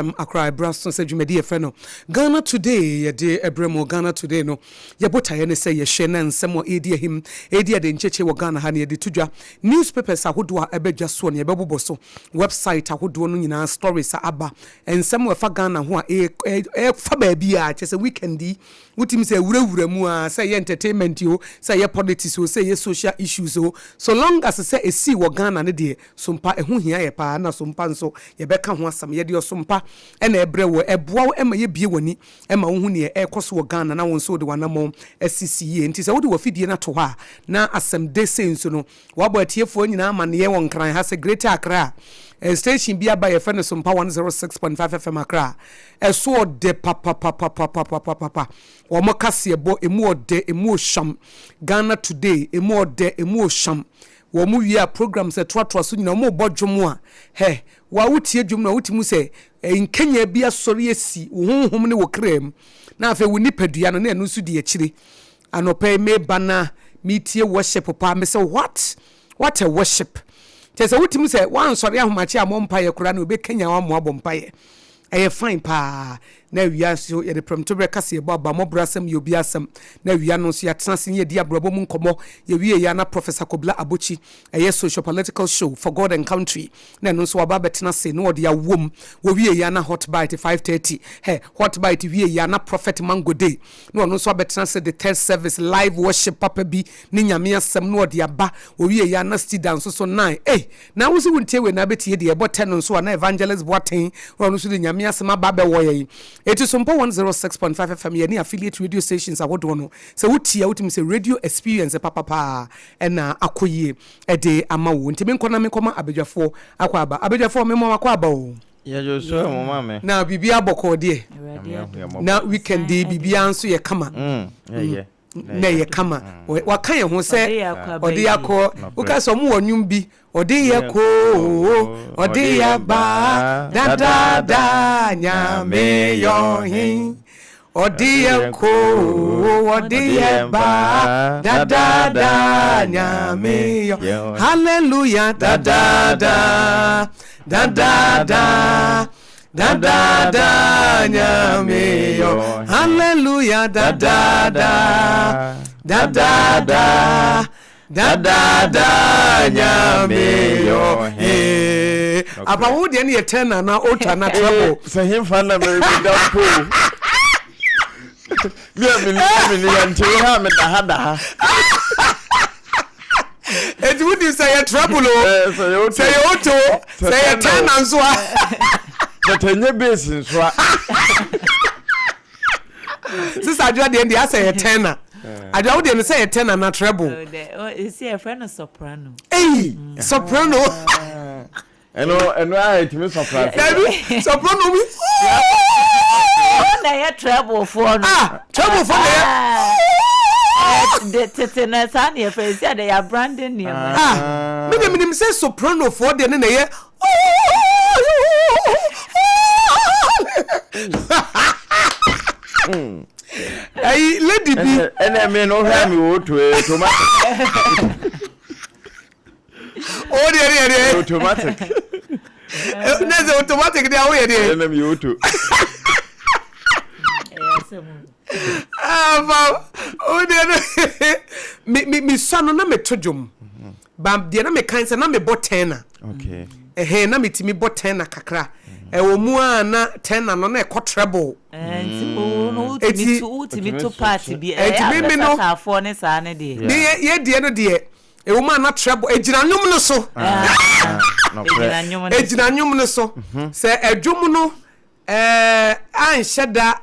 Accra ɛberɛ aso sɛ dwumadi yɛfrɛ no Ghana Today yɛde ɛberɛ mu. Ghana Today no, yɛ botaeɛ ne sɛ yɛhwɛ na nsɛm a ɛredi ahim, ɛredi ade nkyekye wɔ Ghana ha no yɛde to dwa. Newspapers ahodoɔ a ɛba dwa soɔ no yɛbɛbobɔ so, website ahodoɔ no nyinaa stories a aba, nsɛm a ɛfa Ghana ho a ɛfa baabi a kyerɛ sɛ weekend yi wotumi sɛ ɛwurawura mu a, sɛ ɛyɛ entertainment o, sɛ ɛyɛ politics o, sɛ ɛyɛ social issues o, so long as sɛ ɛsii wɔ Ghana no deɛ, Sompa, ɛho hia yɛ paa, na sompa nso, yɛbɛka ho asɛm. Yɛde ɔsompa na ɛbrɛ wo. Ɛboa wo ma yɛbue w'ani ma wohu nea ɛrekɔ so wɔ Ghana na wo nso wode w'anammɔn asisi yie. Nti sɛ wode w'afidie no ato hɔ a, na asɛm de sei nso no, woabɔ atiefoɔ nyinaa amanneɛ wɔ Nkran ha sɛ Greater Accra station bi aba a yɛfrɛ no Sompa 106.5 FM Accra. Ɛso ɔdɛ papapapapapapapa. Wɔn kaseɛbɔ, ɛmu ɔdɛ, ɛmu ɔhwam. Ghana Today, ɛmu ɔdɛ, ɛmu ɔhwam. Wɔn wie a programs ɛtoatoa so nyinaa wɔn rebɔ dwom a, hɛ, wo a wotie dwom no a wotumi hu sɛ nkanyan bi asɔre asi wo honhom ne wo kra mu, na afei wo nipadua no na ɛno nso di akyire. Anɔpa yi meba na metie worship paa, me sɛ what? What a worship! Kyerɛ sɛ wotumi sɛ woansɔre ahomakye ammɔ mpaeɛ koraa na obekanyan wo ama woabɔ mpaeɛ. Ɛyɛ fine paa. Na awia nso yɛde prɛmtoberɛ kaseɛbɔ aba, mmɔborɔ asɛm yɛ obi asɛm. Na awia no nso yɛatena ase ne yɛadi abrabɔ mu nkɔmmɔ. Yɛwieeɛ a na Professor Kobla Abotsi, ɛyɛ socio-political show for God and Country, na ɛno nso waba abɛtena ase na ɔde awom. Wɔwieeɛ a na Hot Bite 5:30, hɛ, Hot Bite wieeɛ a na Prophet Mango Day, na ɔno nso abɛtena ase de third service live worship papa bi ne Nyame asɛm na ɔde aba. Wɔwieeɛ a na Stida nso so 9, ei! Na wo se wontie wei na abɛtie deɛ ɛbɔ tɛ no nso a na Evangelist Boateng na ɔno nso de Nyame asɛm aba abɛwɔ yɛn. Eti Sompa 106.5 FM yɛne affiliate radio stations ahodoɔ no sɛ wotie a wotumi sɛ radio experience papa paa ɛna akɔ yie ɛde ama wo. Nti menkɔ na menkɔma abadwafoɔ akɔ aba. Abadwafoɔ mema mo akɔ aba o. Yɛgye so ɛ mo ma me. Na biribiara bɔkɔɔ deɛ? Na weekend yi biribiara nso yɛ kama? Ɛyɛ. Na ɛyɛ kama. Waka yɛn ho sɛ ɔde yɛ akɔ. Woka sɛ ɔmo wɔ nnwom bi, ɔde yɛ kɔ ɔde yɛ ba dadaada Nyame yɛ ɔhen. Ɔde yɛ kɔ ɔde yɛ ba dadaada Nyame yɛ. Hallelujah dadaada dadaada. Dadaada Nyame yɔ. Hallelujah dadaada dadaada dadaada Nyame yɔ. Hey. Apa wo deɛ no yɛ ten ana oto ana treble. Sɛ hemfa na merebɛda mpo. Me a menni menni ya nti wo ha meda ha da ha. Eti wo nim sɛ yɛ treble o, eh, sɛ yɛ oto, sɛ yɛ oto, sɛ yɛ tenor nso a. But ɛnyɛ bass nso a. Sisa adwoa deɛ deɛ asɛ yɛ tenor. Eh. Adwoa wo deɛ no sɛ yɛ tenor na treble. Esi yɛ fɛ no soprano. Eyi soprano. Ɛno ɛno a ɛtumi sɔpra. Dabi soprano bi. Wɔn na ɛyɛ treble foɔ no. Ah treble foɔ na ɛyɛ. De tete na saa na yɛfrɛ esi a de yɛ abrande nneɛma. Ah mi de mi nim sɛ soprano foɔ deɛ ne na ɛyɛ. Ɛyi lady bi. Ɛnɛ mi no hwɛ mi wɔ to tomato. O deɛ deɛ deɛ. Automatic. Ne sɛ automatic deɛ awo yɛ deɛ. Ɛna mi yɛ auto. Afa o deɛ no mi mi mi sua no na mi to dwom. Ba deɛ na mi kan sɛ na mi bɔ tɛn Okay. Ɛhɛn na mi ti mi bɔ tɛn na kakra. Ɛwɔ mu a na tɛn na no na ɛkɔ treble. Nti wo wotumi to wotumi to part bi. Ɛyɛ abɛsataafoɔ ne saa ne deɛ. Ne yɛ deɛ no deɛ. Ɛwɔ mu a na treble egyina nnwom no so. Egyina nnwom no so. Mhm. Sɛ ɛdwom no ɛɛ anhyɛ da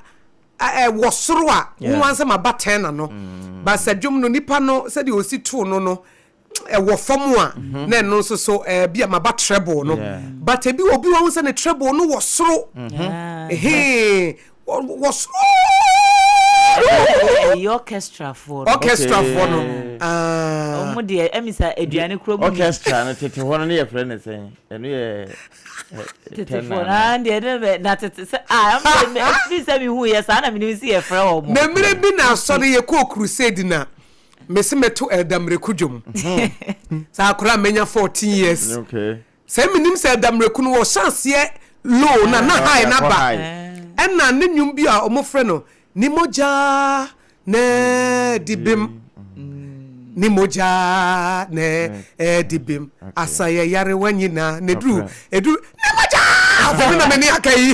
ɛwɔ soro a wɔn ansɛm aba tɛn na no. Mm. Ba sɛ dwom no nipa no sɛdeɛ osi too no no ɛwɔ fam a mhm. na ɛno nso so ɛɛ bi a ma ba treble no. But ebi obi wɔn sɛ ne treble no wɔ soro. Mhm. Ehee. Wɔ soro. Ɛyɛ orchestra foɔ no. Orchestra foɔ no. Wɔn deɛ ɛmi sa aduane kuro mu. Orchestra no tete hɔ no ne yɛ frɛ ne sɛn ɛno yɛ. Tete foɔ no aa deɛ ne bɛ na tete sɛ aa ɛmi ɛmi sɛ mi hu yɛ saa na mi nim si yɛ frɛ wɔn. Na mmerɛ bi na asɔre yɛ kɔɔ crusade na mesi mɛto Elder Mreku dwom. Saa akora mɛnya 14 years. Okay. Sɛ menim sɛ Elder Mreku no wɔhyɛ aseɛ. low na na high Na na ɔde akɔ ba. high. Ɛna ne nnwom bi a wɔfrɛ no ne mogya na ɛdi bem, ne mogya na ɛdi bem, asa yɛ yarewa nyinaa na eduru eduru ne mogya afɔmi na m'ani aka yi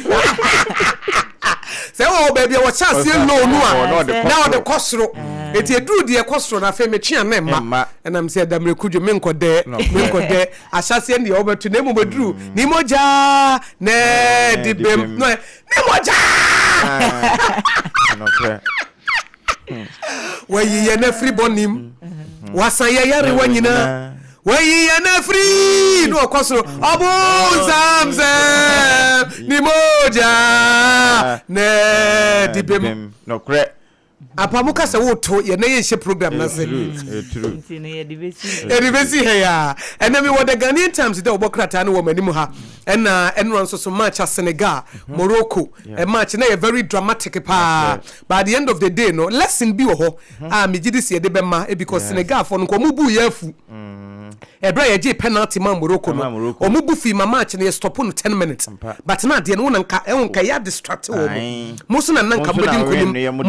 sɛ ɛwɔ baabi a wɔhyɛ aseɛ low no a na ɔde kɔ soro, eti eduru deɛ ɛkɔ soro na afei metwe a na ɛma ɛnam sɛ ɛda mmireku dwo menkɔ dɛ menkɔ dɛ ahyɛseɛ deɛ wɔbɛto na emu bɛduru ne mogya na ɛdi bem na ne mogya wayi yɛn afiri bɔne mu, wasan yɛ yarewa nyinaa, wayi yɛn afiri na ɔkɔ soro ɔbonsam sɛ ne mogya na ɛdi bem. Nokorɛ. Apa mo ka sɛ woto yɛn na yɛnhyɛ program no ase. Nti no yɛde bɛsi. Yɛde bɛsi ha yi a ɛnɛ mewɔ The Ghanaian Times dɛ wɔbɔ krataa no wɔ m'anim ha. Ɛna ɛnora nso so match a Senegal, Morocco match na yɛ very dramatic paa, but at the end of the day no lesson bi wɔ hɔ a megye di sɛ yɛde bɛma eh, because Senegal foɔ no nka wɔn bu yɛ afu ɛberɛ a yɛgye penalty ma Morocco no, wɔn bu fii ma match no yɛ stop no 10 minutes, but na adeɛ no wɔn nka ɛwɔ nka yɛ distract wɔn mo so na nanka mo bɛdi nkonim mo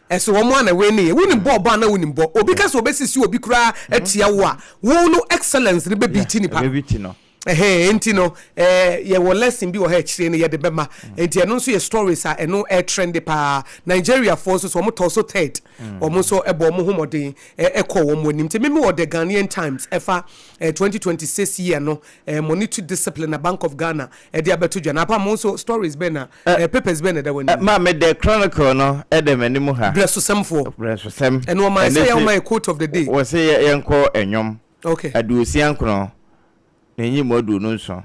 ɛso wɔn a na wei ne yɛ wonim bɔɔl bɔ a na wonim bɔ obi ka sɛ obɛsisi obi koraa atia wo a wo no excellence no bɛbi nipa no. Ɛhɛn, nti no ɛɛ yɛwɔ lesson bi wɔ ha akyire no yɛde bɛma. Nti ɛno nso yɛ stories a ɛno ɛtrend paa. Nigeriafoɔ nso so wɔn tɔ so third, wɔn nso ɛbɔ wɔn ho mmɔden ɛkɔ wɔn anim. Nti mimi wɔ The Ghanaian Times ɛfa 2026 year no monetary discipline na Bank of Ghana ɛde abɛto dwa. Na apa mo nso stories bɛn na papers bɛn na ɛda wɔn anim? Maame, The Chronicle no ɛda m'anim ha. Brɛsosɛmfoɔ. Brɛsosɛm. Ɛno ɔman sɛ yɛ ɔman yɛ quote of the day. Wɔ sɛ yɛnkɔ ɛnwom 69 na enyi mu 27.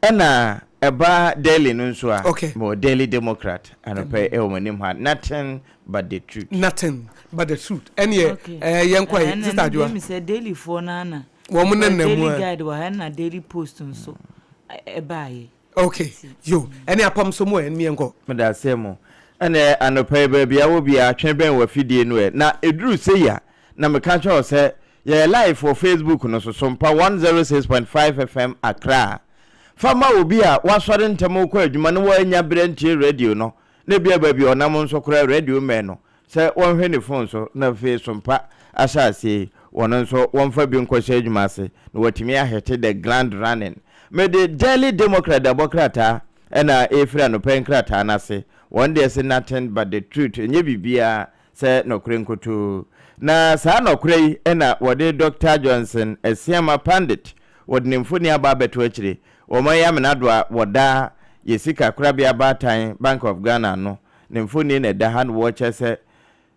Ɛna ɛba Daily no nso a mewɔ Daily Democrat anɔpɛ ɛwɔ m'anim ha, nothing but the truth. Nothing but the truth. Ɛneɛ ɛɛ yɛnkɔ yi, Sister Adwoa. Ɛna sɛ Daily foɔ no ana wɔn ne nam mu Daily Guide wɔ ha, ɛna Daily Post nso ɛbaayɛ. Okay, yo, ɛne apam so mu ɛ ɛne yɛnkɔ. Meda ase mu. Ɛnɛ anɔpa yi, baabi a wɔ biara, twɛn bɛn w'afidie no ɛ na ɛduru sei a na meka kyerɛ wo sɛ yɛyɛ live wɔ Facebook no so, Sompa 106.5 FM Accra. Fa ma obi a wasɔre ntɛm rekɔ adwuma na wannya berɛ ntie radio no, na ebia baabi a ɔnam nso koraa radio mmɛn no, sɛ wɔnhwɛ ne phone so na afei Sompa ahyɛ aseɛ yi, wɔn nso wɔmfa bi nkɔhyɛ adwuma ase na wɔatumi ahete the ground running. Mede Daily Democrat dabɔ krataa na ɛrefiri anɔpa yi nkrataa no ase. Wɔn deɛ se nothing but the truth, ɛnyɛ biribiara sɛ nɔkorɛ nkotoo. Na saa nɔkorɛ yi na wɔde Dɔkta Johnson Asiamah Pandit, wɔde ne mfoni aba abɛto akyire. Wɔn yi amena do a wɔda yɛ sika korabea baatan Bank of Ghana ano. Ne mfoni na ɛda ha na wɔrekyerɛ sɛ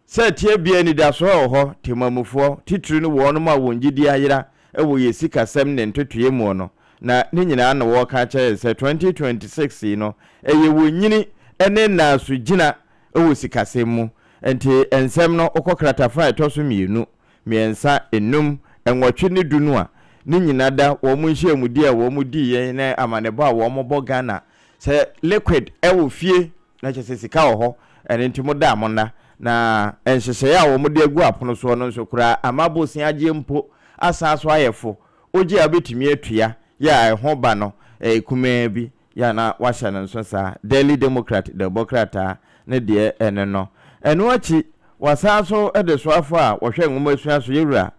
sɛ tiabea anidasoɔ wɔ hɔ, temamufoɔ, titiri no wɔnom a wɔn gyidie ayera wɔ yɛ sikasɛm ne ntotoeɛ muo no, na ne nyinaa na wɔreka akyerɛ yɛn sɛ 2026 yi no ɛyɛ wɔn nyini ne nnaasogyina wɔ sikasɛm mu. Nti nsɛm no wokɔ kratafa a ɛtɔ so mmienu, mmiɛnsa, nnum, nwɔtwe ne du no a, ne nyina da wɔn nhyiamudie a wɔn diiɛ ne amanebɔ a wɔn bɔ Ghana sɛ liquid wɔ fie na kyerɛ sɛ sika wɔ hɔ, ɛno nti mo da a monna. Na nhyehyɛeɛ a wɔn de agu apono soɔ no nso koraa ama bosea gyeɛ mpo asan so ayɛ fo, wogye a wobɛtumi atua yɛ a ɛho ba no ɛyɛ kumaa bi yɛ a na wahyɛ no nso saa. Daily Democrat dawubɔ krataa ne deɛ ɛne no. Ɛno akyi wɔasan nso de soafoɔ a wɔhwɛ nwomasua so Yɛwura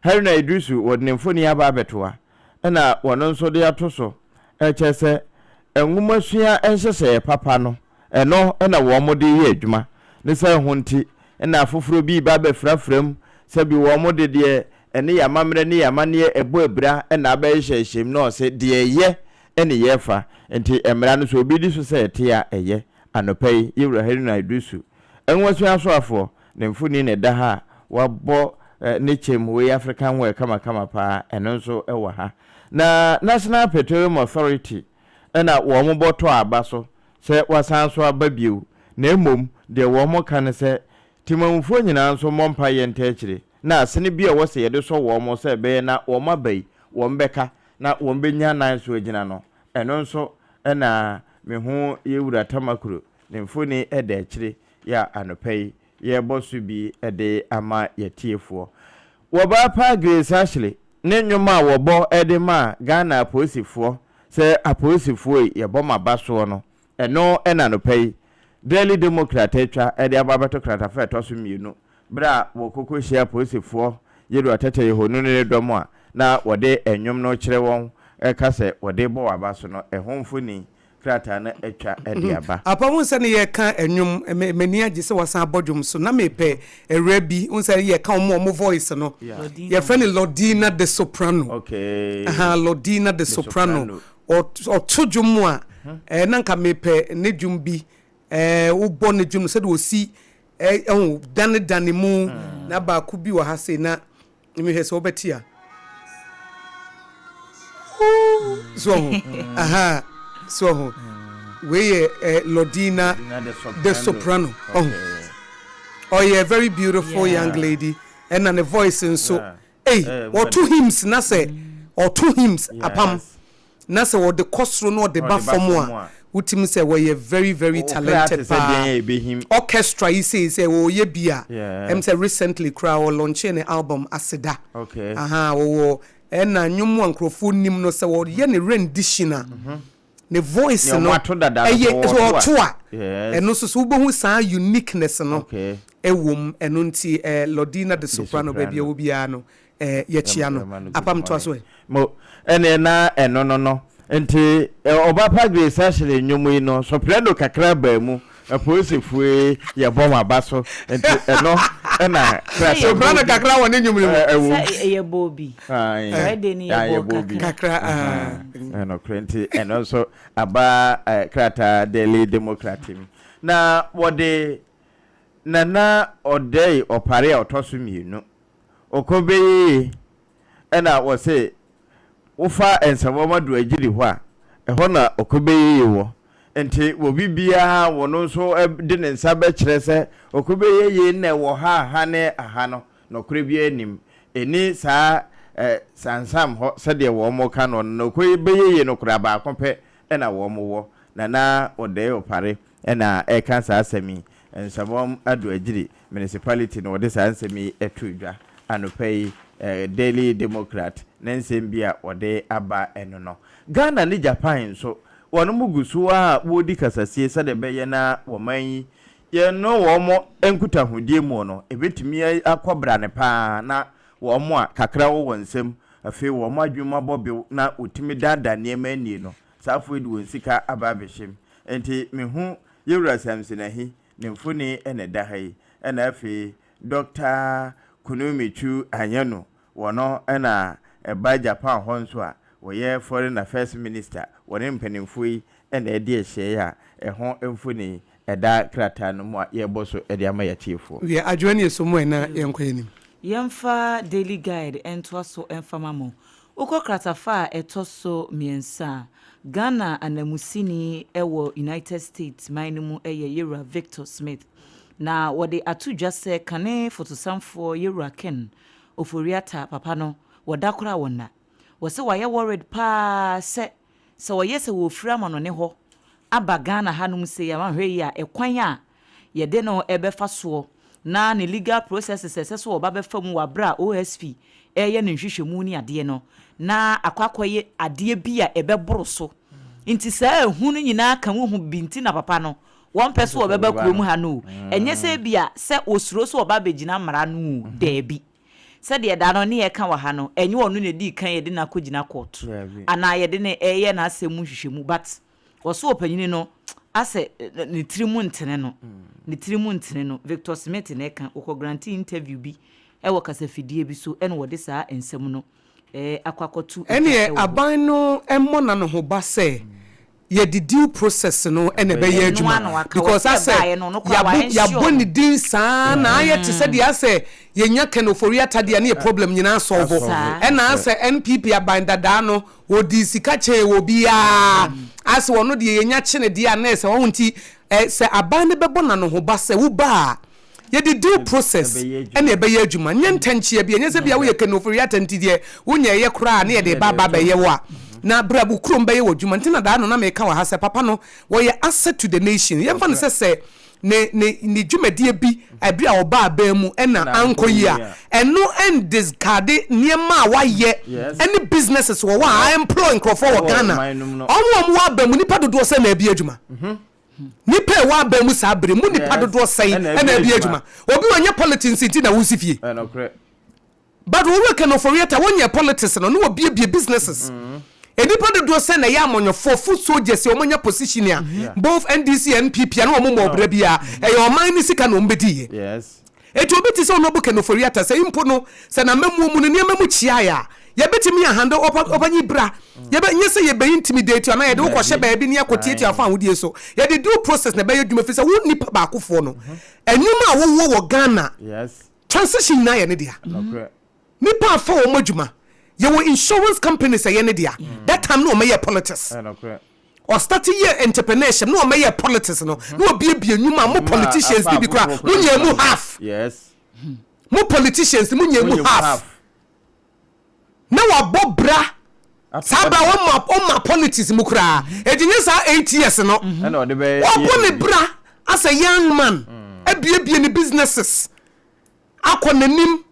Haruna Iddrisu wɔde ne mfoni aba abɛtoa ɛna wɔno nso de ato so ɛkyerɛ sɛ nwomasua nhyehyɛeɛ papa no ɛno na wɔn de yɛ adwuma ne sɛ ho nti na afoforɔ bi reba abɛfrafra mu sɛ bi wɔn de deɛ ɛne yɛn amammerɛ ne yɛn amanneɛ ɛbɔ abira na abɛhyehyɛhyɛ mu na ɔse deɛ ɛyɛ ne yɛfa nti mmara no sɛ obi di so sɛ ɛte a ɛyɛ. Anɔpa yi Yɛwura Haruna Iddrisu nwomasua asoafoɔ ne mfoni na ɛda ha a wabɔ ne kyɛm wei African wear kamakama paa ɛno nso wɔ ha. Na National Petroleum Authority na wɔn bɔ tɔ aba so sɛ wasan so aba bio na mmom deɛ wɔn ka ne sɛ Temanmufoɔ nyinaa nso mmɔ mpaeɛ ntaa akyire na asene bi a ɛwɔ sɛ yɛde sɔ wɔn sɛ ɛbɛyɛ na wɔn aba yi wɔn bɛka na wɔn bɛnya nan so agyina no ɛno nso na me ho Yɛwura Tamakuro ne mfoni da akyire yɛ a anɔpa yi yɛrebɔ so bi de ama yɛatiefoɔ. Wɔbaa paa Grace Ashley ne nnwom a wɔbɔ de maa Ghana apolisifoɔ. sɛ apolisifoɔ yi yɛbɔ mo aba soɔ no, ɛno na anɔpa yi Daily Democrat atwa de aba abɛto kratafa a ɛtɔ so mmienu berɛ a wɔkɔkɔ hyia apolisifoɔ Yedu Atete Yehonu ne ne dɔm a na wɔde nnwom no rekyerɛ wɔn reka sɛ wɔde rebɔ wɔn aba so no, ɛho mfoni krataa no atwa de aba. Apa wohu sɛ ne yɛka nnwom me m'ani agye sɛ wasan abɔ dwom so na mepɛ awura bi wohu sɛ yɛka wɔn a wɔn voice no yɛfrɛ no Lordina the Soprano Okay. Aha Lordina the The Soprano Soprano. ɔto dwom a eh, na nka mepɛ ne dwom bi eh, wobɔ ne dwom no sɛdeɛ ɔsi eh, ɛho danedane mu na baako bi wɔ ha sei na mehwɛ sɛ wobɛte a so ɔho aha so ɔho wei yɛ eh, Lordina the Soprano ɔho ɔyɛ very beautiful yeah. young lady ɛna ne voice nso ei ɔto hymns na sɛ ɔto hymns apam na sɛ ɔde kɔ soro na ɔde ba fam a, wotumi sɛ wɔyɛ very very talented paa. Orchestra yi sei sɛ ɔyɛ bi a, ɛm sɛ recently koraa ɔ launchee ne album Aseda. Ahaa ɔwɔ ɛna nnwom a nkurɔfoɔ nim no sɛ ɔyɛ ne rendition a, ne voice no ɛyɛ sɛ ɔto a, ɛno nso so wobɛhu saa uniqueness no ɛwɔ mu. Ɛno nti Lordina the Soprano baabi a ɔwɔ biara no, Eh, yɛkyea no. Apam toa so ɛ. Mo, ɛneɛ na ɛno no no. Nti Ɔba Pa Grace Ashley nnwom yi no, soprano kakra baa mu, apolisifoɔ yi yɛbɔ wɔn aba so, nti ɛno na krataa Soprano kakra wɔ ne nnwom no mu. Ɛwom. Sɛ yɛbɔɔ bi. Ae, Friday no ae, yɛbɔɔ yɛbɔɔ bi. kakra. Kakra, ae. Ɛnokorɛ, nti ɛno nso aba krataa Daily Democrat mu. Na wɔde Nana Ɔdɛe Ɔpare a ɔtɔ so mmienu Ɔkɔbɛyie ɛna wɔse wofa Nsawam Aduagyiri hɔ a, ɛhɔ na Ɔkɔbɛyie wɔ. Nti obi biara wɔno nso de ne nsa bɛkyerɛ sɛ Ɔkɔbɛyie na ɛwɔ ha ha ne aha no, nɔkorɛ biara nnim. Ɛnni saa Sansam hɔ sɛdeɛ wɔn ka noɔ no, na Ɔkɔbɛyie no koraa baako pɛ na wɔn wɔ. Nana Ɔdɛe Ɔpare na ɛreka saa asɛm yi. Nsawam Aduagyiri Municipality na wɔde saa nsɛm yi too dwa anɔpa yi. Daily Democrat ne nsɛm bi a wɔde aba no no. Ghana ne Japan nso, wɔnom gu so ara wɔredi kasasie sɛdeɛ ɛbɛyɛ na wɔman yi yɛne wɔn nkutahodie mu no, ɛbɛtumi akɔ brane pa ara na wɔn a kakra wɔ wɔn nsam, afei wɔn adwene mu abɔ bew na wɔtumi daadaa nneɛma anie no, saa afoɔ yi de wɔn sika aba abɛhyɛ mu. Enti mehu Yewura Samson Ahi ne mfoni na ɛda ha yi, ɛna afei Dɔkta Kunumichu Anyanu, wɔno na ɛba Japan hɔ nso a wɔyɛ Foreign Affairs Minister, wɔne mpanimfoɔ yi na ɛdi ahyiaeɛ a ɛho mfoni ɛda krataa no mu a yɛrebɔ so de ama yɛatiefoɔ. Wiɛ, adwoa ne ɛsɔ mu ɛ na yɛnkɔ yɛn anim. Yɛmfa Daily Guide ntoa so mfa ma mo. Wokɔ kratafa a ɛtɔ so mmiɛnsa a, Ghana ananmusini wɔ United States man no mu yɛ Yewura Victor Smith. Na wɔde ato dwa sɛ kane fotosanfoɔ Yewura Ken Ofori-Atta papa no wɔ da koro a wɔnna. Wɔse wayɛ worried paa sɛ sɛ ɔyɛ sɛ wɔfiri amanɔne hɔ aba Ghana hanom sei a wanhwɛ yie a ɛkwan a yɛde no bɛfa soɔ na ne legal processes a ɛsɛ sɛ ɔba bɛfa mu wɔ aberɛ a OSP reyɛ ne nhwehwɛmu ne adeɛ no na akɔ akɔyɛ adeɛ bi a ɛbɛboro so. Nti saa ehu no nyinaa ka wo ho bi nti na papa no wɔmpɛ sɛ ɔbɛba kurom ha no o. Ɛnyɛ sɛ ebia sɛ ɔsuro sɛ ɔba abɛgyina mmara ano o, daabi. Sɛdeɛ da no ne yɛka wɔ ha no, ɛnyɛ ɔno na ɛdii kan yɛde no akɔgyina court anaa yɛde no reyɛ n'asɛm mu nhwehwɛmu but Ɔse ɔpanyini no asɛ ne tiri mu ntene no, ne tiri mu ntene no, Victor Smith na ɛka, ɔkɔ grantee interview bi wɔ kasafidie bi so ɛna ɔde saa nsɛm no akɔ akɔto dwa Ɛneɛ wɔ hɔ. aban no mmɔ n'anohoba sɛ yɛde due process no na ɛbɛyɛ Ɛno ara na adwuma waka, because ɔse asɛ ɛbaeɛ no ɔno koraa yɛabo wa ensure yɛabɔ no. ne din saa na ayɛ te sɛ deɛ asɛ yɛnya Ken Ofori-Atta deɛ ne yɛ problem nyinaa asɔlvo Saa. ɛna asɛ NPP aban dadaa no Wɔdii sika kyɛɛ obiara. Ase ɔno deɛ yɛnya kye no deɛ a na ɛsɛ wahu nti ɛ sɛ aban no bɛbɔ no anohoba sɛ woba a yɛde due process ɛna ɛbɛyɛ adwuma nyɛ ntɛnkyea bi ɛnyɛ sɛ bia woyɛ Ken Ofori-Atta nti deɛ wonyɛ ɛyɛ koraa ne yɛde ba aba abɛyɛ wo a na bra wo kurom bɛyɛ w'adwuma nti na daa no na meka wɔ ha sɛ papa no wɔyɛ asset to the nation yɛmfa no sɛ sɛ. ne ne ne dwumadie bi ɛberɛ a ɔbaa aban mu ɛna ankɔ yie a, ɛno ɛndiscarde nneɛma a wayɛ ɛne businesses wɔ hɔ a a-employ nkorɔfoɔ wɔ Ghana. Wɔn a wɔwɔ aban mu, nnipa dodoɔ sɛn na abue adwuma? Nnipa a ɛwɔ aban mu saa bere mu nnipa dodoɔ sɛn na abue adwuma? Obi a ɔnyɛ politics nti na wosi fie. But Owura Ken Ofori-Atta wɔnyɛ politics no na wɔbiebie businesses. Nnipa dodoɔ sɛn na ɛyɛ amanyɔfoɔ, foot soldiers a wɔanya position a both NDC and NPP a na wɔn mmɔ ɔbra biara. Ɛyɛ ɔman no sika na wɔn bɛdiiɛ. Enti obi te sɛ Honourable Ken Ofori-Atta, sɛ mpo no, sɛ n'amammuo mu no nneɛma mu kyeaeɛ a, yɛbɛtumi a handle, ɔpa, ɔpanyin bra, yɛbɛ, nyɛ sɛ yɛbɛ intimidate wo anaa yɛde wo kɔhyɛ baabi na yɛakɔtiatia wo fawohodie so. Yɛde due process na ɛbɛyɛ adwuma ɛfiri sɛ wo nnipa baakofoɔ no, nnwuma a wowɔ wɔ Ghana, transition nyinaa yɛ ne dea. Nnipa afa wɔn adwuma, yɛwɔ insurance companies ɛyɛ ne dea, that time na wɔyɛɛ politics. Ɔstarte yɛɛ entrepreneurship na ɔmɛyɛɛ politics no na ɔbiebie nnwuma a mo politicians no bi koraa mo nyɛɛ mu half. Mo politicians mo nyɛɛ mu half. Na wabɔ bra saa bra ɔma ɔma politics mu koraa. Eti nye saa 8 years no wabɔ ne bra as a young man abiebie ne businesses akɔ n'anim.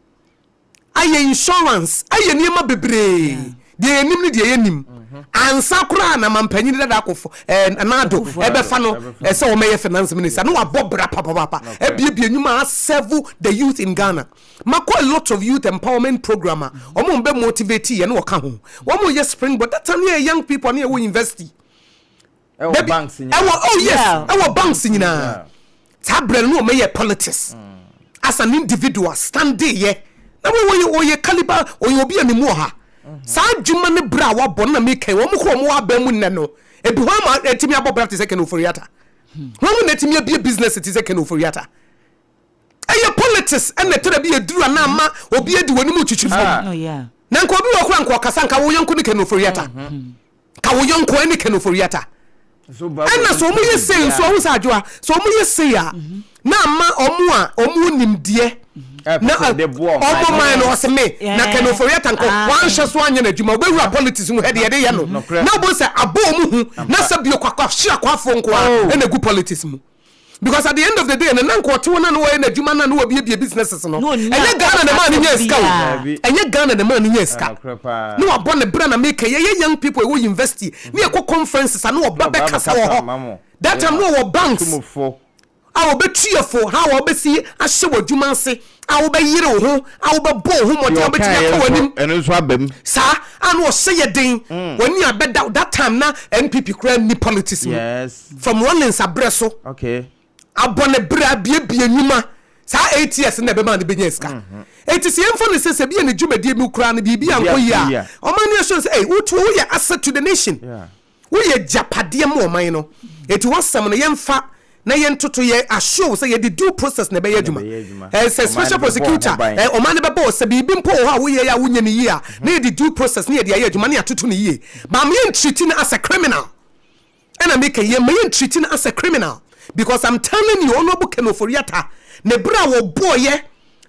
ayɛ insurance, ayɛ nneɛma bebree, deɛ yɛnim ne deɛ yɛnnim. Ansa koraa na mampanyin dada akofo eh, Nado ɛbɛfa no eh, sɛ wɔmɛyɛ finance minister na wabɔ bra papapapa abiebie nnwuma aserve the youth in Ghana. Makɔ a lot of youth empowerment program a wɔn bɛ motivate yɛ na wɔka ho. Wɔn yɛ springboard that time yɛ young people ne yɛwɔ university. Ɛwɔ banks nyinaa. Ɛwɔ oh yes, ɛwɔ banks nyinaa. Saa berɛ no na wɔyɛ politics mm. as an individual standing yɛ na wɔyɛ wɔyɛ caliber wɔyɛ obi a ne mu ɔha. Mm-hmm. Saa adwuma ne berɛ a wɔabɔ no na meka wɔn kɔ wɔn abɛn mu nnɛ no ebi hɔ ama ɛtumi abɔ bra te sɛ Ken Ofori-Atta. Hmm. Wɔn mu na ɛtumi abie business te sɛ Ken Ofori-Atta. Ɛyɛ politics ɛna ɛtɔ da bi ɛduru a na ama obi adi w'anim twitwi fam. Ah. Oh, na nka obi wɔ kora nka ɔkasa nka wo yɔnko ne Ken Ofori-Atta. Mm-hmm. Ka wo yɔnko ɛne Ken Ofori-Atta. Ɛna sɛ ɔmo yɛ sei nso ɔho sɛ adwoa sɛ ɔmo yɛ sei a na ama ɔmo a ɔmo nimdeɛ na ɔmo man no ɔse me na Ken Ofori-Atta nka wanhwɛ so anyɛ n'adwuma ɔbɛwura politics mu hɛ deɛ yɛde yɛ no na wobɛhu sɛ abɔ ɔmo hu na sɛ bio kwakwa hye akwafoɔ nko ara ɛna egu politics mu. Because at the end of the day no, na nka ɔte hɔ na na ɔyɛ n'adwuma na na wabiebie businesses no. Ɛnyɛ Ghana na ɛmaa no nyaa sika o. Ɛnyɛ Ghana na ɛmaa no nyaa sika. Na wabɔ ne bra na meka yɛyɛ young people ɛwɔ university ne yɛkɔ conferences a na ɔba bɛkasa wɔ hɔ. That time na ɔwɔ banks a ɔbɛtu yɛ fo how a wobɛsi ahyɛ w'adwuma ase a wobɛyere wo ho a wobɛbɔ wo ho mmɔden a wobɛtumi akɔ w'anim. Ɛno nso aba mu. Saa a na ɔhyɛ yɛ den. W'ani abɛda that time na NPP koraa nni politics mu. From Rawlings abrɛ so abɔ ne bra abiebie nnwuma saa 8 years na ɛbɛma no bɛnya sika. Mhm. Eti sɛ yɛmfa no sɛ sɛ bi yɛ ne dwumadie mu koraa no biribi ankɔ yie a, ɔman no ɛsɛ sɛ ɛy wotu woyɛ asset to the nation. Woyɛ gyapadeɛ ma ɔman no. Eti wasɛm no yɛmfa na yɛntoto yɛ assure sɛ yɛde due process na ɛbɛyɛ adwuma. Sɛ special prosecutor ɔman no bɛbɔ sɛ biribi mpo wɔ hɔ a woyɛ yɛ a wonyɛ no yie a na yɛde due process na yɛde ayɛ adwuma na yɛatoto no yie. But yɛn treat no as a criminal. Ɛna meka yi, yɛmma yɛn treat no as a criminal because I'm telling you Honourable Ken Ofori-Atta ne berɛ a wɔbɔɔyɛ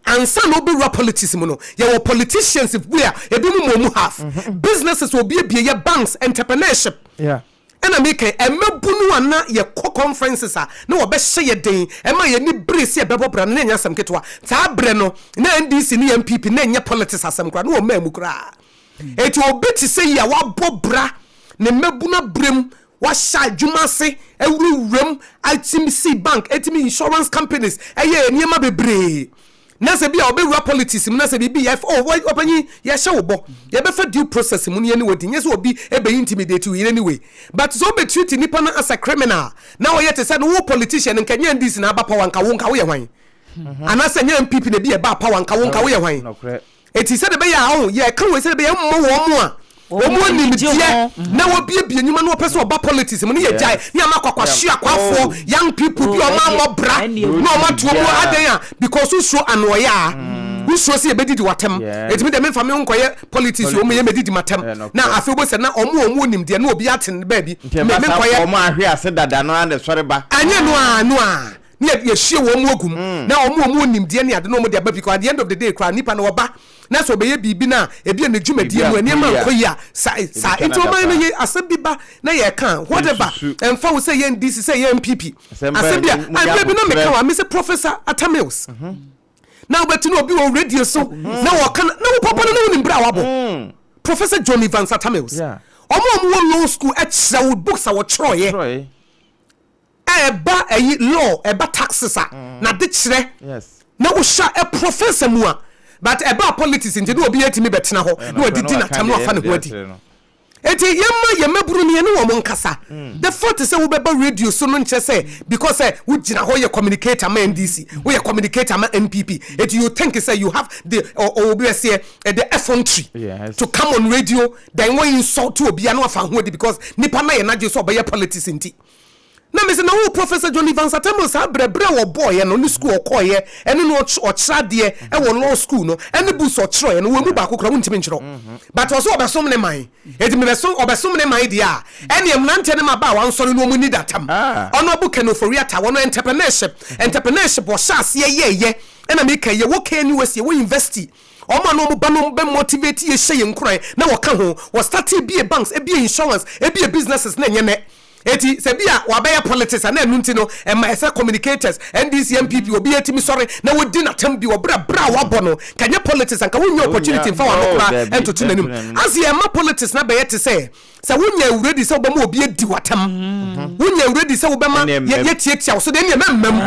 ansa na ɔbɛwura politics mu no, yɛwɔ politicians bi a ebi mu mmɔ mu half, businesses obiebie yɛ banks, entrepreneurship. Ɛna meka yi, mmabunu a na yɛkɔ conferences a na wɔbɛhyɛ yɛ den ɛma yɛn ani bere sɛ yɛbɛbɔ bra no na ɛnyɛ asɛm ketewa. Saa berɛ no na NDC ne NPP na ɛnyɛ politics asɛm koraa, na wɔmmaa mu koraa. Enti obi te sɛ yi a wabɔ bra ne mmabunu abrɛ mu, wahyɛ adwuma ase, awurawura mu, atumi si bank, atumi insurance companies, ɛyɛ nneɛma bebree. Na sɛ bi a ɔbɛwura politics mu na sɛ biribi yɛ oh ɔpanyin yɛhyɛ wo bɔ, yɛbɛfa due process mu na yɛne wo adi, nyɛ sɛ obi ɛbɛyi intimidate wo in any way. But sɛ wobɛ treat nipa no as a criminal na ɔyɛ te sɛ no wo politician nka nyɛ NDC na aba power nka wo nka woyɛ hwan? Anaasɛ nyɛ NPP na bi ɛbaa power nka wo nka woyɛ hwan? Enti sɛdeɛ ɛbɛyɛ a ɔho, yɛka wei sɛdeɛ ɛbɛyɛ mmɔ wɔn a wɔn wɔ nimdeɛ na wɔbiebie nnwuma na wɔpɛ sɛ wɔba politics mu no yɛgyae ne ama kwakwahye akwafoɔ young people bi a wɔn ammɔ bra na wɔn ato wɔn adɛn a because wosuro anoɔyɛ a wosuro sɛ yɛbɛdidi w'atɛm enti me deɛ memfa me ho nkɔyɛ politics wɔn yɛ mɛdidi m'atɛm na afei wobɛhu sɛ na wɔn a wɔn wɔ nimdeɛ na obi ate ne baabi me menkɔyɛ wɔn ahwe ase dada no ara na ɛsɔre ba ɛnyɛ no a no a ne yɛhyie wɔn mu agu mu na wɔn a wɔn nimdeɛ ne ade na wɔn de aba because at the end of the day koraa nipa no ɔba. na sɛ ɔbɛyɛ biribi no a, ebia ne dwumadie Biribi mu a ankɔ nneɛma yie a, ankɔ yie a, saa saa. ebitwa Nti no ɔman no adapaa. yɛ asɛm bi ba na yɛka a, whatever, Yɛnsusu. ɛmfa ho sɛ ɛyɛ NDC, sɛ ɛyɛ NPP, Asɛm ba asɛm bi a, a, monyɛ mmerɛ bi na meka aboterɛ. wɔ ha, mese Professor Atta Mills, na wobɛte na obi wɔ radio so na wɔka na wo papa no na wonim berɛ a wabɔ. Professor John Evans Atta Mills, wɔn a wɔwɔ law school kyerɛ wo books a wɔtwerɛeɛ. Twerɛeɛ. Ɛba ɛyi law ɛba taxes a na de kyerɛ na wohyɛ ɛ professor mu a, but ɛba politics nti na obi atumi bɛtena hɔ na wadidi n'atam na wafa ne ho adi. Enti yɛmma yɛn mmabunu no yɛne wɔn nkasa. The fact sɛ wobɛba radio so no nkyerɛ sɛ because sɛ wogyina hɔ yɛ communicator ma NDC, woyɛ communicator ma NPP, enti you think sɛ you have the or or obi bɛseɛ the effrontery to come on radio then wo insult obiara na wafa ho adi because nipa no ayɛ n'adwene sɛ ɔbɛyɛ politics nti. Na mese na wo Professor John Evans Atta Mills saa berɛ, berɛ a wɔbɔeɛ no ne sukuu a ɔkɔeɛ ɛne no ɔkyerɛ adeɛ ɛwɔ law school no ɛne books ɔkyerɛeɛ no wɔn mu baako koraa wontumi nkyerɛ but ɔsɛ ɔbɛsom ne man enti mebɛsom ɔbɛsom ne man deɛ a ɛneɛ mmeranteɛ ne mmabaawa nsɔre na wɔn nni datam. Honourable Ken Ofori-Atta wɔn entrepreneurship entrepreneurship ɔhyɛ aseɛ yɛɛyɛ ɛna meka yi yɛwɔ KNUST yɛwɔ university wɔn a na wɔn ba no bɛ motivate yɛ hyɛ yɛn nkuran na wɔka ho wɔ startee bie banks ebie insurance ebie businesses na ɛnyɛ nɛ. Enti sɛ bi a wabɛyɛ politics a na ɛno nti no ɛma ɛsɛ communicators, NDC, NPP obiara tumi sɔre na wɔdi n'atam bi wɔ berɛ a berɛ a wabɔ no nka nyɛ politics anka wonnya opportunity mfa w'ano koraa ntoto n'anim. Ase ɛma politics no abɛyɛ te sɛ sɛ wonya awuradi sɛ wobɛma obi adi w'atam, wonya awuradi sɛ wobɛma yɛtiatia wo so deɛ ɛnneɛ mɛmma mu.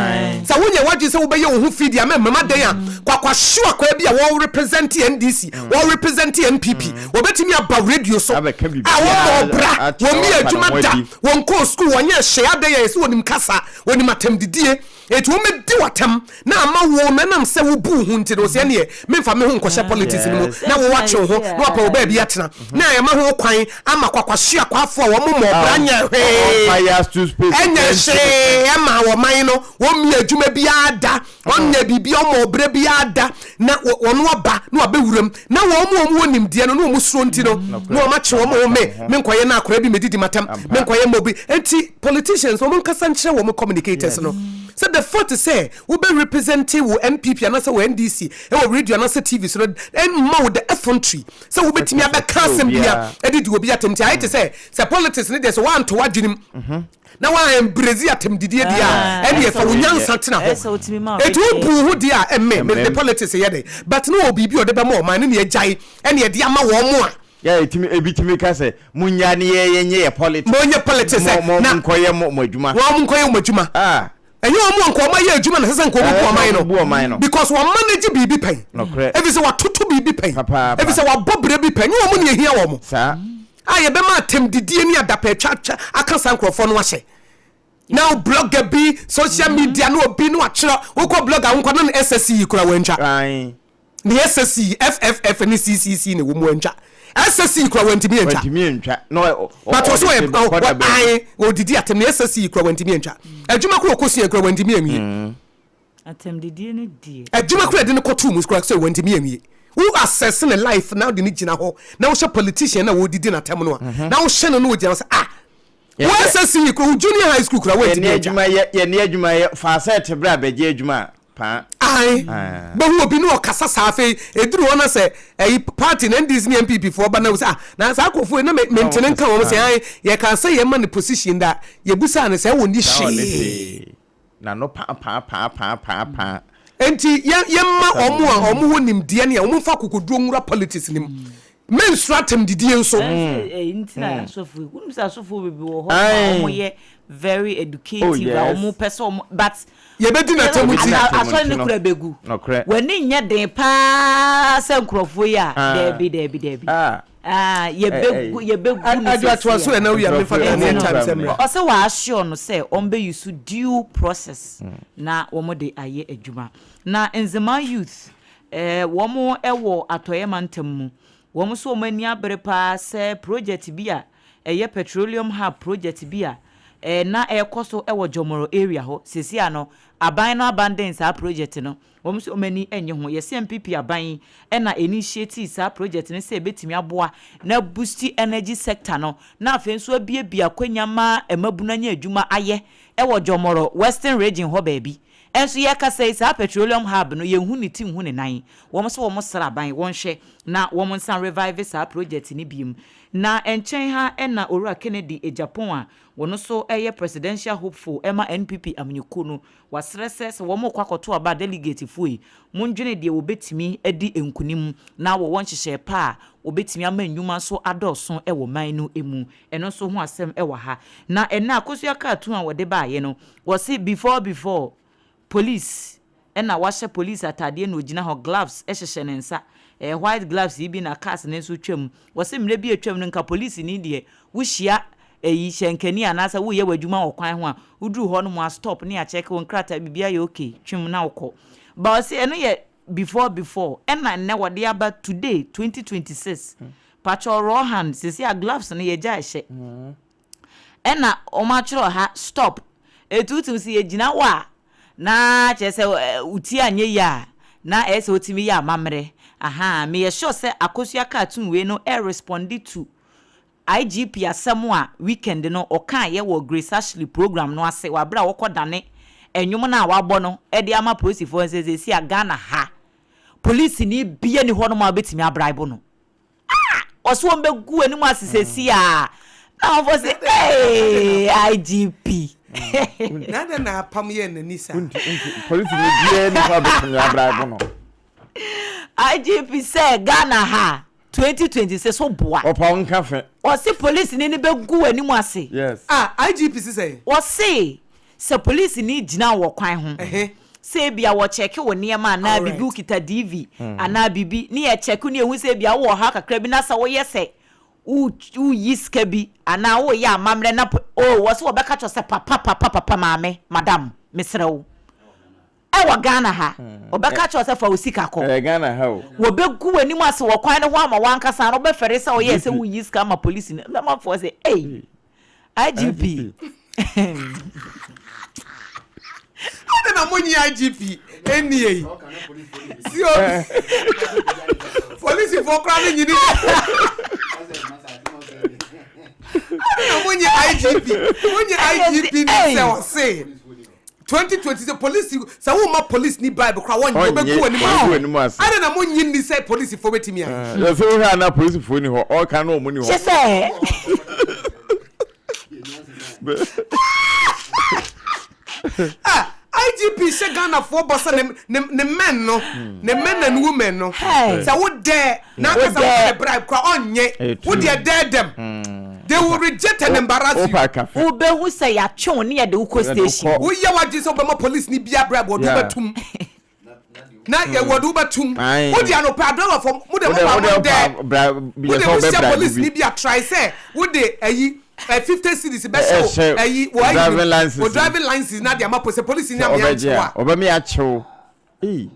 Sɛ wonya w'adwene sɛ wobɛyɛ wo ho fii deɛ a mɛmma mu. Adɛn a kwakwahyew akwaa bi a wɔrepresente NDC, wɔrepresente NPP, Wɔbɛtumi aba radio so a wɔmmɔɔ bra, wɔmmie adwuma da, wɔnkɔɔ sukuu, wɔnyɛɛ hwee, adɛn a yɛse wɔnim kasa, wɔnim atɛmdidie, enti wɔmmɛdi wo atɛm na ama wo no ɛnam sɛ wobu wo ho nti no, wɔse ɛneɛ memfa me ho nkɔhyɛ politics no mu na wo watwe wo ho na wapɛ wo baabi atena na ɛma ho kwan ama kwakwahyeakwaafoɔ a wɔmmɔɔ bra nyɛɛ hwee, ɛnyɛɛ hwee ɛmaa ɔman no, wɔmmie adwuma biara da. Ɔnyɛ biribi ɔmmɔ ɔbrɛ biara da na ɔno aba na wabɛ wuram na wɔn a wɔwɔ nimdeɛ no na wɔn suro nti no na wɔn akye wɔn ho me me nkɔyɛ na akora bi medidi matam me nkɔyɛ ma obi nti politicians wɔn nkasa nkyerɛ wɔn communicators no sɛ the fact sɛ wobɛ represent wo NPP anaasɛ wo NDC ɛwɔ radio anaasɛ TV so no ɛmma wo the effrontery sɛ wobɛtumi abɛka asɛm bia ɛde di obi atam nti ayɛ te sɛ sɛ politics no deɛ sɛ woanto w'adwenem na wa embrace atɛmdidie deɛ a, ɛneɛ fa wo nyansa tena hɔ. Enti wo bu wo ho deɛ a, ɛmme, me de politics yɛ den, but na ɔwɔ biribi a ɔde bɛma ɔman no na yɛagyae ɛne yɛde ama wɔn mo a. Yɛ etumi ebi tumi ka sɛ mo nya ne yɛ yɛ nyɛ yɛ politics. Mo nyɛ politics sɛ mo na mo nkɔyɛ mo mo adwuma. Wɔn nkɔyɛ wɔn adwuma. Ah. Ɛnyɛ wɔn a nka wɔn ayɛ adwuma na ɛsɛ sɛ nka wɔn bu ɔman no. Bu ɔman no. Because wɔn manage biribi pɛn. Nokorɛ. Efisɛ wɔatoto biribi pɛn. Papaapa. Efisɛ wɔabɔ bra bi pɛn. Ɛnyɛ wɔn na ehia wɔn. Saa. A yɛbɛma atɛmdidie ne adapɛtwatwa aka saa nkurɔfoɔ no ahyɛ. Na wo blogger bi social media na obi na watwerɛ wokɔ blogger wo nkɔ na ne SSC kura wantwa. Ae. Ne SSC FFF ne CCC na ɛwɔ mu wantwa. SSC kura wantumi antwa. Wantumi antwa. Na ɔ But ɔso ɔde ɔyɛ kɔ da baabi. ae ɔdidi atɛm ne SSC kura wantumi antwa. Adwuma koro ɔkɔsua kura wantumi anwie. Atɛmdidie no deɛ. Adwuma koraa yɛde no kɔtoo mu koraa sɛ wantumi anwie. Wo assess ne life na wode no gyina hɔ na wohyɛ politician no a wɔredidi no atɛm no a na wohyɛ no na ɔgyina hɔ sɛ ah wo SSC koraa wo junior high school koraa woantumi Yɛne antwa. adwuma yɛ yɛne adwuma yɛ fa sɛ te berɛ a bɛgye adwuma a paa. Ae Ah. bɛhu obi na ɔkasa saa afei ɛduru hɔ na sɛ ɛyi party no NDC ne NPP foɔ ba na wo sɛ ah na saa nkurɔfoɔ yi na me mentene nka wɔn sɛ ae yɛkaa sɛ yɛma no position da yɛbusaa no sɛ ɔnni Saa ɔne hwee. hwee. N'ano paa-paa-paa-paa-paa-paa. Enti yɛ yɛmma wɔn a wɔn wɔ nimdeɛ ne a wɔn mfa akokoduro nwura politics no mu. Mensuro atɛmdidie nso. Ɛnsɛ ɛyi nti na asɔfo yi wonim sɛ asɔfoɔ bebree wɔ hɔ a wɔn yɛ very educative a wɔn pɛ sɛ wɔn but Yɛbɛdi no atɛm nti. Asɔre no kura bɛgu. W'ani nyɛ den paa sɛ nkurɔfoɔ yi a daabi daabi daabi. Ah, yɛbɛgu yɛbɛgu no Adwo atoa so ɛna wia mefa Ghanaian Times mmra. Ɔsɛ wa assure no sɛ wɔn bɛ use due process na wɔn de ayɛ adwuma. Na Nzemaa youth eh, wɔn wɔ atɔeɛ mantam mu, wɔn nso wɔn ani abere paa sɛ project bi a ɛyɛ petroleum hub project bi a eh, na ɛrekɔ so wɔ Jomoro area hɔ, seesei ano aban no abandon saa project no. Wɔn nso wɔn ani nnye ho. Yɛse NPP aban yi na initiatee saa project no sɛ ɛbɛtumi aboa na abusti energy sector no na afei nso abiebie akwanya ma mmabunu anya adwuma ayɛ wɔ Jomoro, Western Region hɔ baabi. Ɛnso yɛrekasa yi, saa petroleum hub no yɛnhu ne ti nhu ne nan. Wɔn nso wɔn srɛ aban wɔnhwɛ na wɔn nsan revive saa project no biom. Na nkyɛn ha na Owura Kennedy Agyapong a wɔno nso yɛ presidential hopeful ma NPP amanyɔkuo no, wasrɛ sɛ sɛ wɔn rekɔ akɔto aba a delegate foɔ yi mondwene deɛ wɔbɛtumi adi nkunim na wɔwɔ nhyehyɛɛ pa a wɔbɛtumi ama nnwuma nso adɔɔso wɔ man no mu. Ɛno nso ho asɛm wɔ ha. Na ɛnnɛ Akosua cartoon a wɔde baeɛ no, wɔse before before, police ɛna wahyɛ police ataadeɛ na ɔgyina hɔ, gloves hyehyɛ ne nsa, ɛyɛ white gloves yi bi na cars no nso twam. Wɔse mmerɛ bi a atwam no nka policeni deɛ wohyia ɛyi hyɛnkani anaasɛ woreyɛ w'adwuma wɔ kwan ho a, woduru hɔ nom a stop ne yɛakyɛke wo nkrataa biribiara yɛ okay, twam na wokɔ. But ɔse ɛno yɛ before before ɛna nnɛ wɔde aba today 2026 pakyɛw raw hand sɛsi a gloves no yɛgyae hyɛ ɛna wɔn atwerɛ ha stop ɛti wotim sɛ yɛgyina hɔ a na kyerɛ sɛ wo ti anyɛ yie a na ɛyɛ sɛ wotumi yɛ amammerɛ ahaa meyɛ sure sɛ Akosua cartoon wei no ɛresponde to IGP asɛm a weekend no ɔkaeɛ wɔ Grace Ashley program no ase wɔ aberɛ a wɔkɔdane nnwom no a wabɔ no de ama polisifoɔ no sɛ seesei a Ghana ha polisini bia ni hɔnom a wobɛtumi abraibo no. Ah! Ɔse wɔn bɛgu w'anim ase seesei a na wɔfɔ se ee IGP. Na adɛn na apam yɛɛ n'ani saa? Polisini biara ni hɔ a bɛtumi abraibo no. IGP sɛ Ghana ha 2026 wo boa. Ɔpa wo nka fɛ. Ɔse polisini no bɛgu w'anim ase. Yes. Ah IGP se sɛn? Ɔse sɛ polisini gyina wo wɔ kwan ho sɛ ebia wɔ check wo nneɛma anaa biribi wo kita DV anaa biribi ne yɛ check ne yɛhu sɛ ebia wowɔ ɔhaw kakra bi na sɛ woyɛ sɛ woyi sika bi anaa woyɛ amammerɛ na oh wɔse wɔbɛka kyerɛ wo sɛ papa papa papa maame madam mesrɛ wo Ɛwɔ Ghana ha, wɔbɛka akyerɛ wo sɛ fa wo sika kɔ. Ɛyɛ Ghana ha o. Wɔbɛgu w'anim ase wɔ kwan no ho ama w'ankasa no wobɛfɛre sɛ woyɛɛ sɛ woyi sika ama polisi no. Mɛmafoɔ sɛ, ei, IGP. Adɛn na monyi IGP nni ei? Si obi. Polisifoɔ koraa no nyini. Adɛn na monyi IGP? Monyi IGP ni sɛ ɔse. 2020 sɛ polisi sɛ woma polisi ni bribe kora wɔnyɛ wɔbɛgu w'anim ase adɛn na monnye nni sɛ polisifoɔ bɛtumi ayɛ eh, sɛ wohwɛ a na polisifoɔ ni hɔ ɔka no ɔmo ni hɔ kyɛ sɛ ah, IGP hyɛ Ghanafoɔ bɔ sɛ ne ne men no ne men and women no sɛ wo dɛ na ankasa wo de bribe kora ɔnyɛ wo deɛ dɛ dɛm hmm. They will reject and embarrass you. Wobɛhu sɛ yɛatwe wo ne yɛde wo kɔ station. Woyɛ w'adwene sɛ wobɛma police ni bia bribe wɔde wobɛtum. Na yɛ wɔde wobɛtum. Wode anɔpɛ adriverfoɔ mo de mo ba mo dɛ. Wode mo hyia police ni bi a try sɛ wode ayi 50 cedis bɛhyɛ wo ayi wɔ ayi wɔ driving license na de ama sɛ police ni amea nkyew a. Ɔbɛmea akyew. Ei,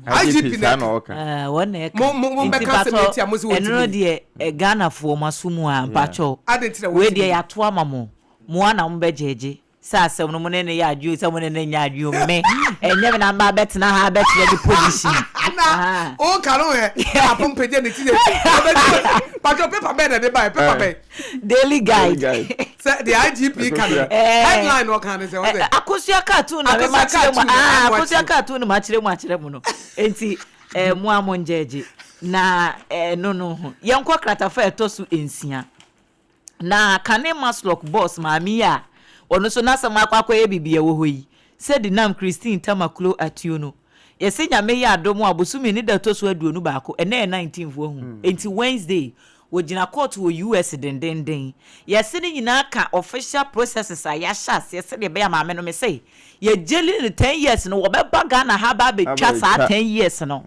IGP saa na ɔka. Eh, wɔn na ɛka. Mo mo mo Nti bɛka asɛm mpakyɛw, etia mo sɛ ɛno no wɔntumi. deɛ eh, Ghanafoɔ mo aso mu a mpakyɛw. Adɛn nti na Wei wɔntumi? deɛ yɛato ama mo. Mo ara na mobɛgyɛɛgye sɛ asɛm no mo ne no yɛ adwene o, sɛ mo ne no nyɛ adwene o. Me, ɛnyɛ me na maba abɛtena ha abɛkyerɛ me position. Na Ahaa. ɔka no ɛ na apompagya ne ti sɛ ɔbɛdi pakyɛw paper bɛn na ɛde bae paper bɛn? Daily Guide. Sɛ deɛ IGP ka no headline ɔka no sɛ ɔsɛ. Akosua cartoon na mema kyerɛ mu ah Akosua cartoon na makyerɛ mu akyerɛ mu no nti eh, mo a mo ngyɛgye na ɛno no ho yɛnkɔ kratafa a ɛtɔ so nsia na kane Masloc boss maame yi a ɔno nso n'asɛm akɔ akɔyɛ biribi ɛwɔ hɔ yi sɛ denam Christine Tamaklo Atuo no Yɛse Nyame yɛ adom a bosome ne da ɛtɔ so 21, ɛnɛ yɛ 19th wahu, enti Wednesday wɔgyina court wɔ US dendenden. Yɛse ne nyinaa ka official processes a yɛahyɛ aseɛ sɛdeɛ ɛbɛyɛ a maame no mese yɛ jaili no 10 years no wɔbɛba Ghana ha aba abɛtwa saa 10 years no.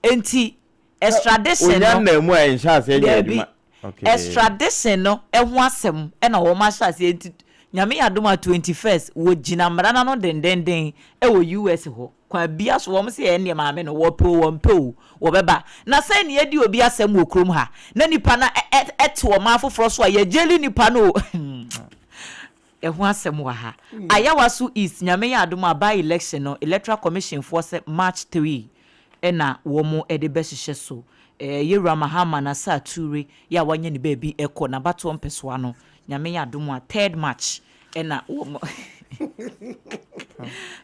Enti extradition Onya no, nna mu a ɛnhyɛ aseɛ nyɛ daabi, adwuma. Okay. extradition no ho asɛm na wɔn ahyɛ aseɛ nti Nyame yɛ adom a 21st wɔgyina mmara no ano dendenden wɔ US hɔ. Kwan bia so wɔn se ɛnneɛ maame no wɔpɛ o wɔmpɛ o wɔbɛba. Na sɛn na yɛdi obi asɛm wɔ kurom ha na nipa no te ɔman foforɔ so a yɛgyeli nipa no o. Ɛho asɛm wɔ ha. Ayawaso East, Nyame yɛ adom a by election no, Electoral Commission foɔ sɛ March 3 na wɔn de bɛhyehyɛ so. Yɛwura Mahama Nassar Toure yɛ a wanya ne baabi kɔ n'abatoɔ mpɛsoa no, Nyame yɛ adom a third March na wɔn.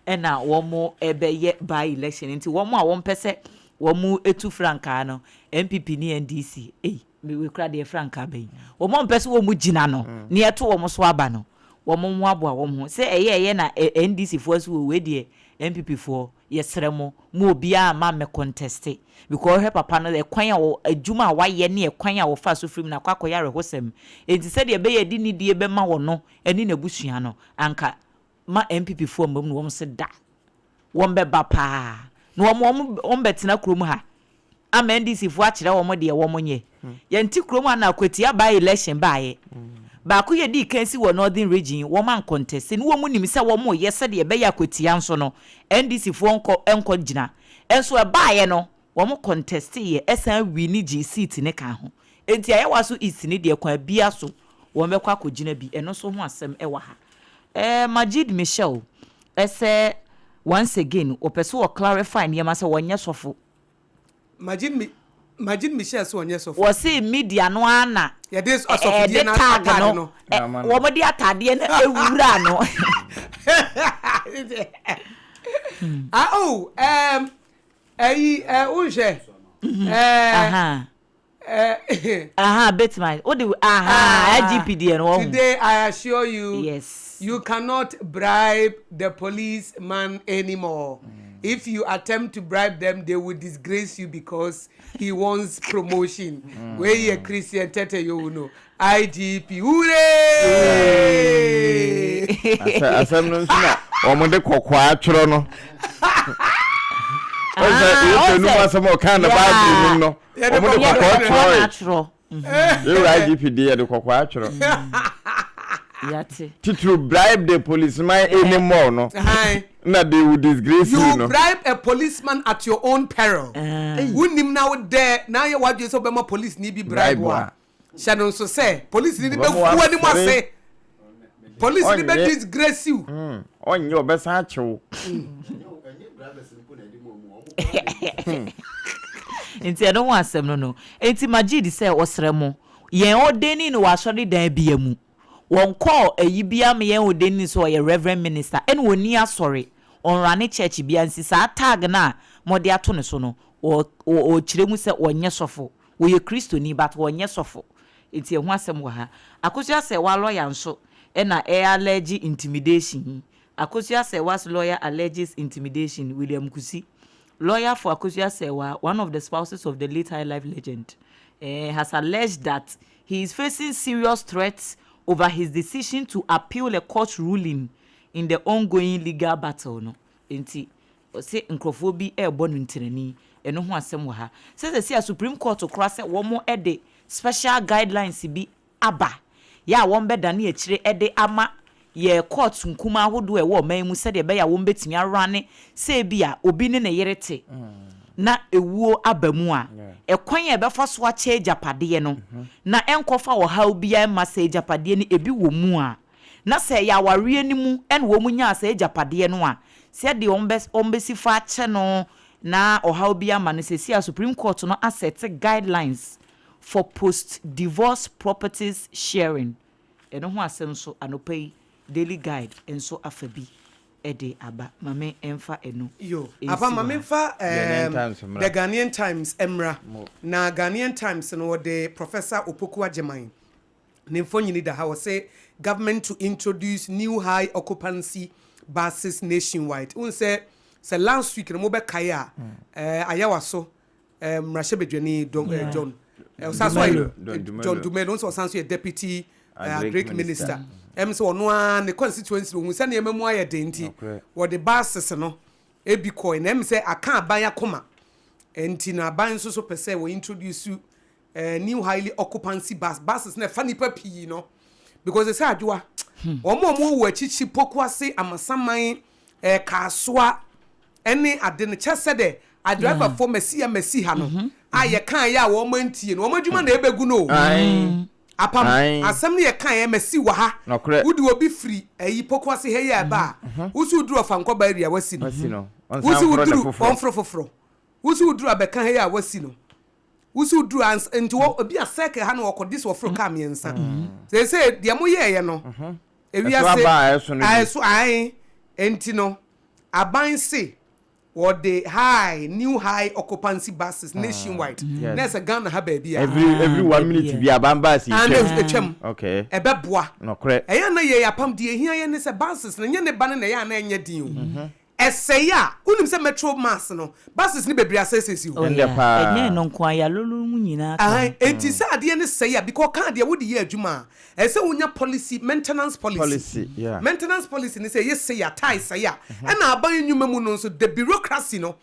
Ɛna wɔn ɛbɛyɛ by election nti wɔn a wɔn pɛ sɛ wɔn tu frankaa no, NPP ne NDC, ei me wei koraa deɛ frankaa bɛn, wɔn a wɔn pɛ sɛ wɔn gyina no na yɛto wɔn so aba no, wɔn mmoaboa wɔn ho sɛ ɛyɛ ɛyɛ na NDC foɔ nso wɔ wei deɛ NPP foɔ yɛsrɛ mo mo obiara mma mmɛ conteste because wohwɛ papa no ɛkwan a wɔ adwuma a wayɛ ne ɛkwan a wɔfaa so firi mu no akɔ akɔyɛ awerɛhosɛm enti sɛdeɛ ɛbɛyɛ ɛde nidie bɛma wɔno ɛne n'abusua no anka ma NPP foɔ mma mu no wɔn se da wɔn bɛba paa na wɔn wɔn wɔn bɛtena kurom ha ama NDC foɔ akyerɛ wɔn deɛ wɔn nyɛ. Yɛn te kurom ha na Akwatia by election baeɛ. Baako yɛ dii kan si wɔ Northern region wɔn ankontɛste ne wɔn nim sɛ wɔn reyɛ sɛdeɛ ɛbɛyɛ Akwatia nso no NDC foɔ nkɔ nkɔ gyina. Nso ɛbaeɛ no wɔn kɔntɛsteeɛ ɛsan wini gyee seat no kaa ho. Enti Ayawaso East no deɛ kwan biara so wɔn bɛkɔ akɔgyina bi. Ɛno nso ho asɛm ɛwɔ ha. Eh Majid Michel sɛ once again wɔpɛ sɛ wɔ clarify nneɛma sɛ wɔnyɛ sɔfo. Majid Mi Majid Michel sɛ ɔnyɛ sɔfo. Wɔse media no ara na Yɛde asɔfodie ɛde no tag ataade no no. wɔn de ataadeɛ no awura no. Ah oh um, ɛyi ɛ wonhwɛ ɛɛ. Aha. Eh, Aha, betumi wode aha IGP deɛ no wɔn. Today I assure you, yes, you cannot bribe the policeman anymore. If you attempt to bribe them, they will disgrace you because he wants promotion. Wei yɛ Christian Tete Yowu no. IGP, hooray! Asɛm no nso na wɔn de kɔkɔɔ atwerɛ no. Ɔsɛ Yesu enum asɛm a ɔka na Bible mu no. Wɔn de kɔkɔɔ twerɛ. Yɛwura IGP de yɛde kɔkɔɔ atwerɛ. Yate. Titiri bribe the policeman anymore no. Na they will disgrace you no. You bribe a policeman at your own peril. Wonim na wo dɛ na ayɛ w'adwene sɛ wobɛma police ni bi bribe a. Hyɛ no nso sɛ police ni bɛgu w'anim ase. Police ni bɛ disgrace you. Ɔnyɛ ɔbɛsan akyew. Nti ɛno ho asɛm no no. Nti Majid sɛ ɔsrɛ mo, yɛn ordaining no wɔ asɔredan bia mu. Wɔnkɔɔ ayi bia ma yɛn ordaining no sɛ ɔyɛ reverend minister ɛna ɔnni asɔre, ɔnrane church bia nti saa tag no a mode ato no so no ɔkyerɛ mu sɛ ɔnyɛ sɔfo. Ɔyɛ Kristoni but ɔnyɛ sɔfo. Nti ɛho asɛm wɔ ha. Akosua Serwaa lawyer nso na ɛ allege intimidation yi. Akosua Serwaa's lawyer alleges intimidation, William Kusi, lawyer for Akosua Serwaa, one of the spouses of the late highlife legend, eh, has alleged that he is facing serious threats over his decision to appeal a court ruling in the ongoing legal battle no. Enti, ɔse nkurɔfoɔ bi rebɔ no ntirani. Ɛno ho asɛm wɔ ha. Sɛ seesei a Supreme Court koraa sɛ wɔde special guidelines bi aba yɛ a wɔbɛdane akyire de ama yɛn courts nkumaa ahodoɔ a ɛwɔ ɔman yi mu sɛdeɛ ɛbɛyɛ a wɔbɛtumi arane sɛ ebia obi ne ne yere te na ɛwuo aba mu a, ɛkwan a ɛbɛfa so akyɛ agyapadeɛ no na ɛnkɔfa ɔhaw biara mma sɛ agyapadeɛ no ebi wɔ mu a, na sɛ ɛyɛ awareɛ no mu na wɔn nyaa saa agyapadeɛ no a, sɛdeɛ wɔbɛ wɔbɛsi fa akyɛ no na ɔhaw biara amma no, seesei a Supreme Court no asɛte guidelines for post divorce properties sharing, ɛno ho asɛm nso anɔpa yi Daily Guide nso afa bi de aba. Ma me mfa ɛno Yo, nsi aba ma wɔ ha. memfa Ghanaian um, Times mmra. The Ghanaian Times mmra. Mo. Na Ghanaian Times no wɔde Professor Opoku Agyemang ne mfonini da ha. Wɔse government to introduce new high occupancy buses nationwide. Wohu sɛ sɛ last week no mobɛkae a, eh, Ayawaso eh, mmarahyɛbadwani Don, eh, John eh, ɔsan so ayɛ John Dumelo nso ɔsan so yɛ deputy eh, agric minister. Ɛm sɛ ɔno ara ne constituency ohun sɛ nneɛma mu ayɛ den nti wɔde buses no ebi kɔe na ɛm sɛ aka aban akoma nti na aban nso so pɛ sɛ wɔ introduce eh, new highly occupancy bus buses na ɛfa nipa pii no because ɛsɛ adwoa wɔn a wɔn wɔ akyikyi pokuase amasaman eh, kaasoa ɛne ade no kyɛ sɛ dɛ adriverfoɔ masi ha masi ha no a yɛkaeɛ a wɔn antie no wɔn adwuma na ɛbɛgu no o apam asɛm no yɛkaeɛ masi wɔ ha wode obi firi ayi pokuase ha yi a ɛba a wosi woduru ɔfankɔba area wasi no wosi woduru ɔmforo foforɔ wosi woduru abɛka ha yi a wasi no wosi woduru ans nti wɔ obi a circle ha no wɔkɔ de sɛ wɔforo kaa mmiɛnsa seesei deɛ moyɛɛyɛ no ewiase a ɛso ae nti no. Aban se wɔde high new high occupancy buses nationwide na ɛsɛ Ghana ha baabi a. Every 1 minute bi aban bus yi Ah, na twam. ɛtwam. Ɛbɛboa. Ɛyɛ na yɛ apam deɛ ehia yɛ ne sɛ buses no nyɛ ne ba no na ɛyɛ a na ɛnyɛ den o. Ɛsɛe a, wonim sɛ Metro Mass no buses no bebree asɛesɛesi hɔ. Oh, Ɛnde yeah. paa. Ɛnyɛ ɛno nko a, yɛalolo mu nyinaa ka ho. Ahan, enti sɛ adeɛ no sɛe a, because car deɛ wode yɛ adwuma a, ɛsɛ sɛ wonya policy, maintenance policy. Policy, yeah. Maintenance policy ne sɛ ɛyɛ sei a, tae sɛe a, ɛna aban nnwuma mu no nso, the bureaucracy no,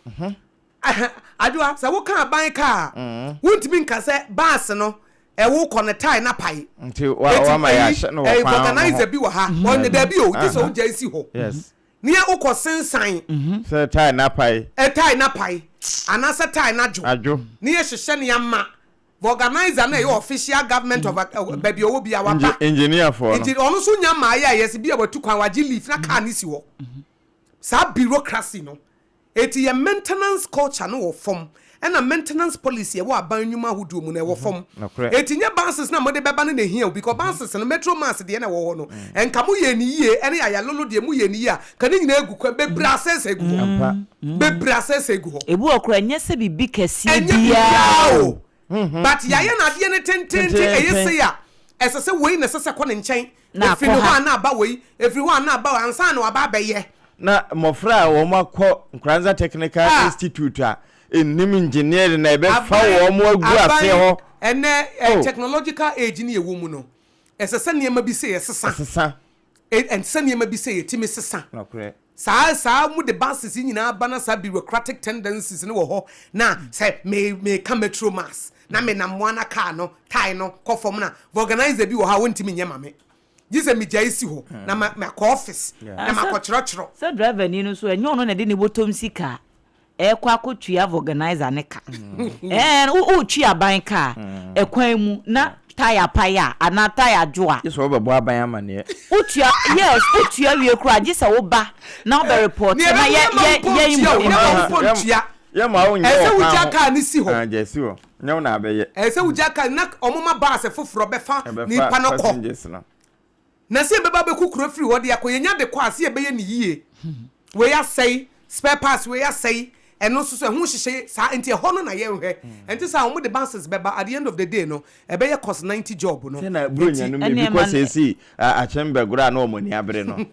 ɛhɛ, Adwoa, sɛ woka aban car a, wontumi nka sɛ bus no, ɛwo kɔ no tae no apae. Nti wa Enti wama ɛyi, yɛahyɛ no wɔ ɛyi, kwan no ho. vulcanizer bi wɔ ha, ɔnyɛ daabi o, gye sɛ wogyae si hɔ. Nea wokɔ sensan. Sɛ tae no apae. Tae no apae anaasɛ tae no adwo. Adwo. Ne yɛhyehyɛ no ama vulcanizer no a ɛyɛ official government of baabi a ɔwɔ biara waba. Engineer foɔ no. Nti ɔno nso nya mmaeɛ a yɛse bi a watu kwan wagye leave na car no si hɔ. Saa bureaucracy no. Enti yɛn maintenance culture no wɔ fam, ɛna maintenance policy a ɛwɔ aban nnwuma ahodoɔ mu no ɛwɔ fam. Enti nyɛ buses no a mode bɛba no na ɛhia o, because buses no, Metro Mass deɛ na ɛwɔ hɔ no, nka moyɛɛ no yie, ɛne Ayalolo deɛ moyɛɛ no yie a, nka ne nyinaa agu kwan, bebree asɛesɛe gu hɔ. Bebree asɛesɛe gu hɔ. Ebi wɔ koraa ɛnyɛ sɛ biribi kɛseɛ Ɛnyɛ biribiara biara o. o. But yɛayɛ no adeɛ no tenteenten, ɛyɛ sei a, ɛsɛ sɛ wei na ɛsɛ sɛ ɛkɔ ne nkyɛn, Na ɛfiri akɔ ne hɔ ha. a na aba wei, ɛfiri hɔ a na aba wei, ansa na waba abɛyɛ. Na mmɔfra a wɔakɔ Nkoranza Technical Ah! Institute a nnim engineering na ɛbɛfa Aban, wɔn agu aban, aseɛ hɔ. ɛnnɛ eh, Oh! technological age no yɛwɔ mu no, ɛsɛ sɛ nneɛma bi sɛ yɛsesa. Ɛsesa. E, ɛsɛ sɛ nneɛma bi sɛ yɛtumi sesa. Nokorɛ. Saa, saa wɔde buses yi nyinaa ba na saa bureaucratic tendencies no wɔ hɔ na sɛ me, meka Metro Mass na menam moa na car no, tae no kɔ fam na vulcanizer bi wɔ hɔ a wɔntumi nyɛ ma me. Gye sɛ megyae si hɔ na ma, makɔ office na makɔkyerɛkyerɛ. Sɛ driver ni no nso ɛnyɛ ɔno na ɛde ne bɔtɔm sika ɛrekɔ akɔtua vulcanizer ne ka. Ɛɛ wotwi aban kaa ɛkwan mu na tire pae a anaa tire adwo a. Gye sɛ wobɛbɔ aban amaneɛ. Wotua yes wotua wie koraa gye sɛ woba na wobɛ report na yɛ yɛ yɛ nea ɛbɛma wo mpo ntua. Yɛ ma wo nyɛ Ɛsɛ wɔ wogya kwan ho. kaa no si hɔ. Ah gya si hɔ. Nyɛ wo na abɛyɛ. Ɛsɛ wogya kaa na wɔn ma bus foforɔ bɛfa Ɛbɛfa nipa no kɔ. passengers no. Na sɛ yɛbɛba abɛku kuro afiri hɔ de akɔ, yɛnya de kɔ a, sɛ yɛbɛyɛ no yie. Wei asɛe, spare parts wei asɛe, ɛno nso so ɛho nhyehyɛe saa, nti ɛhɔ no na yɛnhwɛ. Ɛnte saa a, wɔde buses bɛba, at the end of the day no, ɛbɛyɛ cost 90 job no. Sɛ na Buronya Nti. no mu ebi kɔ seesei akyem bɛgorɔ a na wɔn ani abere no,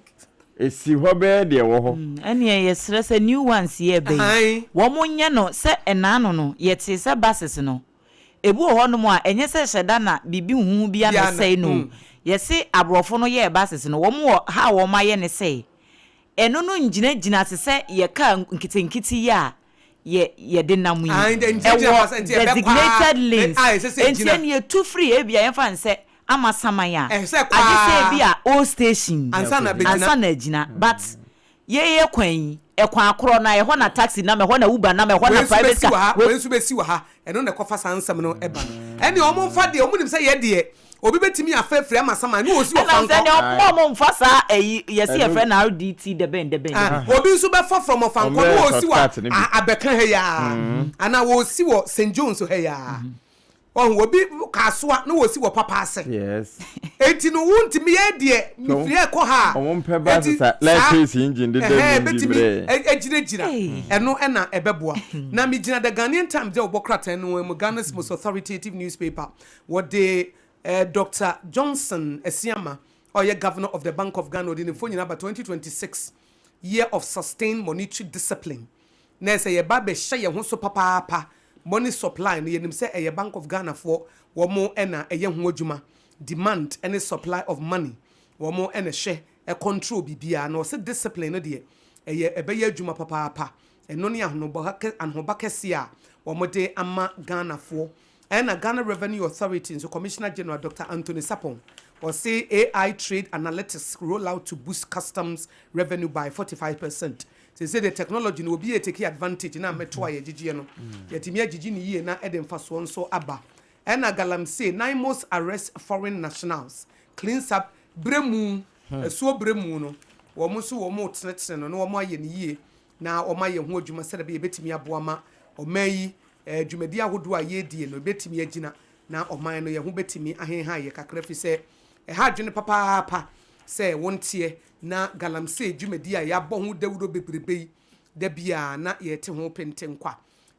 esi hɔ bɛyɛ deɛ ɛwɔ hɔ. Ɛneɛ yɛsrɛ sɛ new ones yi ɛbɛ yi, Ae. wɔn nyɛ no sɛ ɛnaano no yɛtee sɛ buses no Ebi wɔ hɔnom a, ɛnyɛ sɛ hyɛ da na biribi huhu bi Biara na, abɛsɛe no o. mm. Yɛse aborɔfo no yɛɛ buses no, wɔn wɔ ha a wɔayɛ ne sɛ, ɛno no ngyinagyina te sɛ yɛ car nketenkete yi a yɛ yɛde nam yi. Ae, nti ɛngyinagyina Ɛwɔ bus, nti ɛbɛkɔ ara, designated ɛ, lanes. a ɛsɛ sɛ Enti ɛgyina. ɛnneɛ ɛtu firi ebia yɛmfa no sɛ Amasaman a, Ɛsɛ sɛ ɛkɔ agye sɛ ara ebia Old Station ansa na abɛgyina. ansa na agyina. But Yɛyɛ kwan yi, ɛkwan korɔ no a, ɛhɔ na taxi nam, ɛhɔ na Uber nam, ɛhɔ Wei na nso private bɛsi car, wɔ ha, wei. wei nso bɛsi wɔ ha, ɛno na ɛkɔfa saa nsɛm no ba no. Ɛnneɛ wɔn mfa deɛ, wɔn nim sɛ yɛ deɛ, obi bɛtumi afa afiri ama saman ne ɔsi wɔ Ɛna fa sɛ nkɔ. nea ɔmo ɔmo nfa saa ɛyi, yɛsi Ɛno. yɛfrɛ no RDT dɛbɛn dɛbɛn Ah, dɛbɛn. obi nso bɛfa from Ɔfankɔ Wɔn ne bɛyɛ ɔsi wɔ shortcut no bi. a- Abɛka ha yi ara, anaa ɔsi wɔ St. John's ha yi ara. Wahu, obi kasoa na wɔsi wɔ papa ase. Yes. Enti no wontumi yɛ deɛ mefiri ɛkɔ ha a. Wɔn mpɛ ba Enti sesa saa lɛtris engine deda ɛhɛn mu bi bɛtumi mmerɛ. agyinagyina ɛno ɛna ɛbɛboa. Na megyina The Ghanaian Times deɛ wɔbɔ krataa no mu Ghana's most authoritative newspaper wɔde eh, Dr. Johnson Asiama a ɔyɛ Governor of the Bank of Ghana ɔde ne mfonyin aba 2026 year of sustained monetary discipline na ɛsɛ yɛba bɛhyɛ yɛn ho so papaapa. Money supply no yɛnim sɛ ɛyɛ Bank of Ghana foɔ wɔn na ɛyɛ ho adwuma, demand ne supply of money wɔn na ɛhwɛ control biribiara. Na ɔse discipline no deɛ ɛyɛ ɛbɛyɛ adwuma papaapa. Ɛno ne ahonoba anohoba kɛseɛ a wɔde ama Ghana foɔ. Ɛna Ghana Revenue Authority nso Commissioner General Doctor Anthony Sarpong ɔse AI trade analytics roll out to boost customs revenue by 45 percent. Seesei deɛ technology no obi retake advantage na mɛto a yɛgyegyeɛ no, yɛatumi agyegye no yie na ɛde mfasoɔ nso aba. Ɛna galamsey, NAIMOS arrest foreign nationals, cleans up berɛ mu, asuo berɛ mu no, wɔn nso wɔn retenetene no na wɔn ayɛ no yie na wɔn ayɛ ho adwuma sɛdeɛ ɛbɛyɛ ɛbɛtumi aboa ma ɔman yi dwumadie ahodoɔ a yɛredie no ɛbɛtumi agyina na ɔman no yɛn ho bɛtumi ahenhan yɛ kakra firi sɛ ɛha adwene papaapa. sɛ wonteɛ na galamsey dwumadi a yɛabɔ ho dawuro bebrebe yi da biara na yɛte ho pentenkwa.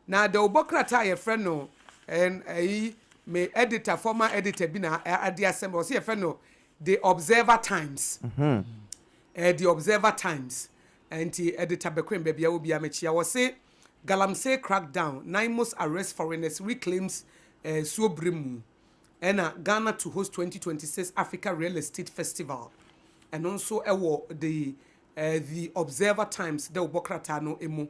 Na dawubɔ krataa a yɛfrɛ no ɛyi me editor former editor bi na ade asɛm ɔsɛ yɛfrɛ no The Observer Times. The Observer Times. Nti editor Bekwin baabi a wɔ biara mekyia. Wɔse galamsey crackdown, NAIMOS arrest foreigners reclaims suobere mu. Ɛna Ghana to host 2026 Africa Real Estate Festival. Ɛno nso ɛwɔ The Observer Times dawubɔ krataa no mu.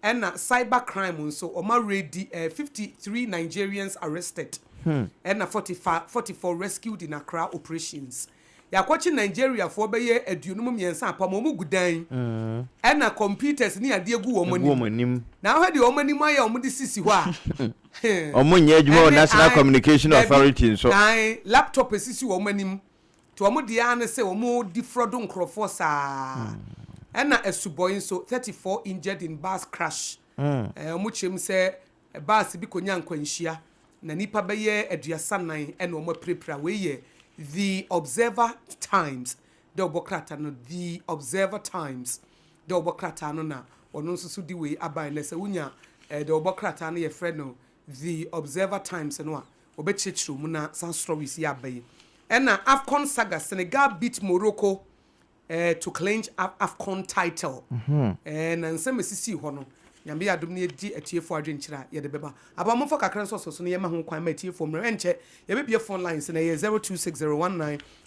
Ɛna cyber crime nso ɔma ready 53 Nigerians arrested. Ɛna 45, 44 rescued in Accra operations. Yɛakɔkye Nigeriafoɔ bɛyɛ 53 apam wɔn gu dan. Ɛna computers ne adeɛ gu wɔn Egu anim. wɔn anim. Na ahwɛ deɛ wɔn anim ayɛ a wɔn de sisi hɔ a. Ɔmo nyɛ adwuma wɔ Ɛne National Communication dabi, Authority nso. Ae, laptop esisi wɔn anim. Nti wɔn deɛ ara ne sɛ wɔn defraud nkurɔfoɔ saa. Ɛna asubɔi nso 34 injured in bus crash. Wɔn kyerɛ mu sɛ bus bi konya nkwanhyia na nipa bɛyɛ 34 ɛna wɔn apirapira. Wei yɛ The Observer Times dɛ ɔbɔ krataa no, The Observer Times dɛ ɔbɔ krataa no, na ɔno nso so di wei aban na sɛ wonya dɛ ɔbɔ krataa no yɛfrɛ no The Observer Times no a, wɔbɛkyerɛkyerɛ mu na saa stories yi aba yi. Ɛna AFCON saga, Senegal beat Morocco to clinch AFCON title. Na nsɛm esisi hɔ no, Nyame yɛ adom no yɛgye atiefoɔ adwenkyerɛ a yɛde bɛba aba. Momfa kakra nso so no yɛma ho kwan ma atiefoɔ mmerɛ ɛnkyɛ yɛbɛbie phone lines na ɛyɛ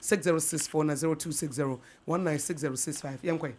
0260196064 na 0260196065. Yɛnkɔe.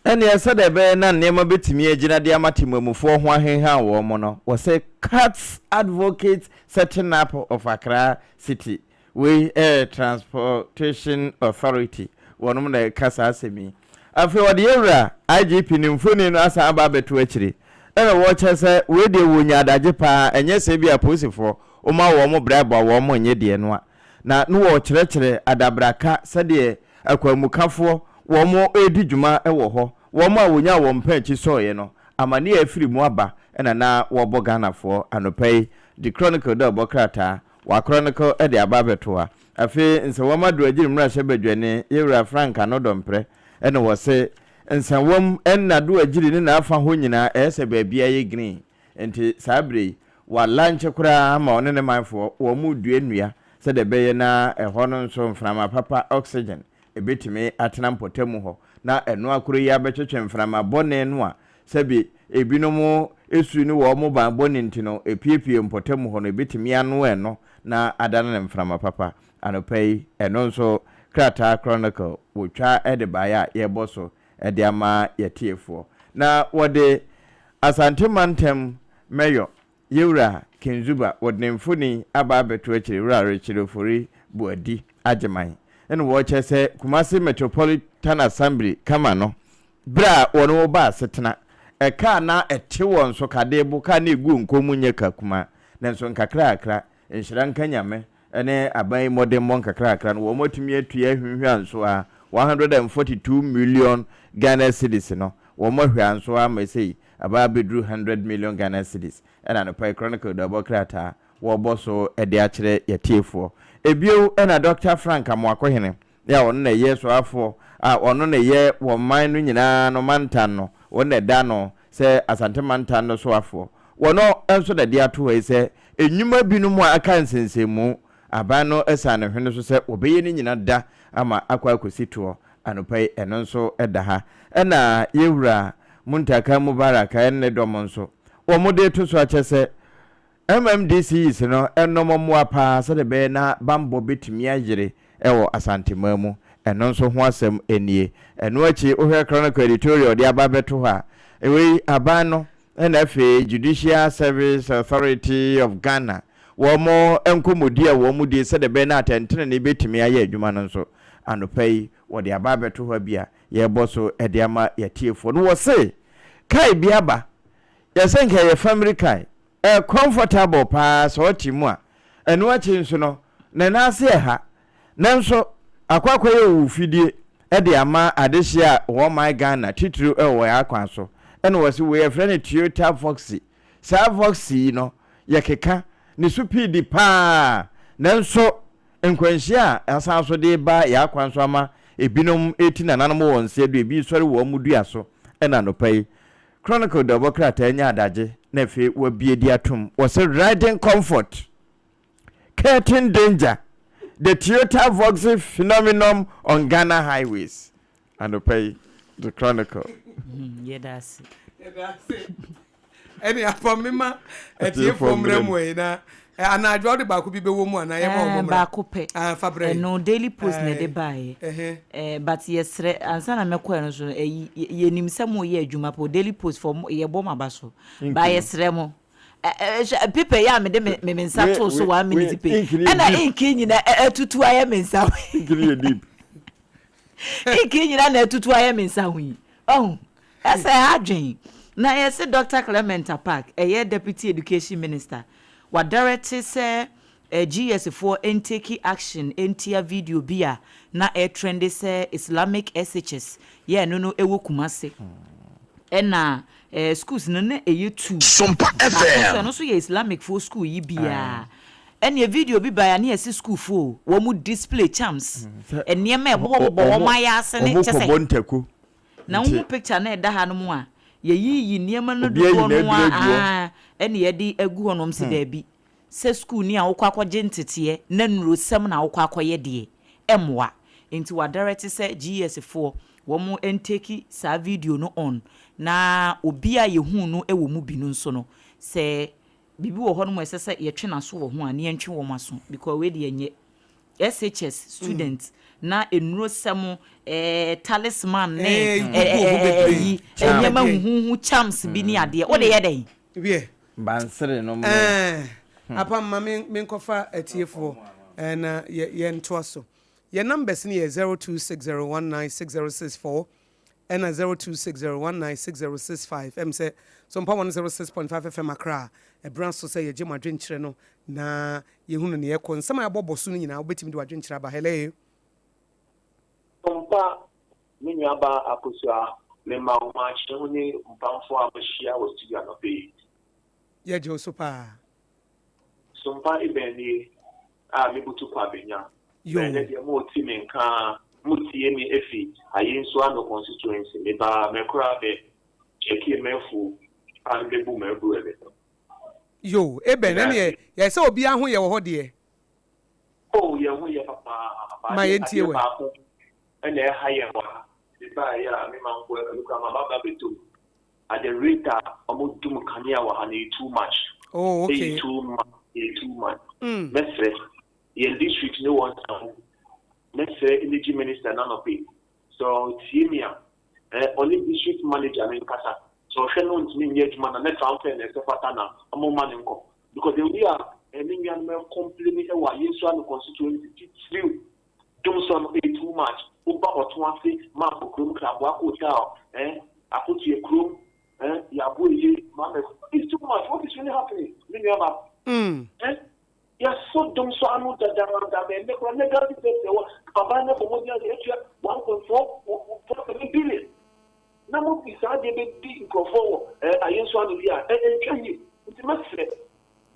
Ɛneɛ sɛdeɛ ɛbɛyɛ na nneɛma bɛtumi agyina de ama temamufoɔ ho ahenha wɔn mo no, wɔsɛ CATS advocate setting up of Accra City. Wei ɛyɛ Transportation Authority wɔnom na ɛka saa asɛm yi. Afei wɔde yɛwura IGP ne mfoni no asan aba abɛto akyiri, ɛna wɔkyɛ sɛ wei deɛ wɔnya adagye paa. Ɛnyɛ sɛ bi a polisifoɔ wɔma wɔn mo bribe a wɔn mo nyɛ deɛ no a na ne wɔkyerɛkyerɛ adabraka sɛdeɛ akwanmukafoɔ wɔn mo redi dwuma wɔ hɔ, wɔn a wɔnya wɔn mpa akyi sɔɔeɛ no amane a afiri mu aba. Ɛna na wɔbɔ Ghanafoɔ anɔpa yi The Chronicle dɛ ɔbɔ krataa wa Chronicle de aba abɛto ha. Afei Nsawam Adoagyiri mmarahyɛ badwani yɛwura Frank Anodɔmprɛ ɛna wɔse Nsawam ɛna Adoagyiri ne n'afa hɔ nyinaa ɛyɛ sɛ baabi ayɛ green, nti saa berɛ yi wa launch koraa ama ɔne ne manfoɔ wɔn mu dua nnua sɛdeɛ ɛbɛyɛ na ɛhɔ no nso mframa papa, oxygen, ɛbɛtumi atena mpɔtamu hɔ, na ɛno akoro yi abɛtwetwe mframa bɔne no a sɛbi ebinom esu ne wɔn mo ban bɔne nti no epiepie mpɔtamu hɔ no, ebɛtumi ano ɛno na adane ne mframa papa. Anɔpa yi ɛno nso krataa Chronicle wɔtwa ɛde baeɛ a yɛbɔ so ɛde ama yɛtiefoɔ. Na wɔde Asante Mantam mɛyɔ yɛwura Kenzuba wɔde ne mfoni aba abɛto akyire, wura Rekyerɛ Ofori Buadi Agyeman, ɛna wɔkyerɛ sɛ Kumasi Metropolitan Assembly kama no berɛ a wɔne wo ba asetena ɛka na ɛte wɔn so kade bo ka na egu nkɔn mu nyɛ ka kuma, nanso nkakrakra, nhyira nka Nyame ne aban yi mmɔdemmɔ, nkakrakra no wɔn atumi atua ahwihwa nso a 142 million Ghana cedis no wɔn ahwɛ nso ama sɛ aba abɛduru 100 million Ghana cedis. Ɛna anɔpa yi Chronicle dɔbɔ krataa wɔbɔ so de akyerɛ yɛtiefoɔ. Ebio ɛna Dr Frank Amoakohene yɛ a ɔno na ɛyɛ soafoɔ a ɔno na ɛyɛ wɔn man no nyinaa no mantan no, wɔn na ɛda no sɛ Asante mantan no soafoɔ, wɔn nso na ɛde ato hɔ yi sɛ nnwuma binom a aka nsensɛnmu, aban no san ne hwene so sɛ wɔbɛyɛ ne nyina da ama akɔ akɔsi toɔ. Anɔpa yi ɛno nso da ha. Ɛna yɛwura Muntaka Mubarak ɛne ne dɔm nso wɔn de to so akyɛ sɛ MMDCs no ɛnɔm mmoa paa sɛdeɛ ɛbɛyɛ na bambɔ bɛtumi ayere ɛwɔ Asanteman mu. Ɛno nso ho asɛm nie. Ɛno akyi wohwɛ Chronicle editorial de aba bɛto hɔ a, wei aban no ɛna afei Judicial Service Authority of Ghana wɔn nkɔmmɔdi a wɔn die sɛdeɛ ɛbɛyɛ na atɛntenene bɛtumi ayɛ adwuma no nso, anɔpa yi wɔde aba abɛto hɔ bi a yɛrebɔ so de ama yɛtiefoɔ no. Wɔse kae bi aba yɛsɛ nka yɛ family kae ɛ comfortable paa sɛ ɔte mu a. Ɛno akyi nso no ne nan ase ɛha, nanso akɔ akɔyɛ owu fidie de ama adehyeɛ a wɔn man Ghana titiri wɔ wɔn akwan so. Ɛna wɔsi wei yɛfrɛ no Toyota Voxy. Saa Voxy yi no yɛkeka ne so pii di paa, nanso nkwanhyia a asan so de ba yɛ akwan so ama Ebinom reti nananom wɔ nseɛ do, ebi resɔre wɔ wɔn dua so ɛna anɔpa yi. Chronicle dawubɔ krataa anya adagye na afei wɔabue de atom. Wɔse Riding Comfort, Curtain Danger, The Toyota Voxy Phenomenon on Ghana Highways. Anɔpa yi, The Chronicle. Yɛda ase. Yɛda ase. Ɛne apam me ma atiefoɔ mmerɛ mu yi na anadwo wode baako bi bɛwɔ mu anaa yɛma wɔn mmra. Baako pɛ. Ah, fa brɛ. Ɛno Daily Post na ɛde baeɛ. Eh, but yɛsrɛ ansa na mɛkɔ ɛno so no ɛyi yɛnim sɛ moyɛ adwuma pɔ Daily Post fɔ yɛbɔ mo aba so. Ba yɛsrɛ mo. Paper yi a mede me me nsa too so one minute pɛ ɛna ink nyina atutu ayɛ me nsa ho. Ink no yɛ deep. Ink nyina na atutu ayɛ me nsa ho yi. Ɔho ɛsɛ adwen. Na yɛse Doctor Clement Apaak ɛyɛ Deputy Education Minister wadarɛte sɛ GS foɔ ntake action ntia video bi a na ɛretrende sɛ Islamic SHS yɛ ɛno no ɛwɔ Kumasi ɛna schools no na ɛyɛ two Sompa baako nso FM. ɛno nso yɛ Islamic foɔ school yi biaa ɛneɛ video bi baeɛ a na yɛse school foɔ o wɔn display charms nneɛma a ɛbobɔbobɔ wɔn ayaase ne Wɔn kyɛsɛ kɔbɔ ntaku. Na Nti. wohu picture no a ɛda ha nom a, yɛyiyi nneɛma no Obiara yi dodoɔ no n'aduro ara agu hɔ. aa ɛna yɛde agu hɔ nom se daabi, sɛ sukuuni a wokɔ akɔgye nteteɛ na nnurosɛm na wokɔ akɔyɛ deɛ, ɛmmoa. Nti wɔadarɛte sɛ GES foɔ wɔn ntake saa video no on na obi a yɛhuu no wɔ mu bi no nso no, sɛ biribi wɔ hɔ nom a ɛsɛ sɛ yɛtwe n'aso wɔ ho a, ne yɛntwe wɔn aso because wei deɛ ɛnyɛ. SHS student na nnurosɛm, eh, talisman ne Eh, eh, gugu ho eh, bebree. ayi, Charm. nneɛma huhuhu, charms bi ne adeɛ. Wode yɛ dɛn? Wiɛ. Bansere nom ne. Eh, apam ma me menkɔfa atiefoɔ eh, na yɛ yɛntoa so. Yɛn numbers no yɛ 0260196064 ɛna 0260196065. Ɛm sɛ Sompa 106.5 FM Accra. Ɛberɛ aso sɛ yɛgye mo adwenkyerɛ no na yɛhunu nea ɛkɔ. Nsɛm a yɛabɔbɔ so no nyinaa wobɛtumi de w'adwenkyerɛ aba. Hello. Sompa, me nuabaa Akosua, mema wo maakye wo ne wo mpamfoɔ a moahyia wɔ studio anɔpa yi. Yɛgye wo so paa. Sompa ebɛn nie a me butu kwa benya. Yoo. Na ɛnɛ deɛ mo ti me nka ara, mo tie me efi Ayensuano constituency, me baa mɛkora bɛ kyɛkie m'afuo a me bɛ bu m'aburu ɛbɛ. Yoo, ebɛn, Meda ɛneɛ ase. yɛ sɛ obiara ho yɛ wɔ hɔ deɛ. Oh yɛn ho yɛ papaapa, Ma adeɛ yɛntie adeɛ wɛ. baako na ɛha yɛn wɔ ha, me baeɛ a me manfoɔ me koraa maba ba bɛtɔ mu, at the rate a wɔn dum kanea wɔ ha no ɛyɛ too much, Oh ɛyɛ okay. too much, ɛyɛ too much, Mm. mɛsrɛ yɛn district ne wɔn nsa ho, mɛsrɛ energy minister no anɔpa yi sɛ ɔtie me a, eh, ɔne district manager no nkasa, sɛ ɔhwɛ na ɔntumi nyɛ adwuma no a, na transfer na ɛsɛ fata no a, wɔmma no nkɔ. Because the way a eh, me nuanom ɛcomplaini ɛwɔ Ayensuano constituency titiriw Dumsor no ɛyɛ too much, woba ɔto ase Maako kurom, Kraboa Hotel, eh, Akotua kurom, eh, Yaboeye, Mame, it's too much, what is really happening, me nuaba? Mm. Eh, Yɛasɔ dom so ano dadaada ma ɛnnɛ koraa legacy debt a ɛwɔ aban no abɔ mmɔden ade atua 1.447 billion na mode saa adeɛ bɛdi nkurɔfoɔ wɔ ayenso ano yi a ɛntwa yie. Nti mɛsrɛ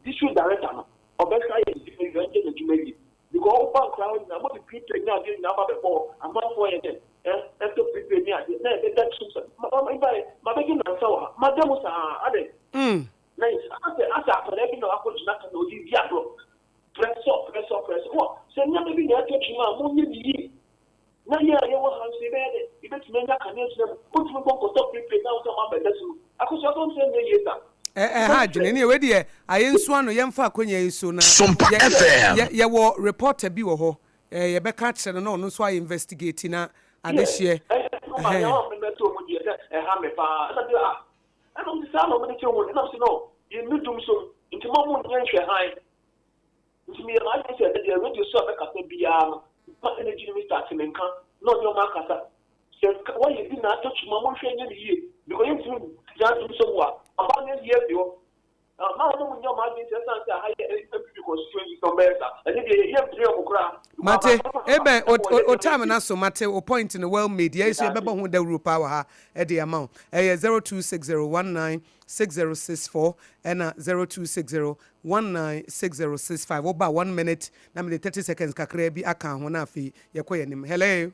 district director no ɔbɛhwɛ ayɛ n'adwuma yie, ɔnyɛ n'adwuma yie because woba nkoraa hɔ nyinaa mode prepaid ne adeɛ nyinaa ba bɛbɔ hɔ amanfoɔ yɛ dɛn ɛtɔ prepaid ne adeɛ na ɛbɛda tirim sɛ mabɛdi nansa wɔ ha mada mu saa adɛn. Na asɛ asɛ akwadaa bi na wakɔgyina ka na ɔde redi agorɔ. Prɛsɔ, prɛsɔ, prɛsɔ. Wɔ, sɛ nneɛma bi na ɛtɔ kyima a, monyɛ no yie. Na yɛn a yɛwɔ ha nso, yɛbɛyɛ dɛn? Yɛbɛtumi anya kanea agyina mu. Wontumi nkɔ nkɔtɔ prepaid na wo sɛ moabɛda sum. Akosua, so wonte sɛ ɛnyɛ yie saa? Ɛ ɛha adwene. Mɛsrɛ. Ɛneɛ wei deɛ ayɛ nsu ano, yɛmfa akwanya yi so na Sompa yɛ FM. yɛ yɛwɔ reporter bi wɔ hɔ, ɛ yɛbɛka akyerɛ no na ɔno nso ayɛ investigate na Yes, adehyeɛ ɛyɛ nneɛma ɛhɛn. a mɛtɔ mu deɛ na ɛha me paa. Ɛna bi a, Ɛna ɔmo se saa na ɔmo de kyɛ wɔn, ɛna ɔmo se no yɛnni dum so nti mo mo nyɛ nhwɛ hann. Nti meyɛ m'adwene sɛ ɛnɛ deɛ radio so a mɛkasa biara no mɛma energy minister ate me nka na ɔne ɔmo akasa. Sɛ wɔyɛ bi na atɔ kyima monhwɛ nyɛ no yie because yɛntumi gyina dum so mu a ɔbaa no ayi afi hɔ. Mma ɔmo nyɛ ɔmo adwene sɛ ɛsiane sɛ aha yɛ NPP constituency nti ɔmo bɛyɛ saa. Ɛno deɛ yɛmpene ɔmo koraa because Mate, aban papa Eben, o, ɛwɔ o, yɛn o nneɛma time yie. no aso, mate o point no well made, yɛn nso Meda ase. yɛbɛbɔ ho dawuro paa wɔ ha de ama wo. Ɛyɛ 0260196064 ɛna 0260196065. Woba one minute na mede 30 seconds kakraa bi aka ho na afei yɛkɔ yɛn anim. Hello.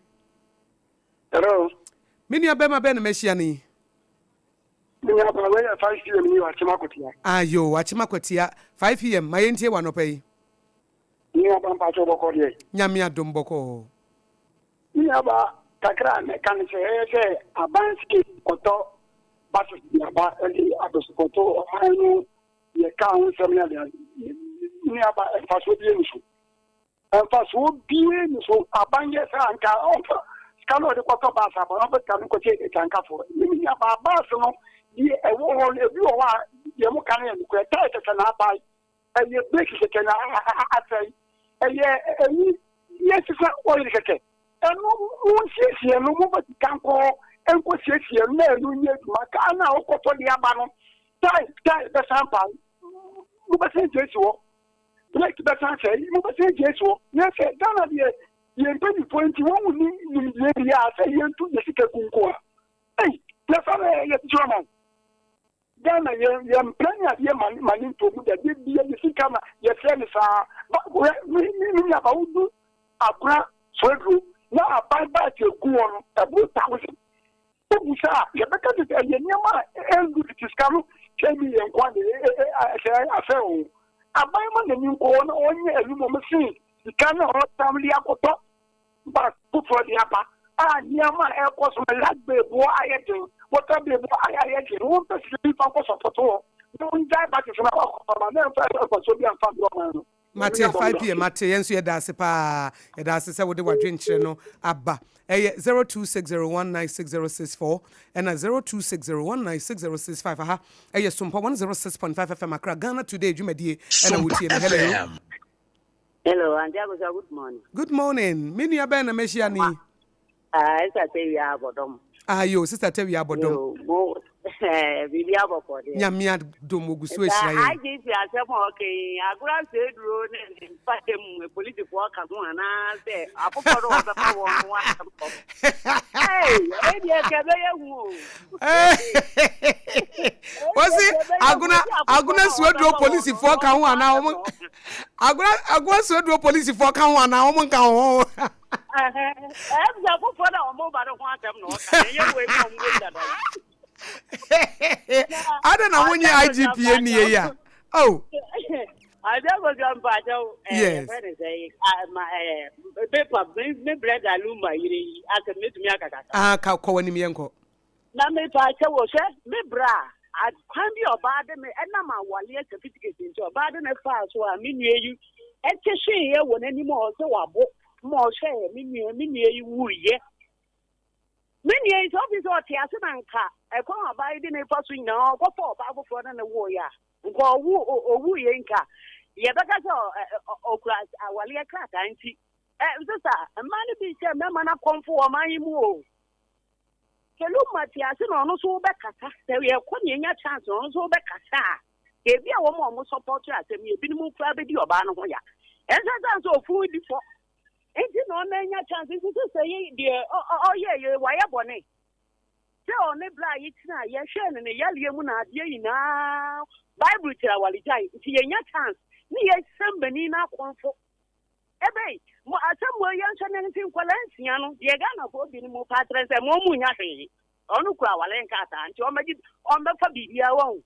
Hello. Me nua bɛrima bɛn na mahyia no yi? Me nua baa, wei yɛ 5 pm ni o, Akyem Akwatia. Ayo, Akyem Akwatia, 5 pm, ma yɛntie wo anɔpa yi. Me nua baa mpakyɛw bɔkɔɔ deɛ? Nyame adom bɔkɔɔ. Me nua baa, kakra a mɛka ne sɛ, ɛyɛ sɛ aban se kɔtɔ buses de aba de abɛsupɔto ɔman no yɛ kaa ho nsɛm ne adeade. Me nua baa, mfasoɔ biara nni so. Mfasoɔ biara nni so. Aban yɛ saa a, nka ɔmfa sika no a ɔde kɔtɔ baase aba no, ɔmfa sika no nkɔkyɛ agyankafoɔ. Ne me nua baa, baase no, deɛ ɛwɔ hɔ no, ebi wɔ hɔ a, deɛ moka no yɛ nokorɛ. Tae kɛkɛ na apae, ɛyɛ breki kɛkɛ na asɛe, ɛyɛ ɛyi, yɛsesa oil kɛkɛ. Ɛno, monsiesie no, momfa sika nkɔ hɔ nkɔsiesie no na ɛno nyɛ adwuma. Kaa no a wokɔtɔ de aba no, tae, tae bɛsan pae, mobɛsan gya asi hɔ. Break bɛsan sɛe, mobɛsan agyae soɔ. Na sɛ Ghana deɛ yɛn mpanyinfoɔ nti wɔn nni nimdeɛ biara sɛ yɛntu yɛ sika gu nko a, ei, na saa na yɛkyekyere ɔman. Ghana yɛn yɛn mpɛ ne adeɛ ma ma ne ntɔ mu da, da bia yɛ sika na yɛsrɛ ne saa. Ba hwɛ me me me nuaba wodu Agona Swedru na aban baasi egu hɔ no ɛboro thousand. Wobu saa a, yɛbɛka sɛ sɛ ɛyɛ nneɛma a ɛndu tete sika no 10 million nko ara na ɛsɛ asɛe o. Aban ma n'ani nkɔ hɔ na ɔnyɛ ɛno mmom sen sika no a ɔretam de akɔtɔ bus foforɔ de aba a nneɛma a ɛrekɔ so no light bill boɔ ayɛ den, water bill boɔ ayɛ den. Wɔmpɛ sika bi mfa nkɔ sɔpɔto hɔ na wɔngyae buses no a wɔakɔfa ma na ɛmfa mfasoɔ bi amfa mbrɛ ɔman no. Mate, 5pm, mate, yɛn nso yɛda ase paa. Yɛda ase sɛ wode w'adwenkyerɛ no aba. Ɛyɛ 0260196064 ɛna 0260196065. Aha ɛyɛ Sompa 106.5 FM Accra, Ghana Today dwumadie ɛna Sompa wotie no. Hello. FM. Hello, Auntie Akosua, good morning. Good morning. Me nua bɛn na mahyia no yi? Ah, Sister Tawia abɔdɔm. Ah yo, Sister Tawia abɔdɔm. Yo, mo eh, biribi abɔkɔ deɛ. Nyame adom ogu so ahyira yɛn. IGP asɛm a ɔka yi, agorɔ asɛ aduro ne ne mpata mu polisifoɔ ka ho anaasɛ afoforɔ no wɔbɛfa wɔn ho asɛm kɔ. Hey, ɛyɛ deɛ kɛ bɛyɛ hu o. Wɔsi agona agona suaduro polisifoɔ ka ho anaa wɔn agona agona suaduro polisifoɔ ka ho anaa wɔn nka ho. Ɛɛ foforɔ na wɔn ba no ho asɛm na ɔka na ɛyɛ wei na wɔn wɔ dada yi. Ada na wonye IGP ni yɛ ya. Oh. Ade akɔsua mpakyɛw. Yes. Ɛɛ ne sɛ ma ɛɛ paper me me brɛda Luma yere yi asɛm metumi akakaka. Ah ka kɔ w'anim yɛn kɔ. Na mepaakyɛw o hwɛ me bra a kwan bi a ɔbaa de me ɛnam awaleɛ certificate nti ɔbaa de me faa so a me nua yi ɛte hweeɛ wɔ n'anim a ɔsɛ wabo ma ɔhwɛɛ me nua me nua yi wuiɛ me nua yi sɛ ɔfi sɛ ɔte ase na nka ɛkwan a ɔbaa yi de ne fa so nyinaa ɔkɔfa ɔbaa foforɔ ne ne woeɛ a nka ɔwu ɔwuiɛ nka yɛbɛka sɛ ɔkura awaleɛ krataa nti ɛ sista mmaa no bi hyɛ mmarima no akɔmfo wɔ ɔman yi mu o. Keluma te ase na ɔno nso wobɛkasa sɛ yɛkɔ ne yɛnya chance na ɔno nso wobɛkasa a ebi a wɔn a wɔn support asɛm yi ebinom koraa bɛdi ɔbaa no ho ya ɛnsɛ sɛ nso ofun di fɔ nti na ɔno anya chance nti sɛ sɛ yi deɛ ɔyɛ yɛ wayɛ bɔne sɛ ɔne bla yi tena yɛhwɛ no ne yareɛ mu na adeɛ nyinaa bible kyerɛ awaregyae nti yɛnya chance ne yɛsɛm bani no akɔmfo Ebei, mo asɛm wei yɛ nso ne nti nkwadaa nsia no deɛ Ghanafoɔ binom pa akyerɛ sɛ mo ɔmo nnya hwee. Ɔno kura aware nkrataa nti ɔmmɛgye ɔmmɛfa biribiara wahu.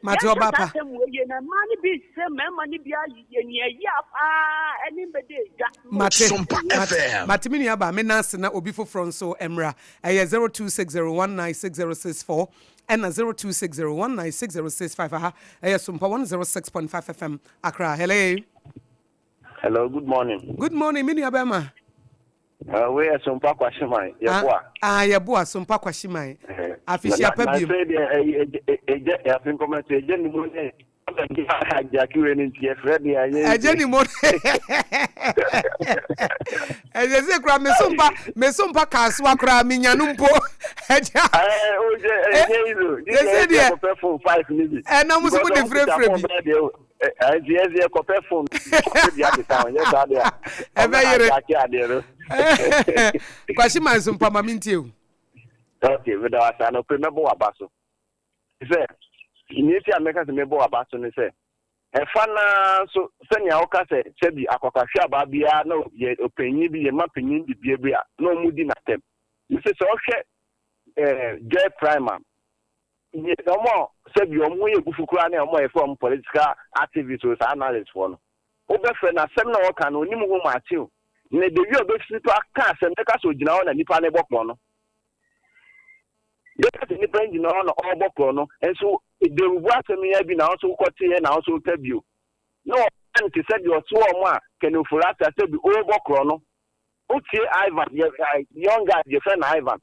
Mate Yɛnhwɛ ɔba saa pa. asɛm wei yie na mmaa no bi sɛ mmarima no bi ayɛ nea ɛyɛ a paa ɛne mbɛda edwa. Mate, Sompa mate, FM. mate me nua baa, me nan ase na obi foforɔ nso mmra. Ɛyɛ 0260196064 ɛna 0260196065 aha ɛyɛ Sompa 106.5 FM Accra. Hello. Hello, good morning. Good morning, me nua bɛrima. Uh, wei yɛ Sompa Kwahyeman, yɛboa. Ah, ah yɛboa Sompa Kwahyeman. Eh, Afehyia pa biem. Na sɛ deɛ ɛgya afe nkɔmɔ sɛ ɛgya ne mu ne agyake wei no nti yɛfrɛ deɛ anyɛ ɛgya ne mu ɛsɛ sɛ kura me so mpa me so mpa kaasoa koraa menya no mpo ɛgya ɛsɛ deɛ ɛnam so mo de frɛfrɛ bi Ɛnti yɛn nso yɛkɔpɛ phone kɔpɛ bi akeka ho nyɛ saa deɛ a ɔbɛ Ɛbɛyere. hijack adeɛ no. Kwasi Manso mpa ma mentie o. Ok, meda wo ase anɔpɛ mɛbɔ w'aba so. Sɛ nea eti a mɛka sɛ mɛbɔ w'aba so ne sɛ ɛfa no ara nso sɛnea woka sɛ sɛbi akwakwahwe abaa biara na yɛ ɔpanyin bi yɛ ma panyin dibea bi a na wɔn di n'atɛm. Mese sɛ ɔhwɛ eh, Joy Prime a, wɔn a sɛbi wɔn ho yɛ abufu koraa ne wɔn a yɛfrɛ wɔn political activists o, saa analysts foɔ no, wobɛfrɛ no asɛm na ɔka no onim ho maakye o. Na the way ɔbɛsi so aka asɛm bɛka sɛ ogyina hɔ na nipa no bɔ korɔ no. Bɛka sɛ nipa no gyina hɔ na ɔrebɔ korɔ no, nso dawubu asɛm yi bi na wo nso wokɔteeɛ na wo nso woka bio. Na ɔka no te sɛ deɛ ɔte wɔn a Ken Ofori-Atta sɛbi ɔrebɔ korɔ no. Wotie Ivan, yɛ young guy yɛfrɛ no Ivan,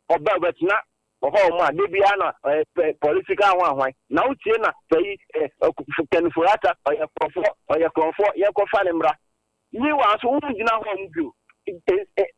ɔbɛ ɔbɛtena hɔ wɔn a da biara na ɔyɛ pɛ political hwanhwan. Na wotie na pɛyi ɛ Ken Ofori-Atta ɔyɛ korɔfoɔ, ɔyɛ korɔmfoɔ, yɛnkɔfa no mmra. Meanwhile nso wongyina hɔ mu bio.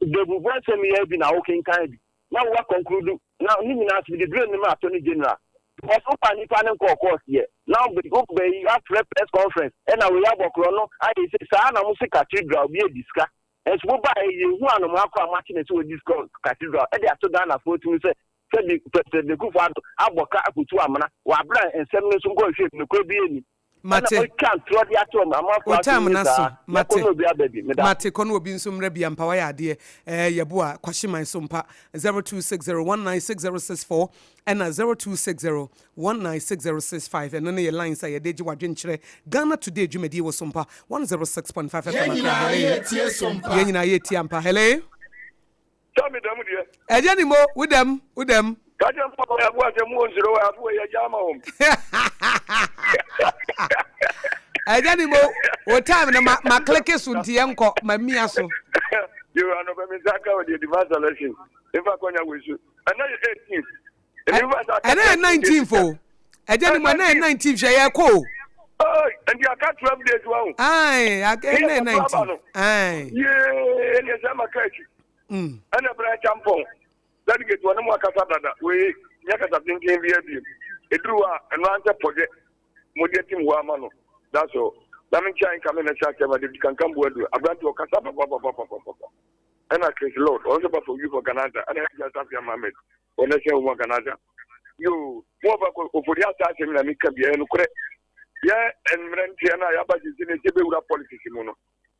Dawurubɔ nsɛm yi ara bi na wokenkan bi na woa conclude na ne nyinaa nso mede blame no ma Attorney General because wofa nnipa no nkɔɔ court yɛ na wobɛ yi afrɛ press conference ɛna wei abɔ korɔ no ayɛ sei saa na mo se cathedral obi adi sika nso mobaeɛ yɛnhu anomaa koro a moakye no sɛ wadi sika wɔ cathedral ɛde ato Ghanafoɔ tirim sɛ sɛbi President Akufo Addo abɔ ka akɔtu amena wɔ aberɛ a nsɛm no nso nkɔhwehwɛ mu nokorɛ biara nnim. Mate. Ɛna ɔtwa ntorɔ de ato ɔmo amanfoɔ Wo aso time nie no aso. saa. Mɛkɔ Mate. na obi aba bi. Meda Mate. Kɔ na obi nso mmra bi ampa wayɛ adeɛ. Ɛɛ yɛboa Kwahyeman so mpa. 0260196064 ɛna 0260196065 ɛno ne yɛ lines a yɛde gye w'adwenkyerɛ. Ghana Today dwumadie wɔ Sompa 106.5 FM Yɛn Accra. nyinaa Hello. yɛretie Sompa. Yɛn nyinaa yɛretie ampa. Hello. Sɛ me dɛm deɛ. Ɛgya ni mo, wo dɛm, wo dɛm. Ka kyerɛ mpa bɔ yɛboa sɛ mu onsuro wɔ afe wei yɛgya ama wɔn. Ɛgya ni mo, wo time no ma ma kleke so nti yɛn kɔ, ma mia so. Yo, anɔpɛ me nsa ka wɔ deɛ divine selection. Mfa kɔnya wei so. Ɛnɛ yɛ 18. Ɛnɛ yɛ 19 fo. Ɛgya ni mo ɛnɛ yɛ 19 hwɛ yɛ kɔ o. Nti aka 12 days wa o. Ayi, ɛnɛ yɛ 19. Ayi. Yee, ɛnɛ sɛ ma ka akyi. Ɛna Brian Champong, delegate wɔne mo akasa dada, wei nyɛ kasa tenten biara bio. Ɛduru hɔ a, ɛno ara sɛ pɔdwɛ mode atim hɔ ama no. That's all. Na me nkyɛn nka me na hyɛ akyɛ ma David Kankan Boadu, aberante ɔkasa papapapapapa. Ɛna Chris Lord, ɔno nso ba for youth organizer, ɛna Hajia Safia Mohammed, wɔ National Women Organizer. Yoo, mo ɔba kɔ ofori asa asɛm na meka bi, ɛyɛ nokorɛ. Yɛ mmeranteɛ no a yɛaba sisi no sɛ bɛwura politics mu no,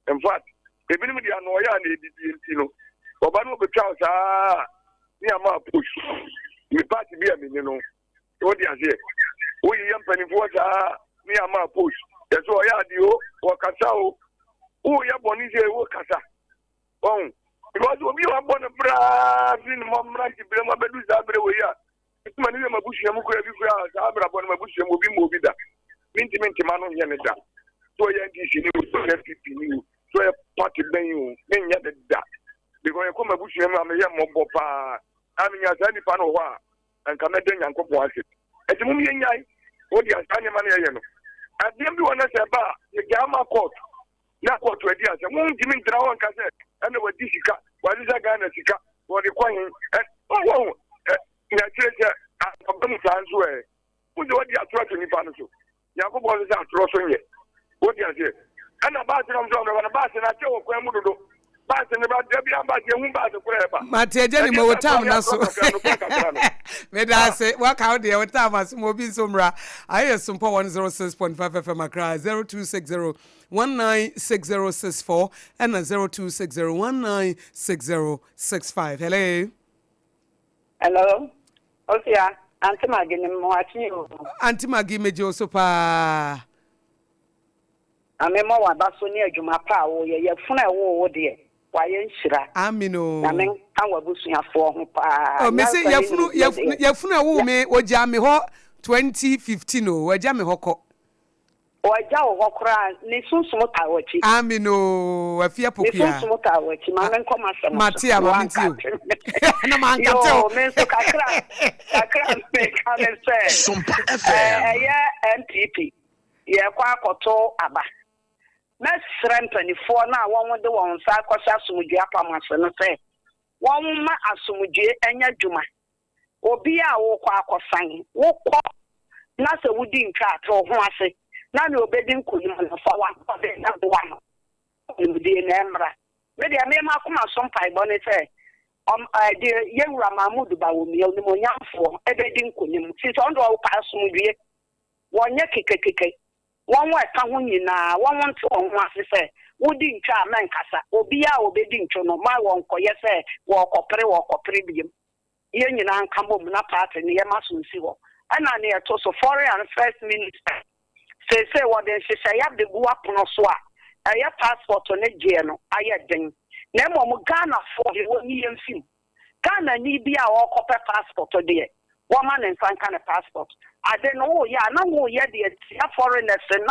In fact, ebinom de ano ɔyɛ a na edidie nti no, ɔba no ɔbɛtwa wo saa ne ama push. Me party bi a menni no, wote aseɛ. Woyeyɛ mpanimfoɔ saa ne ama push. Yɛ so ɔyɛ adeɛ o, wɔkasa o. Woyɛ bɔne sɛ wokasa. Wɔn, because obi a wabɔ no braa firi ne mmɔmmerante berɛ mu abɛdu saa berɛ wei a, Mma no yɛ m'abusua mu koraa bi koraa saa abrabɔ no m'abusua mu obi mmɔ obi da. Mentumi nte m'ano nyɛ ne da. So ɔyɛ NDC ni o, so ɔyɛ NPP ni o, so ɔyɛ party bɛn o, menyɛ ne da. Because ɛkɔ m'abusua mu a meyɛ mmɔbɔ paa. Na menya saa nipa no wɔ hɔ a, anka mɛda Nyankopɔn ase. Ɛnti mom yɛnyae wo deɛ saa nneɛma no yɛyɛ no. Adeɛ bi wɔ no sɛ ɛba a, yɛgyaa ma court. Na kɔɔto adi asɛm. Wontumi ntena hɔ nka sɛ ɛna wadi sika, wasesa Ghana sika, wɔde kɔ he. Ɛ wɔn ɛ na kyerɛ sɛ aba mu saa nso ɛ. Wo sɛ wadi atorɔ ato nipa no so. Nyankopɔn nso sɛ atorɔ so nyɛ. Wote aseɛ? Ɛna baase nom sɛ ɔbɛba no baase no akyɛ wɔ kwan mu dodo. Baase no ba da biara baase ehu baase koraa ɛba. Mate agya ni ma wo tam na so. Meda ase waka wo deɛ wo tam ase ma obi nso mmra. Ayɛ Sompa 106.5 FM Accra 0260 196064 ɛna 0260196065. Hello. Hello. Osia, Auntie Maggie ni mo akyi o. Auntie Maggie megye wo so paa. Maame mmɔ w'aba so ne adwuma pa a woyɛ. Yafunu a ɛwoo wo deɛ, wayɛ nhyira. Amen o. Nyame nka w'abusuafoɔ ho paa. Oh, mese Nyansa ne yafunu nimdeɛ yafunu deɛ. yafunu a ɛwoo Ya. me wɔgyaa me hɔ 2015 o, wɔagya me hɔ kɔ. Wɔagya wo hɔ koraa, ne sunsum taa w'akyi. Amen o, Afia Ne Pokuya. sunsum taa w'akyi. Ma menkɔ m'asɛm so. Mate a, Na ma mentie o. woankate me. Na mankate Yoo, o. me nso kakra kakra a meka ne sɛ, Sompa ɛɛ, FM. ɛyɛ NPP, yɛrekɔ akɔto aba. Mɛsrɛ mpanimfoɔ no a wɔde wɔn nsa akɔhyɛ asomdwoeɛ apam ase no sɛ wɔmma asomdwoeɛ nyɛ adwuma. Obiara a worekɔ akɔsan, wokɔ na sɛ wodi ntwa a, te wo ho ase na nea ɔbɛdi nkonim no, fa w'ahoɔden na boa no. Nkonimdie no ɛmmra. Me deɛ, me m'akoma so mpaebɔ ne sɛ, ɔm, ɛɛ, deɛ yɛn Wura Mahmood Bawumia, onimuonyamfoɔ, bɛdi nkonim. Firi sɛ ɔno deɛ ɔpɛ asomdwoeɛ. Wɔnyɛ kekakeka. Wɔn a ɛka ho nyinaa, wɔnte wɔn ho ase sɛ. Wodi ntwo a mɛnkasa. Obiara a ɔbɛdi ntwo no ma wɔnkɔyɛ sɛ wɔɔkɔpere wɔɔkɔpere biom. Yɛn nyinaa nka bom na party no yɛma so nsi hɔ. Ɛna nea ɛto so, Foreign Affairs Minister, seesei wɔde nhyehyɛeɛ abɛgu apono so a ɛyɛ passport no gyeɛ no ayɛ den. Na mmom Ghanafoɔ deɛ wɔnyi yɛn mfi mu. Ghanani bi a ɔrekɔpɛ passport deɛ, wɔmma ne nsa nka ne passport. Ade no woreyɛ a, na woreyɛ de atia foreigners no a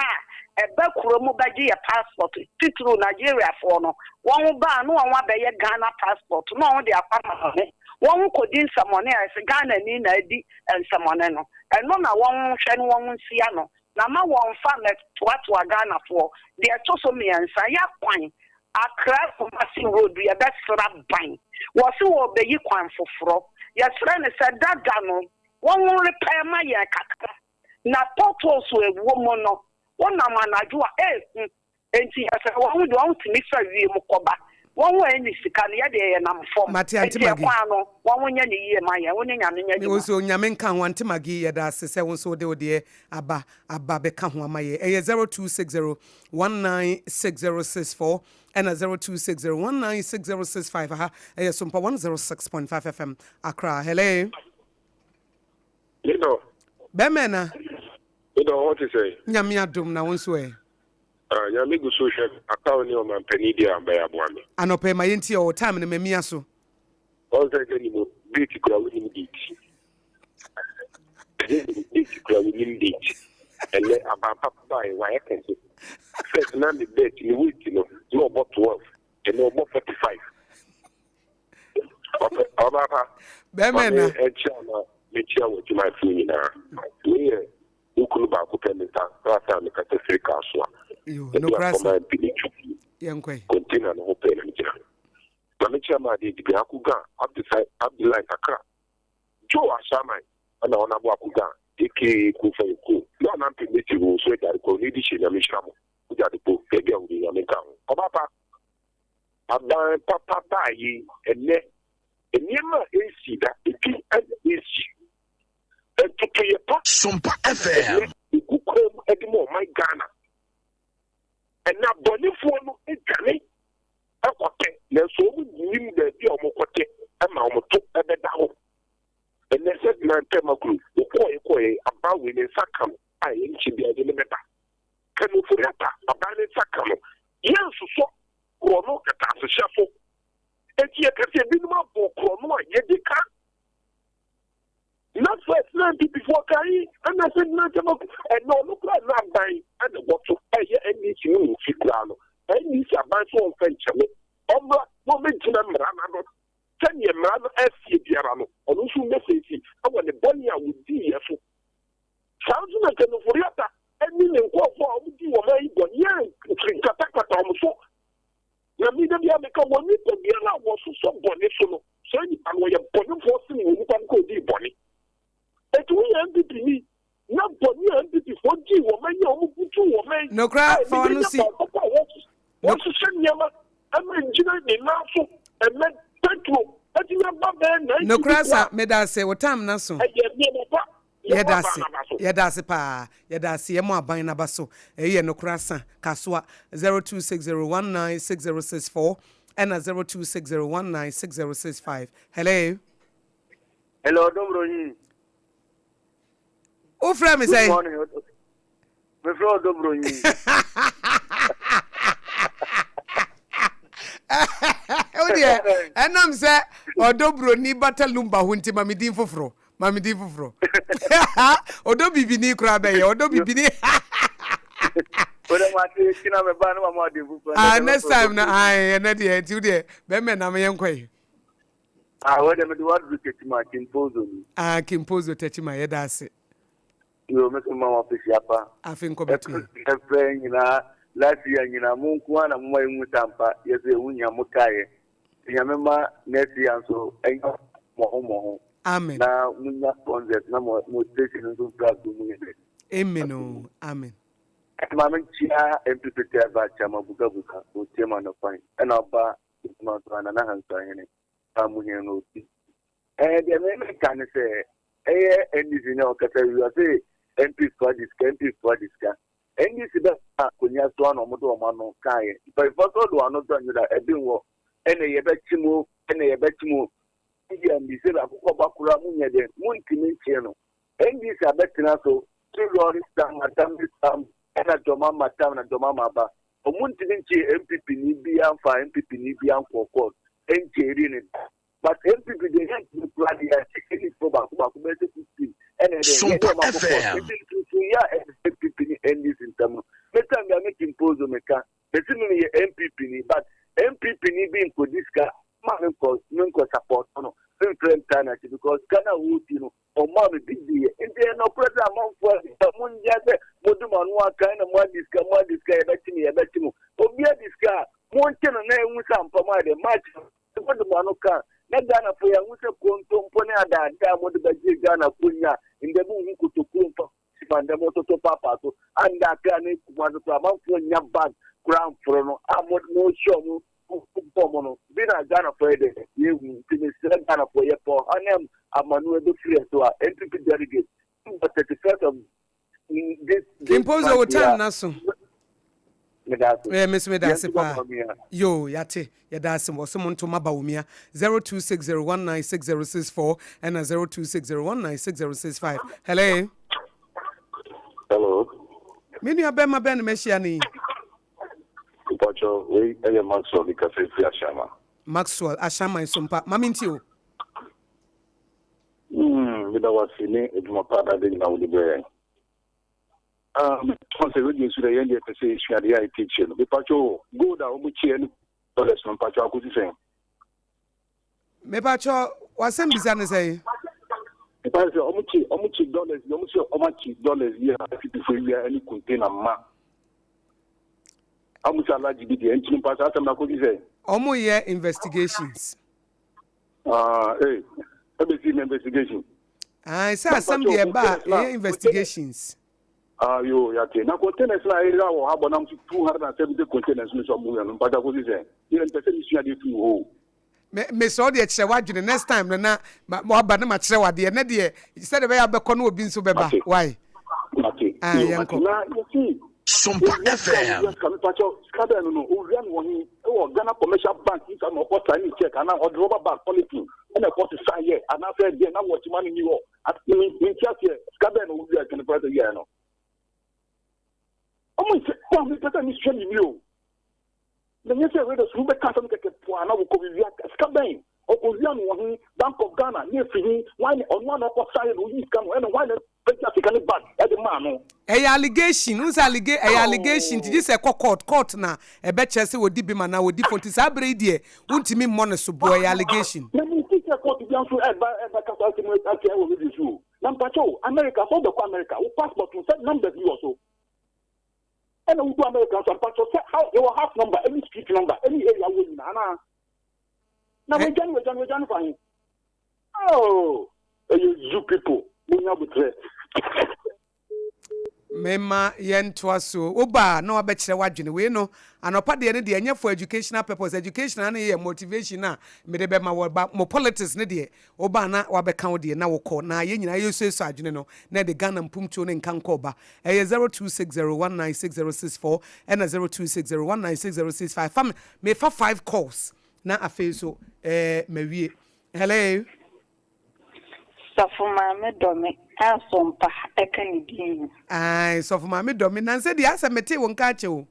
ɛba kuro mu bɛgye yɛ passport, titiriw Nigeriafoɔ no. Wɔn ba a, na wɔn abɛyɛ Ghana passport na wɔn de akɔ amanɔne. Wɔn kɔdi nsɛmɔne a, ɛsɛ Ghanani na adi nsɛmɔne no. Ɛno na wɔn nhwɛ na wɔn nsi ano. Na ma wɔnfa mmɛtoatoa Ghanafoɔ. Deɛ ɛto so mmiɛnsa, yɛ kwan, Accra Kumasi road yɛbɛsra ban. Wɔse wɔrebɛyi kwan foforɔ. Yɛsrɛ no sɛ dada no wɔn repair ma yɛn kakra. Na potholes a ɛwɔ mu no, wonam anadwo a, ɛɛhu. Enti yɛsrɛ wɔn deɛ wɔn tumi fa wiem kɔba. Wɔn a ɛnni sika no, yɛdeɛ yɛnam fam. Mate Auntie Enti Maggie. ɛkwan no, wɔn nyɛ no yie ma yɛn. Wo ne Nyame nyɛ Me wo adwuma. nso Nyame nka ho Auntie Maggie yɛda ase sɛ wo nso wode wo deɛ aba aba bɛka ho ama yɛ. Ɛyɛ 0260 196064 ɛna 0260 196065 aha ɛyɛ Sompa 106.5 FM Accra. Hello. Medɔ. Bɛmɛ na. Medɔ ho te sɛn? Nyame adom na wo nso ɛ? Ah, Nyame gu so hwɛ me. Aka wo ne ɔmanpanin deɛ a bɛyɛ aboa me. Anɔpa yi ma yɛntie ɔwɔ time no mamia so. Ɔn sɛ sɛ nim date kura wonim date. Date kura wonim date. Ɛnɛ aban papa baeɛ wayɛ kɛse. First na ne bet ne weight no na ɔbɔ 12 ɛnɛ ɔbɔ 45. Ɔbaa pa. Bɛmɛ na. Ɛkyia na mekyia wɔ adwumayɛfoɔ nyinaa. Wei yɛ wo kunu baako pɛ me nsa krataa a mekasa firi kaa so a. Ɛde akɔma MP ne twupi. Container no ho pɛɛ na megyina. Na mekyia maa deɛ dibi Akuga Abdulai Abdulai Kakra. Joe Asaman ɛna ɔnabo Akuga aka Kufa Ekuo. Na ɔnampɛ meti wo so agyare kɔ ne di hyɛ nyame nhyira mo. Wogyade po baabi a wode nyame nka ho. Ɔba pa. Aban papa baa yi ɛnɛ nneɛma a ɛnsi da ebi ɛna ɛsi. Ntotoyɛ pa. Sompa FM. Ɛnɛ egu kwan mu ɛde ma ɔman Ghana. Ɛnɛ abɔnefoɔ no dwane ɛkɔtɛ nanso wɔn nnim baabi a wɔn kɔtɛ ɛma wɔn to ɛbɛda hɔ. Ɛnɛ sɛ nantɛ makuro wɔkɔɔɛ kɔɔɛ aban wei ne nsa ka no a ɛnkyɛ biara de ne bɛba. Ken Ofori-Atta aban ne nsa ka no yɛnsosɔ korɔno kɛtɛasehyɛ so. Enti yɛka sɛ ebinom abɔ korɔno a yɛdi ka. Na first na NPP foɔ ka yi ɛna sɛ na sɛ bɛko ɛna ɔno koraa na aban ɛna wɔto ɛyɛ NDC no na ofi koraa no NDC aban so ɔmfa nkyɛme ɔmmra na ɔmɛgyina mmara no ano sɛdeɛ mmara no ɛseɛ biara no ɔno nso mmɛfeesi ɛwɔ ne bɔne a wɔdiiɛ so. Saa nso na Ken Ofori-Atta ɛne ne nkurɔfoɔ a wɔdii wɔn ayi bɔne yɛ nkatakata wɔn so. Na me da biara meka wɔ nipa biara a wɔsosɔ bɔne so no, saa nipa no ɔyɛ bɔnefoɔ sene wɔ nipa no kɔ ɔdii bɔne. Enti woyɛ NPP ni na bɔne a NPP foɔ dii wɔ man yi a wɔn butu wɔ man yi Nokora a fa ɛnɛ w'ano yɛnya si. baako pɛ a wɔhyehyɛ nneɛma ɛma ngyina ne nan so ɛnɛ petro atumi aba bɛyɛ 90 Nokora bi sa koraa. meda ase wo time no aso. Ɛyɛ nneɛma pa. Yɛmmɔ Yɛda aban ase no aba so. yɛda ase paa yɛda ase yɛmmɔ aban no aba so ɛyi yɛ nokora sa kasoa 0260196064 ɛna 0260196065 hello. Hello, Odobronyi. Wofrɛ me Good sɛn? morning. Mefrɛ Odobronyi. Wodeɛ ɛnam sɛ ɔdɔ broni bata lumba ho nti ma me din foforɔ ma me din foforɔ ɔdɔ bibini koraa bɛyɛ ɔdɔ bibini. Wode mate kyina meba ne mama ɔde foforɔ. Ah, next time na ae ɛnɛ deɛ nti wodeɛ bɛmɛ na meyɛ nkɔ yi. Ah, wode mede waduru Tekyima Kimpozo ni. Ah, Kimpozo Tekyima yɛda ase. Yo, me so ma wafisi apa. Afe nkɔ bɛto yɛ. Ɛfɛ nyinaa last year nyinaa mo nko ara na moma yɛhu sampa yɛ sɛ ɛho hia mo kaeɛ. Nyame ma next year nso ɛnyɛ mmɔho mmɔho. Amen. Na munya sponsors na mo mo station nso mfiri aso mu yɛ dɛ. Amen o, amen. Ɛma me nkyia MPP Tɛba Kyama Bugabuga otie ma no kwan ɛna ɔba edwuma so a Nana Hansuahene a mu hene no oti. Ɛɛ deɛ me meka ne sɛ ɛyɛ NDC ne ɔkasa wi ɔse MP foɔ agye sika MP foɔ agye sika. NDC bɛfa akonnwa so a na wɔde wɔn ano kaeɛ. Mpanyinfoɔ nso de wɔn ano tɔ nwera, ɛbi nwɔ, ɛna yɛbɛkye mo, ɛna yɛbɛkye mo. India ndc akokɔ ba koraa mo nyɛ dɛn mo ntumi nkyee no. NDC abɛtena so two lorry sam matam ne sam ɛna dɔma matam na dɔma maba. Ɔmo ntumi nkyee NPP ni biaa nfaa NPP ni biaa nkɔɔ court nkyɛɛri no da. But NPP deɛ yɛntumi koraa deɛ yɛakye NDC foɔ baako baako bɛyɛ sɛ 15 ɛna ɛdɛn yɛde Sompa ɔmo akɔ court. FM. Nti nsunsunyɛ a ɛda NPP ne NDC ntam no me time biaa me Kimpozo meka Mese me meyɛ NPP ni but NPP ni bi nkɔdi sika ma me nkɔ me nkɔ support no me mfrɛ ntaa n'akyi because sika no a wɔredi no ɔmaa me bi diiɛ nti ɛyɛ nɔkorɛ sɛ amanfoɔ adi sika mongyae sɛ mode mo ano aka ɛna mo adi sika mo adi sika yɛbɛkye mo yɛbɛkye mo obi adi sika a monkye no na ɛhu sɛ ampa mo ayɛ dɛ moakye no mode mo ano ka na Ghanafoɔ yɛahu sɛ kontompo ne adaadaa a mode bɛgye Ghana konya ndɛ monhu kotokuo mfa Ma ndɛ mototo paapaa so a ndɛ Accra ne Kumasi koraa amanfoɔ nnya bag koraa mforo no a mo mohyɛ ɔmo bɔ ɔmo no bi na Ghanafoɔ yɛ dɛ yɛhu nti mesrɛ Ghanafoɔ yɛpɛ ɔha ne amanu ɛbɛfiri yɛ so a NPP delegate bɔ 31st of this this Kimpozo wo month yi time a no aso. Meda ase. Eh, me nso meda Yɛn ase nso bɔ paa. Bawumia. Yoo, yɛate. Yɛda ase. Wɔse monto ma Bawumia. 0260196064 ɛna 0260196065. Hello. Hello. Me nua bɛrima bɛn na mahyia no yi? Mpacho, wei ɛyɛ Maxwell mi kasa firi Ashama. Maxwell, Ashaman so mpa. Ma mentie o. Meda wo ase ne adwuma pa na ade nyinaa wode brɛ yɛn. Ah, metɔn sɛ radio so dɛ yɛn deɛ pɛ sɛ yɛsua adeɛ a ɛte akyire no. Mepakyɛ o, gold a wɔn kyeɛ ne dollars no mpakyɛ akosi sɛn? Mepakyɛ w'asɛm bisa ne sɛn? Mepakyɛ sɛ wɔn kye wɔn kye dollars bi wɔn sɛ wɔn akye dollars bi a afipifo awia ɛne container ma. Wɔn sɛ alagye bi deɛ nti no mpakyɛ asɛm no akosi sɛn? Wɔn yɛ investigations. Ah, hey, ɛbɛsi na investigation. Ah, sɛ asɛm deɛ ɛba a ɛyɛ investigations. Ah, yo, yate. Na containers na ayera wɔ ha bɔ nam so 270 containers no so ɔmo yɛ no mpata kosi sɛ. Yɛ mpɛ sɛ mesua adeɛ firi hɔ. Me mesrɛ wo deɛ kyerɛ w'adwene next time no na waba na makyerɛ w'adeɛ nɛ deɛ sɛdeɛ ɛbɛyɛ abɛkɔ na obi nso bɛba why. Mate. Ah, Yo, yɛnkɔ. mate. Na yɛsi Sompa owia sika FM. owia sika mepakyɛw sika bɛn no no owia no wɔ he ɛwɔ Ghana Commercial Bank nsa na ɔkɔ sign check anaa ɔde rubber bag polythene ɛna ɛkɔ sesa yɛ anaasɛ deɛ na wɔkyima no ni hɔ mente aseɛ sika bɛn na owia kɛne paa sɛ wiaɛ no ɔmo nkyɛ kɔ a mepɛ sɛ mesua biribi o. Na nyɛ sɛ Raiders no bɛka asɛm kɛkɛ poa na wɔkɔ wia sika bɛn? Ɔkɔ wia no wɔ he? Bank of Ghana ne ɛfiri he? Hwan na ɔno a na ɔkɔ saeɛ na ɔyii sika no ɛna hwan na bɛgya sika no back ɛde maa no? Ɛyɛ allegation, wohu sɛ allega ɛyɛ allegation nti gye sɛ ɛkɔ court, court na ɛbɛkyerɛ sɛ wɔdi bem anaa wɔdi fɔ nti saa berɛ yi deɛ wontumi mmɔ no soboɔ, ɛyɛ allegation. Na mente sɛ court bia nso ɛba ɛbɛka saa asɛm yi atia wɔ radio so o. Na mpakyɛ o, America sɛ wobɛkɔ America wo passport no sɛ numbers bi wɔ so. Ɛna wodu America nso a mpakyɛw sɛ house yɛwɔ house number ɛne street number ɛne area wɔ nyinaa anaa? Na wadwane wadwane wadwane fa he? Oh ɛyɛ zoo people monya abotrɛ. Mema yɛntoa so. Woba a na wabɛkyerɛ w'adwene. Wei no, anɔpa deɛ no deɛ ɛnyɛ for educational purpose. Educational no yɛ motivation a mede bɛma wɔ ba mo politics no deɛ Woba a na wabɛka wo deɛ na wokɔ na yɛn nyinaa yɛsuasua adwene no na ɛde Ghana mpomtuo ne nkankɔ ba. Ɛyɛ 0260196064 ɛna 0260196065. Fa me mefa 5 calls na afei nso eh, mawie. Hello. Sɔfo Maame dɔ me a Sompa ka ne din ho. Ae, Sɔfo Maame dɔ me. Nansɛ deɛ asɛ metee wo nka akyɛ o.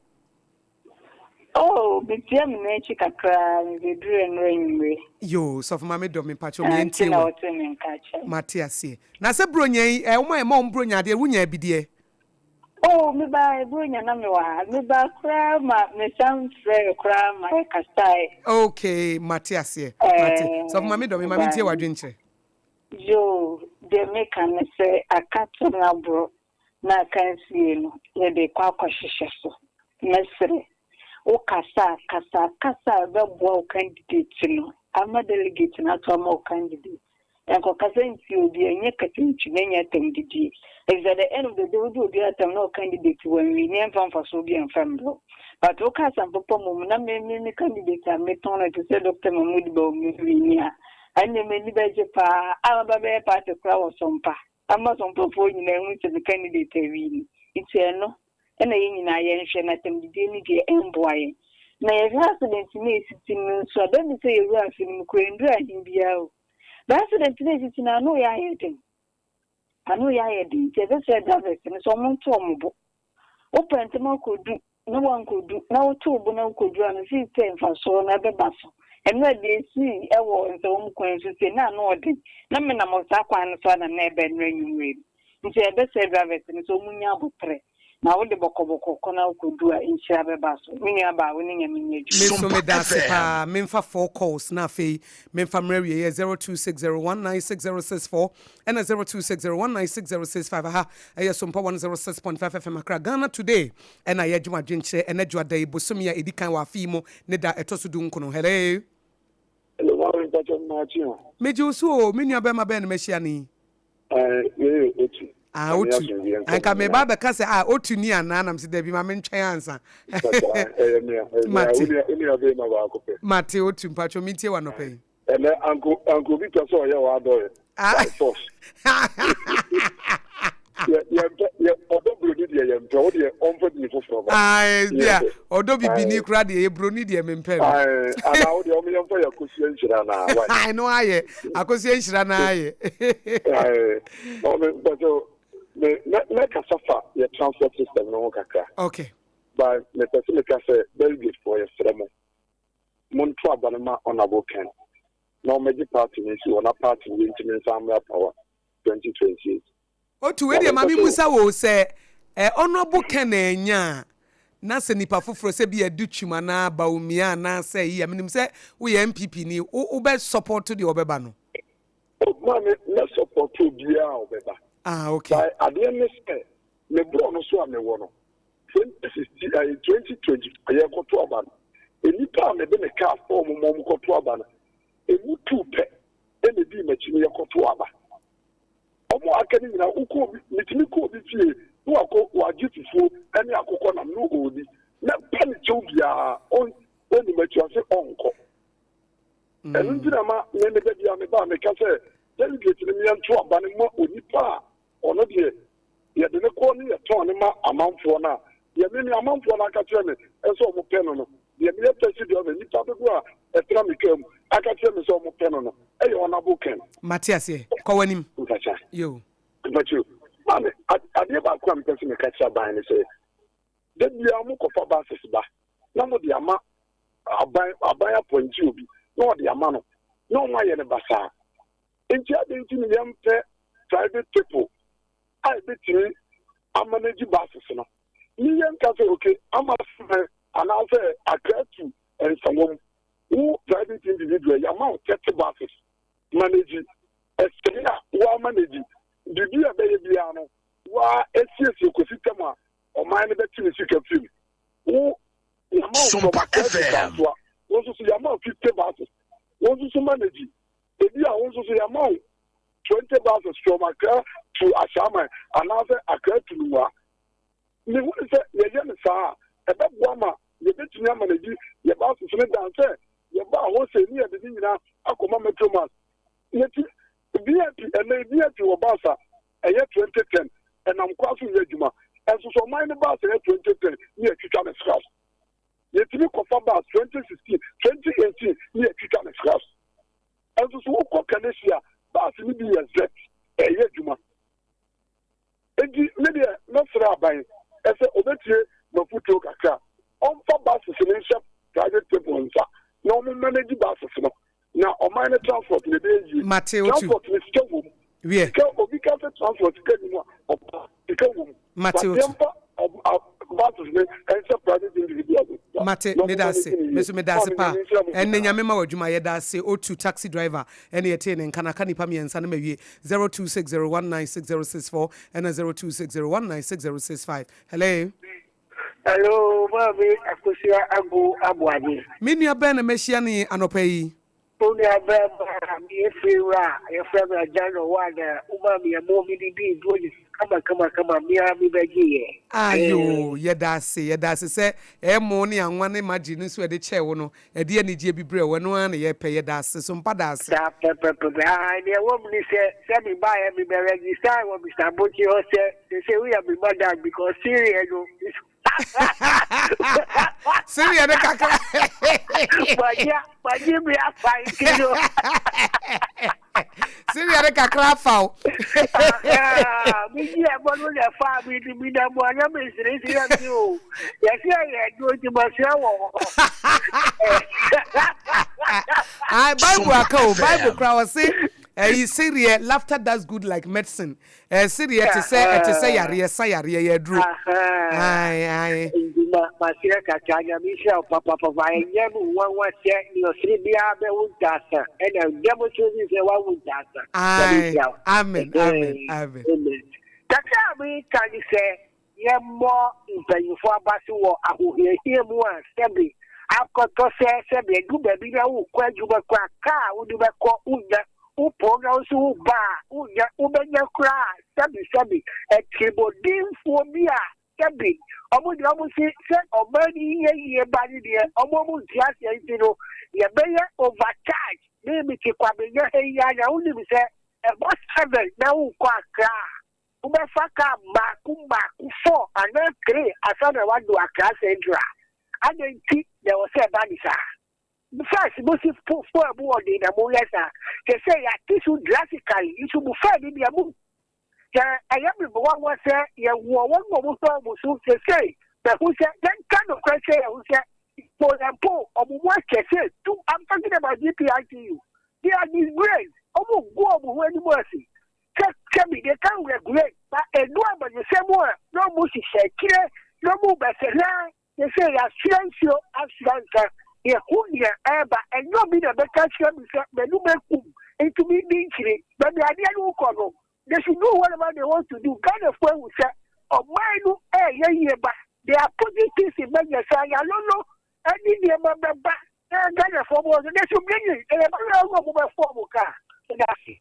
Oh, metia me nan akyi kakra, mebɛduru nnora anwummere. Yoo, sɔfo maame dɔ me mpakyɛw Ah, me nti ntie na wo. wote me nka akyɛ me. Mate aseɛ. Na sɛ bronya yi, eh, wɔn a ɛma wɔn bronya adeɛ, wonyaa bi deɛ? Oh, mebaa bronya na mewɔ ha. Mebaa koraa ma mesan frɛɛ koraa ma yɛkasaeɛ. Okay, mate aseɛ. Mate. Eh, Sɔfo maame dɔ me, ma mentie mebaa. w'adwenkyerɛ. Yoo, deɛ meka ne sɛ aka to no aboro na akansie no yɛde rekɔ akɔhyehyɛ so. Mɛsrɛ wo kasa a, kasa kasa a ɛbɛboa wo candidate no ama delegate no ato ama wo candidate. Nkɔkasa ntia obi, ɛnyɛ kasantwi na ɛnyɛ atɛmdidie. Efisɛ at the end of the day wodi obi atɛm na wo candidate wanwini ɛmfa mfasoɔ bi ɛmfa mbrɛ wo. But woka asɛm papa mmom na me me me candidate a metɔn no te sɛ Doctor Mahmood Bawumia wini a, ɛnneɛ m'ani bɛgye paa a maba bɛyɛ party koraa wɔ Sompa. Ama Sompafoɔ nyinaa ahu sɛ me candidate awini. Nti ɛno Ɛna yɛn nyinaa yɛnhwɛ na atɛmdidie no deɛ ɛmboa yɛn. Na yɛhwɛ accident no a ɛsisi no nso a, bɛmi sɛ yɛwura afe no mu koraa ɛnduru ahe biara o. But accident no a ɛsisi no ano yɛ ayɛ den. Ano yɛ ayɛ den nti ɛbɛsrɛ drivers no sɛ ɔmo nto ɔmo bo. Wopɛ ntɛm akɔdu na woankɔdu na woto wo bo na wokɔdu a mefii sɛ mfasoɔ no ɛbɛba so. Ɛno a deɛ ɛsii ɛwɔ nsɛwɔm kwan so sei na ano ɔden na menam saa kwan no so a na na ɛbɛ nnora anwummerɛ no. Nti ɛbɛsrɛ drivers no sɛ ɔmo nya aboterɛ na wode bɔkɔbɔkɔ kɔ na wokɔdu a nhyira bɛba so. Me nua baa wo ne Nyame nyɛ adwuma. Me nso meda ase paa. Memfa four calls na afei memfa mmerɛ awieɛ 0260196064 ɛna 0260196065 aha ɛyɛ Sompa 106.5 FM Accra Ghana Today ɛna yɛgye mo adwenkyerɛ ɛnɛ dwoada yi bosome a ɛdi kan wɔ afe yi mu ne da ɛtɔ so du nkono. Hello. Hello maame mpakyɛ mmaakye o. Megye wo so o, me nua bɛrima bɛn na mahyia no yi? Ae, wei yɛ Otu. Ah, Nyame Otu. asomdwie nka Anka mo meba nyinaa. abɛka sɛ, ah, Otu ni anaa? Na mese, dabi, ma mentwɛn ansa. Mpakyɛ, ae, ɛyɛ me a, ɛyɛ me a. Mate. Wo nua, wo nua bɛrima baako pɛ. Mate, Otu, mpakyɛ mentie wo anɔpa yi. Ɛnɛ, anko, anko obi pɛ sɛ ɔyɛ w'adɔeɛ Ah. by force. Yɛ, yɛmpɛ, yɛ, ɔdɔ buroni deɛ yɛmpɛ, wo deɛ ɔmfa biribi foforɔ ba. Ae, bia, Yɛmpɛ. ɔdɔ bibini Ae. koraa deɛ, yɛ buroni deɛ mempɛ no. Ae, anaa wo deɛ ɔmo yɛmfa yɛ akosua nhyira anaa, why? Ae, no ayɛ, akosua nhyira no ayɛ. Ae, maame, mpakyɛw, me, mɛ, mɛkasa fa yɛ transport system no ho kakra. Okay. But mepɛ sɛ meka sɛ delegate foɔ yɛsrɛ mo, monto aba no ma Honourable Ken na ɔmmɛgye party no nsi hɔ na party no yɛntumi nsan mmra power 2028. Otu, wei deɛ ma me musa wo sɛ eh, Honourable Ken annya a, na sɛ nipa foforɔ sɛ bi Adutwum anaa Bawumia anaa sɛ yi a, menim sɛ woyɛ NPP ni, wo wobɛ support deɛ ɔbɛba no? Oh, maame, mɛ support obiara a ɔbɛba. Ah, okay. But adeɛ ne sɛ, me borɔ no so a mewɔ no, 2016, eh, 2024 yɛkɔto aba no, nnipa a mede me kaa fɔɔm ma wɔn kɔto aba no, emu tuu pɛ ɛna edii m'akyi no yɛkɔto aba. Wɔn a aka no nyinaa, wokɔ obi, metumi kɔ obi fie na wakɔ wagye fufuo ne akokɔ nam na ɔredi. Mɛpa ne kyɛw biara, ɔn, ɔnni m'akyi, ɔse ɔnkɔ. Ɛno nti na ma me meba bi a meba a meka sɛ delegate no meɛnto aba no ma onipa a ɔno deɛ yɛde no kɔ ne yɛtɔn no ma amanfoɔ no a, deɛ me me amanfoɔ no aka kyerɛ me sɛ wɔn pɛ no no, deɛ meyɛ taxi driver, nnipa dodoɔ a ɛtra me kaa mu aka kyerɛ me sɛ wɔn pɛ no no, ɛyɛ Honourable Ken. Mate aseɛ. Kɔ w'anim. Mpakyɛ. Yo. Mpakyɛ o. Maame, adeɛ baako a mepɛ sɛ meka kyerɛ aban ne sɛ, da biara mokɔfa buses ba na mode ama aban, aban apɔnkye obi na ɔde ama no na wɔn ayɛ no basaa. Nti adɛn nti na yɛmpɛ private people a ebetumi amanage buses no? Ne yɛnka sɛ okay ama sɛ anaasɛ Accra to Nsawam wo private individual yɛama wo 30 buses manage ɛsɛe a woamanage biribi a ɛbɛyɛ biara no woa asiesie kɔsi tam a ɔman no bɛte ne sika firi mu. Wo yɛama wo from Accra to Kasoa wo nso so yɛama wo 50 buses wo nso so manage Ebi a wo nso so yɛama wo 20 buses from Accra to Ashaiman anaasɛ Accra to Nungua. Mehu ne sɛ yɛyɛ no saa a, ɛbɛboa ma yɛbɛtumi ama no adi yɛ buses no dan sɛ yɛba a wholesale ne yɛde ne nyinaa akɔma Metro Mass. Yɛti VIP, ɛnɛ VIP wɔ bus a ɛyɛ 2010 ɛnam kwa so nyɛ adwuma. Ɛnso so ɔman no bus a ɛyɛ 2010 ne yɛtwitwa no scraps. Yɛtumi kɔfa bus 2016, 2018 ne yɛtwitwa no scraps. Nso so wokɔ Kaneshie a, bus no bi yɛ zet, ɛyɛ adwuma. Enti me deɛ mɛsrɛ aban sɛ ɔbɛtie m'afotuo kakra, ɔmfa buses no nhyɛ private people nsa na wɔn manage buses no na ɔman no transport no ɛbɛyɛ yie. Mate otu. Transport no sika wɔ mu. Wiɛ. Sika obi ka sɛ transport sika ni mu a ɔba sika wɔ mu. Mate But otu. yɛmfa buses no nhyɛ private individuals nsa Mate, na wɔn meda manage ase. no yie. Me nso meda ase Maame paa. Nyame nhyira mo Ɛnne nyinaa. Nyame ma wo adwuma. Yɛda ase Otu taxi driver ɛne yɛtee ne nka no aka nnipa mmiɛnsa no mawie 0260196064 ɛna 0260196065. Hello. Hello, Maame Akosua Ago Aboagye. Me nua bɛn na mahyia no yi anɔpa yi? Wo nua bɛrima a meyɛ fie wura a yɛfrɛ me Agya Nɔwa na womaa me ɛmo mede dii buronya kama kama kama me ara me bɛgye yɛ. Ayoo, yɛda ase, yɛda ase sɛ ɛmo ne anwa ne maggi no nso yɛde kyɛɛ wo no, ɛde anigyeɛ bi brɛɛ wo, ɛno ara na yɛpɛ, yɛda ase, so mpa da ase. Saa pɛpɛpɛpɛ, aah deɛ ɛwɔ mu ne sɛ, sɛ me baeɛ me bɛ register wɔ Mister Abokye hɔ sɛ seesei woyɛ me madam because sereɛ no. Sereɛ ne kakra. Wagye wagye mi afa nti no. Sereɛ ne kakra afa o. Mi gye ɛbɔ no na ɛfa mi di mi na mu ana mi sere sere mi o. Yɛsɛ yɛ ɛduro nti ma sua wɔ hɔ. Ah, Bible aka o, Bible kura ɔse ɛyi sereɛ laughter does good like medicine. Ɛɛ sereɛ te sɛ ɛte sɛ yareɛ sa yareɛ yɛ aduro. Ae ae. Nti ma maseɛ kakra nyame nhyira wo papapapa ɛnyɛ me nwanwa sɛ nea ɔsere biara bɛwo ntaasa ɛna demonstrating sɛ wawo ntaasa nyame Ae nhyira wo. amen amen amen. Amen. Kakra a meka ne sɛ Yɛmmɔ mpanyimfo aba so wɔ ahohiahia mu a sɛbe akɔtɔ sɛ sɛbe adu baabi na worekɔ adwuma koraa kaa a wode bɛkɔ wonnya, wopɔn na wo nso woba a wonnya, wobɛnya koraa a sɛbe sɛbe atirimuɔdenfoɔ bi a sɛbe wɔn deɛ wɔn se sɛ ɔman yi yɛ yie ba ne deɛ wɔn wɔn nte aseɛ nti no yɛbɛyɛ overcharge. Me mete Kwabenya ha yi ara na wonim sɛ ɛbɔ 7 na worekɔ Accra a Wobɛfa kaa mmaako mmaako, four anaa three ansa na woadu Accra Central. Adɛn nti na ɛwɔ sɛ ɛba no saa? First mo si po fuel mu wɔ den na moyɛ saa. Seesei yɛate so drastically nso mo fuel no deɛ mo sɛ ɛyɛ me nwanwa sɛ yɛwɔ wɔn a wɔhwɛ wɔn so seesei mahu sɛ yɛnka nokorɛ sɛ yɛhu sɛ mpo yɛn mpo wɔn mu akyɛ sɛ tu I'm talking about GPITU they are disgraced wɔn gu wɔn ho anim ase Sɛ sɛbi they can regulate but edu amanyɔsɛm mu a na ɔmo hyehyɛ akyire na ɔmo bɛsɛ hwɛ sese yɛasra nsuo asra nsa yɛhu nea ɛɛba ɛnyɛ obi na ɛbɛka akyerɛ me sɛ m'anum akum nti me di nkyiri baabi adeɛ no kɔ no they should do whatever they want to do Ghanafoɔ ahu sɛ ɔman no ɛɛyɛ yie ba they are putting things in measures sɛ ayalolo ɛne nneɛma bɛba na Ghanafoɔ bɔ so they should bring it ɛyɛ bɛyɛ ɔmo bɛfɔ ɔmo kaa ɛda ase.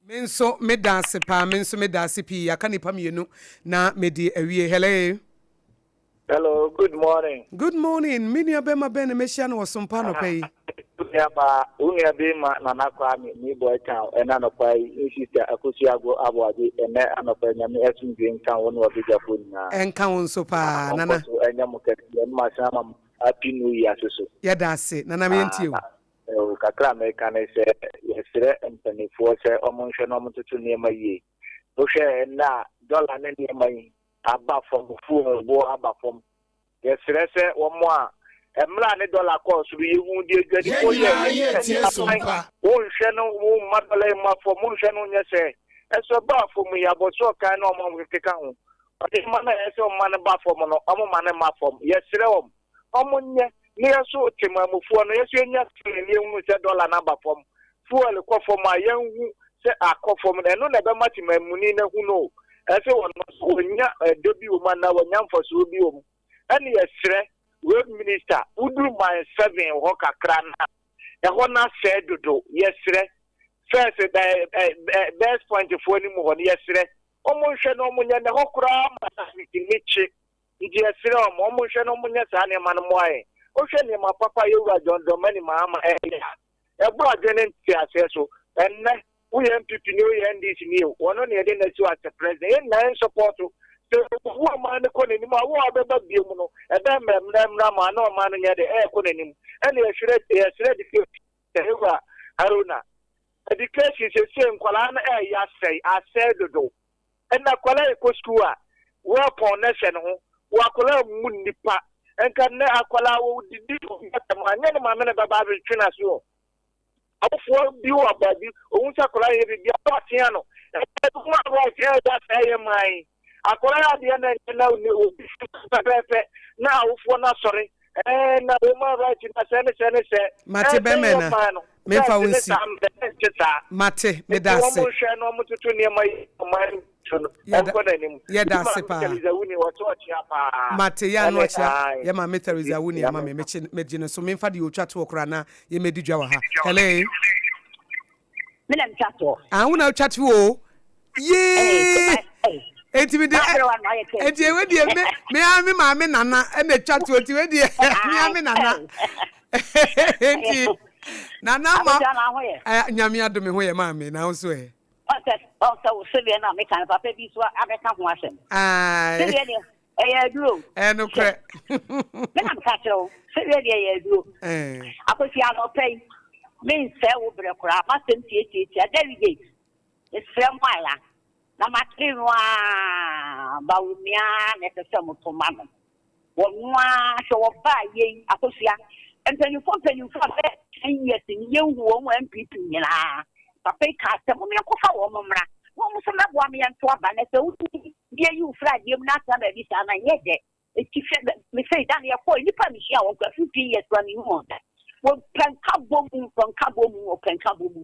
Me nso me da ase paa. Me nso me da ase pii. Aka nipa mienu na me de awie. Hello. Hello, good morning. Good morning. Me nua bɛma bɛn na mehyia no wɔ Sompa anɔpa yi? Wo nua baa, wo nua bema Nana Kwame, me boy town, ɛna anɔpa yi, me sister Akosua Ago Aboagye, ɛnɛ anɔpa yi, Nyame asomdwie nka wo ne w'abadwafoɔ nyinaa. Ɛnka wo nso paa, Nana. Ɔnkɔ so ɛnyɛ mo kɛseɛ, na masan ama mo Happy New Year soso. Yɛda ase, Nana, yɛntie wo. Oh, kakra a meka ne sɛ yɛsrɛ mpanimfoɔ sɛ wɔnhwɛ na wɔntoto nneɛma yie. Wohwɛ ɛnnɛ a dɔla ne nneɛma yi aba fam, fuel boɔ aba fam. Yɛsrɛ sɛ wɔn a mmerɛ a ne dɔla kɔɔ soro yɛhuu deɛ adwadifoɔ Yɛn yɛɛ. nyinaa Yɛn yɛretie aban Sompa. wonhwɛ no womma dɔla yi mma fam, wonhwɛ no nyɛ sɛ ɛso ɛbaa fam yi abɔsoɔ kan ne wɔn a wɔkeka ho. Nneɛma no a ɛyɛ sɛ wɔma no ba fam no, wɔmma no mma fam. Yɛsrɛ wɔn. Wɔnyɛ na yɛn nso temamufoɔ no yɛn nso yɛnya feeling na yɛhunu sɛ dollar no aba fam, fuel kɔ fam a yɛnhu sɛ akɔ fam no, ɛno na ɛbɛma temamuni no ahu no o, ɛsɛ wɔn nso wɔnya ɛdɔ bi wɔ mu anaa wɔnya mfasoɔ bi wɔ mu. Ɛne yɛsrɛ road minister, woduru mile 7 hɔ kakra no a, ɛhɔ no asɛe dodo, yɛsrɛ first ɛ ɛ best point foɔ no mu hɔ no yɛsrɛ wɔn nhwɛ na wɔn nyɛ na ɛhɔ koraa ma traffic ne kye. Nti yɛsrɛ wɔn, wɔn nhwɛ na wɔn nyɛ saa nneɛma no mmoa yɛn. Wohwɛ nneɛma papa a Yɛwura John Dramani Mahama ɛreyɛ a, ɛboro adwene ne nteaseɛ so. Ɛnnɛ, woyɛ NPP ni o, woyɛ NDC ni o, ɔno na yɛde no asi hɔ as a president. Yɛn nyinaa yɛn support sɛ obu ɔman no kɔ n'anim a, wo a wobɛba bio mu no, ɛbɛyɛ mmerɛmmerɛ mmra ma na ɔman no nyɛ dɛ, ɛrekɔ n'anim. Ɛna yɛhwerɛ, yɛsrɛ education Yɛwura Haruna, education seesei nkwadaa no ɛreyɛ asɛe, asɛe dodo. Ɛna akwadaa rekɔ sukuu a, weapon na ɛhyɛ ne ho. Wɔ akwadaa mmu nnipa. Nka nnɛ akwadaa wɔdidi obi atɛm a, nyɛ ne maame na ɛbɛba abɛtwe n'aso o. Awofoɔ bi wɔ baabi, ohun sɛ akwadaa yɛ biribi a, ɔtea no. Ɛyɛ human right ɛyɛ asɛe yɛ man yi. Akwadaa yɛ adeɛ na ɛnyɛ na obi fi pɛpɛɛpɛ na awofoɔ no asɔre. Ɛɛ na human right na sɛ ne sɛ ne sɛ. Mate Ɛsɛ bɛmɛ yɛ na man no. memfa wo Nɛɛse ne nsi. saa mmerɛ ɛnte saa. Mate, meda Nti ase. wɔn nhwɛ na wɔn toto nneɛma yi ɔman no so no Yɛda ɛnkɔ n'anim. yɛda Yi ase maame paa. Theresa Wuni wɔte ɔkyea paa. Mate, yɛ ano Ɛne akyea ae. yɛ maame Theresa Nti Wuni ama Nyame me. nka. Mekye megye no so. Memfa deɛ ɔtwa toɔ koraa na yɛmmɛdi dwa wɔ ha. Hello. Me na metwa toɔ. Ah, wo na wotwa toɔ o. Yee! Enti me de enti ewe deɛ me me ara me maame nana ɛna etwa toɔ enti we deɛ me ara me nana. Enti nana ma eh, nyame adome ho yɛ maame na wo so ɛ. Ɔsɛ ɔsɛ wo sedeɛ na meka no papa bi so abɛka ho asɛm. Ae. Sedeɛ deɛ. Ɛyɛ aduro. Ɛyɛ nokorɛ. Me na meka kyerɛ wo sereɛ deɛ ɛyɛ aduro. Akwasi anɔpa yi mensɛe wo berɛ koraa m'asɛm tiatiatia delegate mesrɛ mo ara na mate no ara Bawumia na ɛsɛ sɛ moto ma no. Wɔno ara hwɛ wɔbaa yei Akosua mpanyinfoɔ mpanyinfoɔ a bɛyɛ 10 years ni yɛnhu wɔn wɔ NPP nyinaa papa yi kaa sɛ mom yɛnkɔfa wɔn mmra na wɔn nso mmɛboa me yɛnto aba na sɛ wotumi de ayi wo firi adeɛ mu na atena baabi saa na nyɛ dɛ eti hwɛ mesei da no yɛkɔɔ nnipa a mehyia wɔn kora 15 years kora mehu wɔn da wɔpɛ nkabɔ mu wɔpɛ nkabɔ mu wɔpɛ nkabɔ mu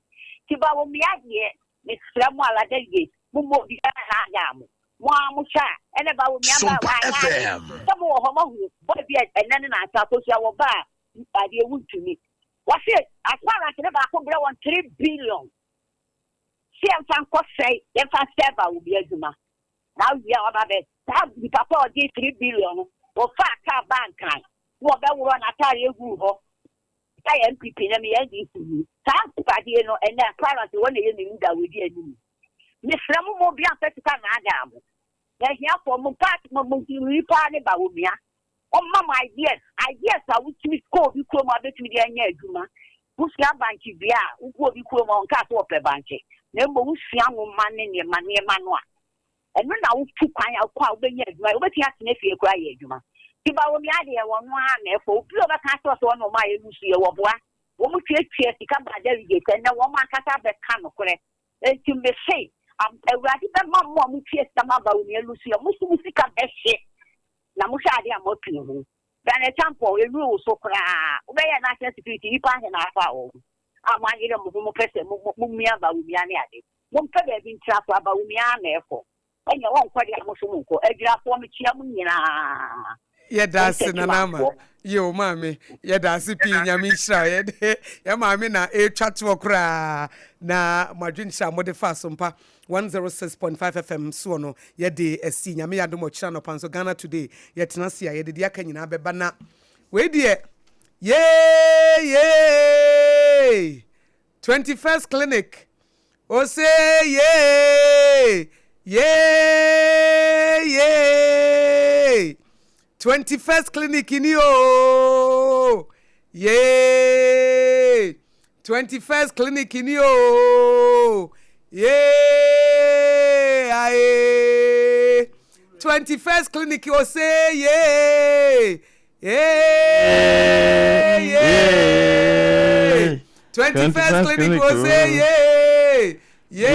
ti ba wɔ mmea deɛ Mesrɛ mo ara delegates momma obiara nnaadaa mo. Mo ara mohwɛ a ɛna Bawumia ba a Sompa wanyɛ ade. FM. Sɛ mowɔ hɔ moahu boy bi a ɛnɛ ne nansa akosua wɔ ba a adeɛ wontumi. Wɔse aspirant no baako brɛ wɔn 3 billion sɛ yɛmfa nkɔ sɛe yɛmfa nsɛe Bawumia adwuma. Na awie a waba bɛ saa nipa ko a ɔgye 3 billion no wɔfaa kaa baa Nkran na wɔbɛworɔ n'ataareɛ guu hɔ. Sɛ yɛ NPP na meyɛ NDC ni. Saa agyapadeɛ no ɛnɛ apparently wɔn na ɛyɛ me leader wɔdi anim. Mesrɛ mo mo obiara mfa sika nnaadaa mo. Na ahiafoɔ mo part mo mo yi paa ne Bawumia. Ɔmma mo ideas, ideas a wotumi kɔ obi kurom a wobɛtumi de anya adwuma. Wosua bankye dua a, wokɔ obi kurom a ɔnkaa sɛ ɔpɛ bankye. Na mmom wosua nwoma ne nneɛma nneɛma no a, Ɛno na wotu kwan a wokɔ a wobɛnya adwuma yɛ. Wobɛtumi atena fie koraa ayɛ adwuma. Nti Bawumia deɛ wɔno ara na ɛkɔ. Obi a ɔbɛka akyerɛ wo sɛ wɔne wɔn ayɛ no nso yɛ wɔboa. Wɔn tuatua sika ba delegates ɛnnɛ wɔn ankasa bɛka nokorɛ. Nti mese Awurade bɛma mo a motua sika ma Bawumia no nso yɛ mo nso mo sika bɛhye na mohwɛ adeɛ a moapini ho. Daniel Champon ɛnuru wo so koraa. Wobɛyɛ national security nnipa ahe na afa wɔn a moayere mo ho mopɛ sɛ momia Bawumia ne ade. Mompɛ baabi ntra so, Abawumia ara na ɛkɔ. Ɛneɛ wɔnkɔ deɛ a mo nso monkɔ. Adwirafoɔ mekyia mo nyinaa. Yɛda ase Nana Ama. Yoo maame yɛda ase pii Nyame nhyira wo. Yɛde yɛ maame na ɛretwa toɔ koraa na mo adwenkyerɛ a mode fa Asompa 106.5 FM soɔ no yɛde asi. Nyame yɛ adom ɔkyena anɔpa nso Ghana Today yɛtena ase a yɛde deɛ aka nyinaa bɛba na wei deɛ yee yee 21st Clinic Ose yee yee yee 21st Clinic ni oo yee 21st Clinic ni oo yee ae 21st Clinic ose yee Yee, yee. 21st clinic will say yee, yee,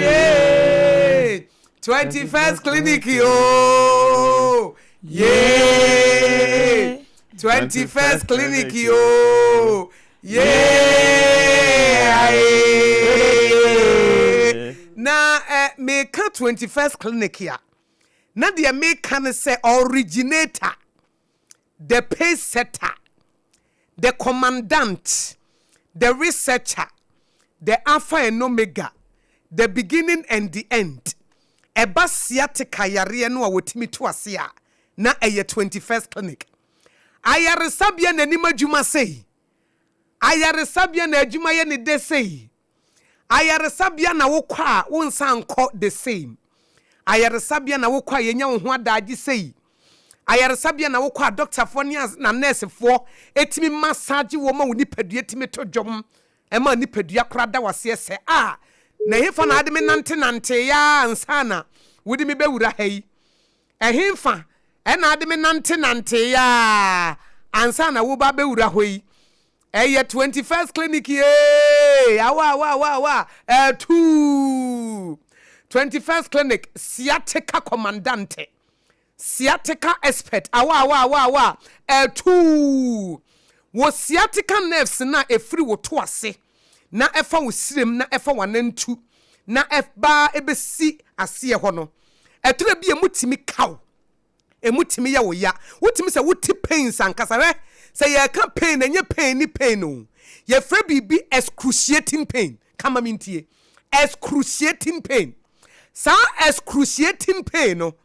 yee. 21st clinic yo, yee. 21st clinic yo, yee. Na eh, meka 21st clinic ya. Na deɛ meka ne sɛ originator, the pace setter, the commandant, the researcher, the alpha and omega, the beginning and the end. Ɛba sciatica yareɛ no a wɔtumi to ase a, na ɛyɛ 21st Clinic. Ayaresabea na anim adwuma sei. Ayaresabea na adwuma yɛ ne dɛ sei. Ayaresabea na wokɔ a wonsan nkɔ the same. Ayaresabea na wokɔ a yɛnya wo ho adaagye sei. Ayaresabea na wokɔ a dɔktafoɔ ne na nɛɛsefoɔ tumi massage wo ma wo nipadua tumi to dwom ma nipadua koraa da wo aseɛ sɛ ah na ɛhefa na ade me nante nanteeɛ ara ansa na wode me bɛwura ha yi. Ɛhefa na ade me nante nanteeɛ ara ansa na woba bɛwura hɔ yi. Ɛyɛ 21st clinic yee awa awa awa awa ɛtuu 21st clinic sciatica commandante sciatica expert awa awa awa awa ɛtuu wɔ sciatica nerves na ɛfiri wo to ase na ɛfa wo sirem na ɛfa w'anantu na ɛba ɛbɛsi aseɛ hɔ no ɛtwerɛ bi emu tumi kaw Emu tumi yɛ wo ya. Wotumi sɛ wote pains ankasa. Hwɛ, sɛ yɛreka pain a, ɛnyɛ pain ne pain o. Yɛfrɛ biribi excruciating pain. Ka ma mentie. Excruciating pain. Saa excruciating pain no,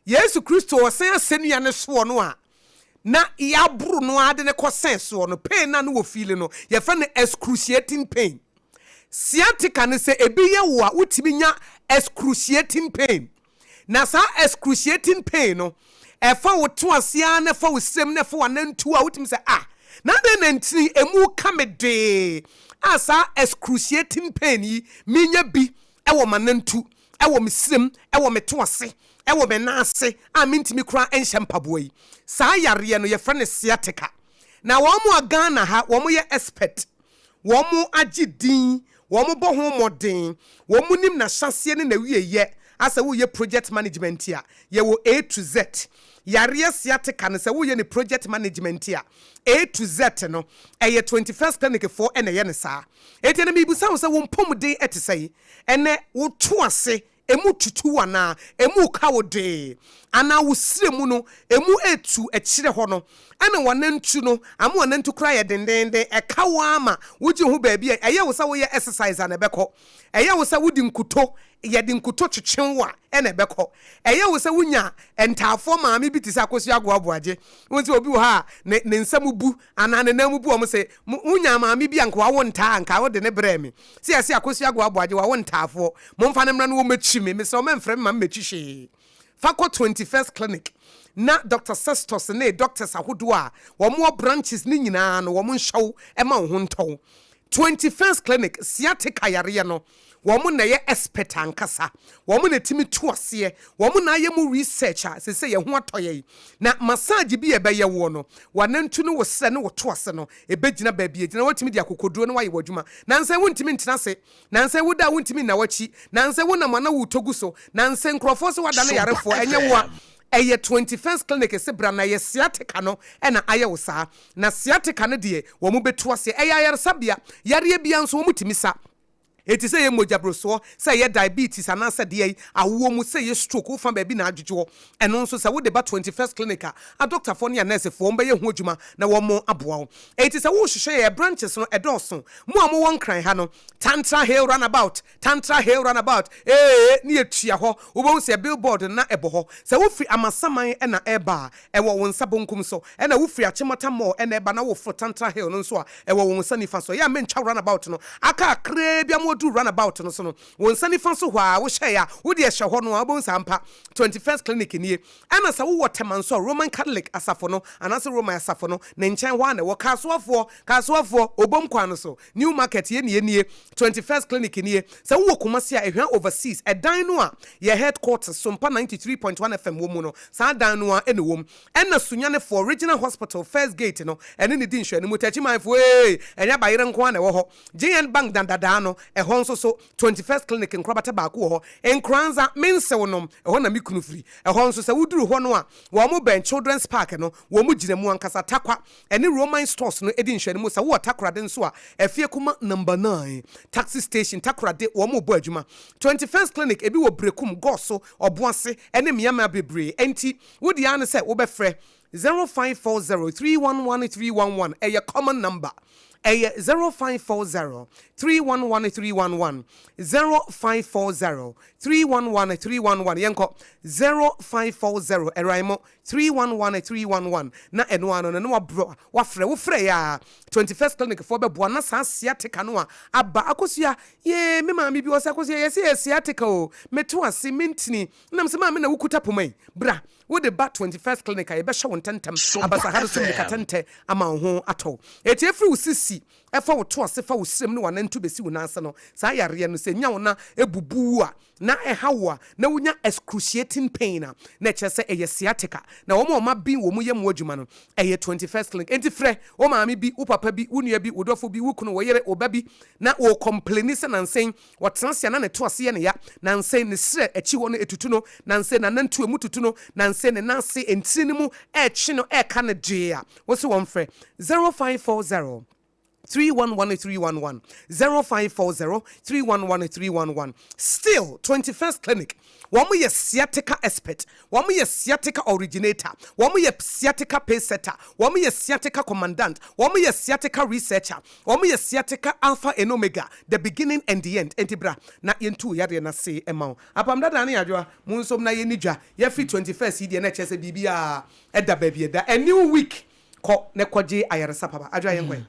Yesu Kristo ɔsɛn asɛnnua no soɔ no a na yɛaboro no ara de no kɔsɛn soɔ no, pain no a na wɔfiili no, yɛfrɛ no excruciating pain. Sciatica no, sɛ ebi yɛ wo a, wotumi nya excruciating pain. Na saa excruciating pain no, ɛfa wo to ase ara na ɛfa wo srem na ɛfa w'anantu a wotumi sɛ ah, na adɛn na ntini emu ka me dee a saa excruciating pain yi menya bi wɔ m'anantu, wɔ me srem, wɔ me to ase, wɔ me nan ase a mentumi koraa nhyɛ mpaboa yi. Saa yareɛ no yɛfrɛ no sciatica. Na wɔn a Ghana ha wɔn yɛ expert, wɔn agye din, wɔn bɔ ho mmɔden, wɔn nim n'ahyɛaseɛ ne n'awieyɛ, asɛ woreyɛ project management a, yɛwɔ A to Z. Yareɛ sciatica no sɛ woreyɛ no project management a, A to Z no, ɛyɛ 21st Clinic foɔ na ɛyɛ no saa. Enti ɛnɛ mebisa wo sɛ wo mpɔmuden te sɛn? Ɛnɛ woto ase, emu tutu wo anaa? Emu ka wo dee? Anaa wo srɛ mu no, emu retu akyire hɔ no, ɛna w'anantu no, ama w'anantu koraa yɛ dendeenden, ɛka wo ara ma wogye ho baabi a ɛyɛ wo sɛ woyɛ exercise a na ɛbɛkɔ. Ɛyɛ wo sɛ wode nkuto, yɛde nkuto twetwe wo a, ɛna ɛbɛkɔ. Ɛyɛ wo sɛ wonya ntaafoɔ maame bi te sɛ Akosua Agoa Boagye. Wohu sɛ obi wɔ hɔ a, ne ne nsa mu bu anaa ne nan mu bu wɔn se, Mo, wonyaa maame bi a anka wawo ntaa a, anka wode no brɛɛ me. Sɛ yɛse Akosua Agoa Aboagye wawo ntaafoɔ, momfa no mmra na wɔmmɛkyi me. Mesrɛ wo mɛmfrɛ me ma memmɛkyi hwee. Fa kɔ 21st Clinic na Doctor Sestus ne doctors ahodoɔ a wɔn wɔ branches no nyinaa no wɔn nhyɛ wo ma wo ho ntɔ wo. 21st Clinic, sciatica yareɛ no, Wɔn na ɛyɛ expert ankasa. Wɔn na ɛtumi tu aseɛ. Wɔn na ayɛ mu research a seesei yɛn ho atɔ yɛn. Na massage bi a ɛbɛyɛ woɔ no, w'anantu ne wo serɛ ne wo to ase no, ɛbɛgyina baabi a ɛgyina. Woatumi de akokoduro na woayɛ w'adwuma. Nansa yi wontumi ntena ase. Nansa yi woda a wontumi nna w'akyi. Nansa yi wonam a na woretɔ gu so. Nansa yi nkurɔfoɔ se woadane yarefoɔ. Ɛnyɛ wo a. Ɛyɛ 21st Clinic se bra na ɛyɛ sciatica no na ayɛ wo saa. Na sciatica no deɛ wɔbɛtu aseɛ. Ɛyɛ ayaresabea. Yareɛ biara nso wɔtumi sa. Enti sɛ ɛyɛ mogyaborosoɔ, sɛ ɛyɛ diabetes anaasɛ deɛn, awoɔ mu, sɛ ɛyɛ stroke, wofa baabi na adwodwo hɔ, ɛno nso sɛ wode ba 21st Clinic a, adɔktafoɔ ne anɛɛsefoɔ wɔbɛyɛ ho adwuma na wɔaboa wo. Enti sɛ worehwehwɛ yɛn branches no, ɛdɔɔso. Mo a mowɔ Nkran ha no, Tantra Hill Runabout, Tantra Hill Runabout, ee, ne yɛtua hɔ, wobɛhu sɛ billboard no na ɛbɔ hɔ. Sɛ wofiri Amasaman na ɛreba a, Ɛwɔ wo nsa bonkum so. Ɛna wo firi Achimota Mall ɛna ɛba na wo foro Tantra Hill no nso a, ɛwɔ wo nsa nifa so. Ɛyɛ a mentwa runabout no. Aka kakraa bi ama waduru runabout no so no, wo nsa nifa so hɔ a wo hyɛɛ a, wo deɛ hyɛ hɔ no a, wobɛhu sɛ ampa 21st Clinic nie. Ɛna sɛ wo wɔ Tema nso a, Roman Catholic asafo no anaasɛ Roman asafo no, ne nkyɛn hɔ ara na ɛwɔ. Kasoafoɔ, Kasoafoɔ, Obom kwan no so, New Market, yɛ nie nie, 21st Clinic nie. Sɛ wowɔ Kumasi a, Ehwɛn Overseas, ɛdan no a yɛ headquarters, Sompa 93.1 FM wɔ mu no, saa dan no ara na ɛwɔ mu. Ɛna Sunyanefoɔ Regional Hospital first gate no, ɛne no di nhwɛanimu. Techimanfoɔ ee, ɛnyɛ Bayerɛ nko ara na ɛwɔ hɔ. JN Bank dan dadaa no, ɛhɔ nso so, 21st Clinic nkorabata baako wɔ hɔ. Nkoranza, Mensew nom, ɛhɔ na me kunu firi. Ɛhɔ nso, sɛ woduru hɔ no a, wɔn bɛn Children's Park no, wɔn gyina mu ankasa. Tarkwa, Ɛne Roman Stores no di nhwɛanimu. Sɛ wowɔ Takoradi nso a, Afie Kuma Number 9 Taxi Station, Takoradi, wɔn rebɔ adwuma. 21st Clinic, ebi wɔ Berekum, Goso, Ɔboase, ne mmeammea bebree. Enti, wo deɛ ara ne sɛ wobɛfrɛ 0540 311 311, ɛyɛ common number. Ɛyɛ 0540 311 311, 0540 311 311. Yɛnkɔ, 0540, Ɛraimo, 311 311 na ɛno ara no no na wabrɔ wafrɛ wo frɛ yɛ a 21st clinic foɔ bɛboa na saa sciatica no a aba akosua yee me maame bi ɔsɛ akosua yɛsɛ yɛ sciatica o meto ase mentini nam sɛ maame na wokuta poma yi bra wode ba 21st clinic a yɛbɛhyɛ wo ntɛntɛm abasa ha no so mmirikatɛntɛ ama wo ho atɔ wo eti efiri wo sisi ɛfa wo to ase fa wo srem ne wanantu besi wo nan ase no saa yareɛ no sɛ nya wo na ebubu wo a na ɛha wo a, na wunya excruciating pain a, na ɛkyerɛ sɛ ɛyɛ sciatica. Na wɔn a wɔaben wɔ mu yɛ mu adwuma no, ɛyɛ 21st Clinic. Enti frɛ wo maame bi, wo papa bi, wo nua bi, wo dɔfo bi, wo kunu, wo yere, wo ba bi, na ɔrekɔmpleni sɛ nansa yi ɔtena ase a na ne to ase yɛ no ya, nansa yi ne srɛ akyi hɔ no etutu no, nansa yi n'anantu emu tutu no, nansa yi ne nan ase ntini no mu retwe no reka no gyee a, wo se wɔmfrɛ 0540. 311 311 0540 311 311 Still 21st Clinic wɔn yɛ sciatica expert, wɔn yɛ sciatica originator, wɔn yɛ sciatica pace setter, wɔn yɛ sciatica commandant, wɔn yɛ sciatica researcher, wɔn yɛ sciatica alpha and omega, the beginning and the end. Enti bra na yɛntu wo yadeɛ no ase mma wo. Apam dada ne adwoa, monsom na yɛnni dwa. Yɛfiri 21st yi deɛ na ɛkyerɛ sɛ biribiara ɛda baabi ɛda. A new week Kɔ na kɔgye ayaresa papa. Adwoa yɛnkɔ ɛ.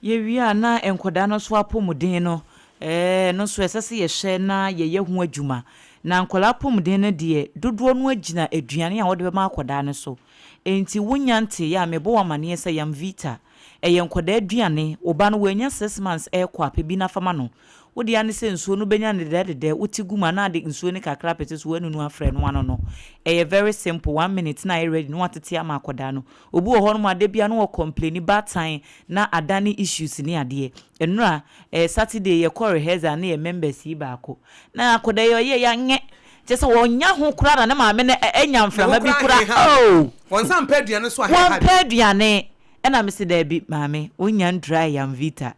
Yɛwie a na nkwadaa no nso apɔmuden no, ɛno nso ɛsɛ sɛ yɛhwɛ na yɛyɛ ho adwuma. Na nkwadaa apɔmuden no deɛ, dodoɔ no ara gyina aduane a wode bɛma akwadaa no so. Enti wonya nteeɛ a, mebɔ wo amaneɛ sɛ Yamvita, ɛyɛ nkwadaa aduane. Wo ba no wannya 6 months rekɔ a, pɛ bi na fa ma no. Wo deɛ ara ne sɛ nsuo no wobɛnya no dedɛɛdedɛ, wote gu mu anaa de nsuo no kakra pete so woanunu afrɛ no ano no. Ɛyɛ very simple, one minute na ayɛ ready na woatete ama akwadaa no. Obi wɔ hɔnom a da biara na ɔcomplaini baatan na adane issues ne adeɛ. Nnora, ɛyɛ Saturday yɛkɔɔ rehearsal ne yɛn members yi baako. Na akwadaa yi ɔyɛɛ ya nyɛ. Kyerɛ sɛ ɔnya ho koraa na ne maame no anya mframa bi koraa oh! Wɔn nsa mpɛ aduane nso a heha Wɔmpɛ aduane. Ɛna mese daabi maame, wonnya ntry Yamvita.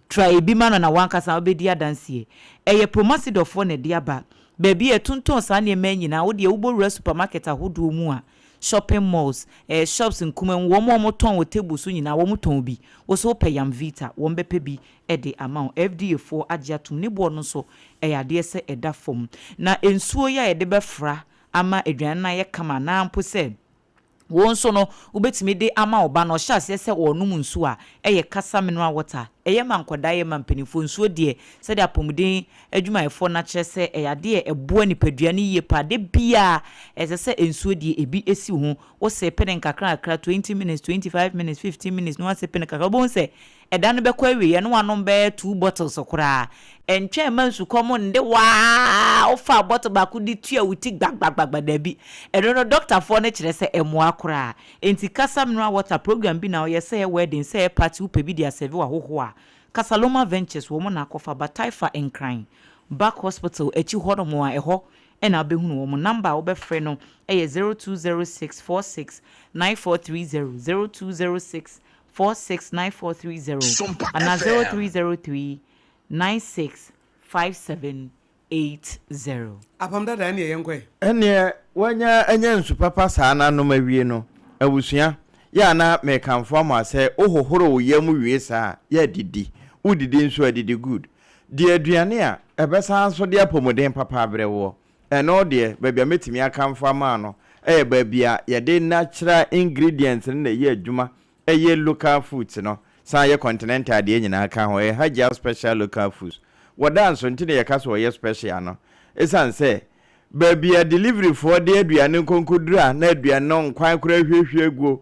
Try ebi ma no na w'ankasa wobɛdi adanseɛ. Ɛyɛ Promasidorfoɔ na ɛde aba. Baabi a yɛtontɔn saa nneɛma yi nyinaa, wo deɛ wobɔ wura supermarket ahodoɔ mu a, shopping malls, eh, shops nkumaa mu, wɔn a wɔtɔn wɔ table so nyinaa, wɔtɔn bi. Wo nso wopɛ Yamvita, wɔbɛpɛ bi de ama wo. FDA foɔ agye atom. Ne boɔ no nso, ɛyɛ adeɛ sɛ ɛda fam. Na nsuo yi a yɛde bɛfra ama aduane no ayɛ kama anaa mpo sɛ wo nso no wobɛtumi de ama wo ba no ɔhyɛ aseɛ sɛ ɔrenom nsuo a, ɛyɛ Kasa mineral water. Ɛyɛ ma nkwadaa, ɛyɛ ma mpanimfoɔ. Nsuo deɛ, sɛdeɛ apɔmuden adwumayɛfoɔ no akyerɛ sɛ ɛyɛ adeɛ a ɛboa nipadua no yie paa. Da biara ɛsɛ sɛ nsuo deɛ ebi si wo ho. Wo sepe no nkakrankakra, 20 minutes, 25 minutes, 15 minutes na woasepe no kakra. Wobɛhu sɛ ɛda no bɛkɔ awieeɛ na woanom bɛyɛ two bottles koraa. Ɛntwɛn mma nsukɔm nde wo ara wofaa bottle baako de tua wo ti gbagbagba, dabi. Ɛno no dɔktafoɔ no kyerɛ sɛ ɛmmoa koraa. Enti Kasa Mineral Water program bi na woyɛ, sɛ ɛyɛ wedding, sɛ ɛyɛ party, wopɛ bi de asɛve w'ahɔhoɔ a, Kasaloma Ventures wɔn na akɔfa ba Taifa Nkran, Back Hospital akyi hɔ nom a ɛhɔ na wobɛhunu wɔn. Number a wobɛfrɛ no yɛ 0206 46 9430, 0206 46 9430 anaa 0303 96 5780. Apam dada ɛneɛ yɛnkɔ ɛ. Ɛneɛ wanya anya nsu papa saa na anom awie no, abusua, yɛ a na mekamfo ama sɛ wo hohoro wo yam wie saa a, yɛ didi. Wo didi nso a, didi good. Di aduane a ɛbɛsan nso de apɔmuden papa abrɛ woɔ. Ɛno deɛ, baabi a mɛtumi akamfo ama no yɛ baabi a yɛde natural ingredients no na ɛyɛ adwuma, ɛyɛ local foods no, san yɛ continental deɛ nyinaa ka ho, ɛyɛ Hajia Special Local Foods. Wɔda nso nti na yɛka sɛ wɔyɛ special no, ɛsiane sɛ baabi a delivery foɔ de aduane nkonkoduru a na aduane no nkwan koraa ahwiehwie aguo,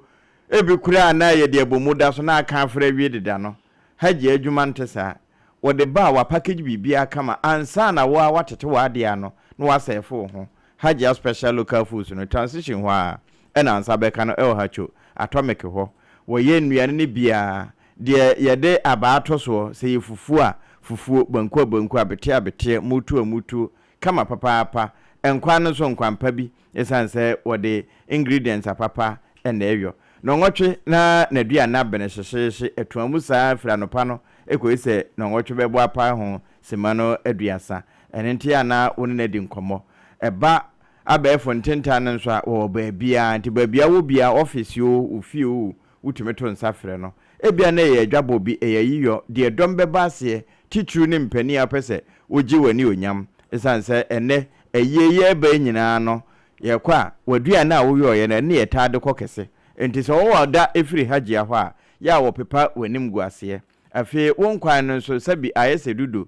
ebi koraa na yɛde abomu da so na aka afra awie deda no, Hajia adwuma nte saa. Wɔde ba a wɔapackage biribiara kama ansa na wo ara woatete w'adeɛ ano na woasɛɛfo wo ho. Hajia Special Local Foods no, transition hɔ ara na nsa bɛka no ɛwɔ Hacho, Atomic hɔ. Wɔyɛ nnuane no biara, deɛ yɛde abaa to soɔ, sɛ ɛyɛ fufuo a, fufuo, banku a banku, abeteɛ a abeteɛ, mutuo a mutuo, kama papaapa. Nkwan no nso nkwan pa bi, ɛsiane sɛ wɔde ingredients apapa na ɛyɔ. Nnɔnwɔtwe na n'aduane abene hyehyeehye, ɛtoa mu saa ara firi anɔpa no kɔsi sɛ nnɔnwɔtwe bɛbɔ apae ho simma no aduasa. Ɛno nti a na wo ne no adi nkɔmmɔ. Ɛba abɛɛfo ntentan no nso a, wɔwɔ baabiara. Nti baabi a wowɔ biara, ɔfese oo, wo fie oo, wotumi to nsa frɛ no. Ebia na ɛyɛ adwabɔ bi, ɛyɛ ayiyɔ, deɛ dɔm bɛba aseɛ, titiriw ne mpanin a wopɛ sɛ wogye w'anuonyam. Esiane sɛ ɛnnɛ ayie yi reba yi nyinaa no, yɛkɔ a, w'aduane a woyɔeɛ no, ɛno na yɛtaa de kɔ kɛse. Enti sɛ wɔwɔ da firi Hajia hɔ a, yɛ a wɔpepa w'animguaseɛ. Afei wo nkwan no nso, sɛbi ayɛ sɛ dudo.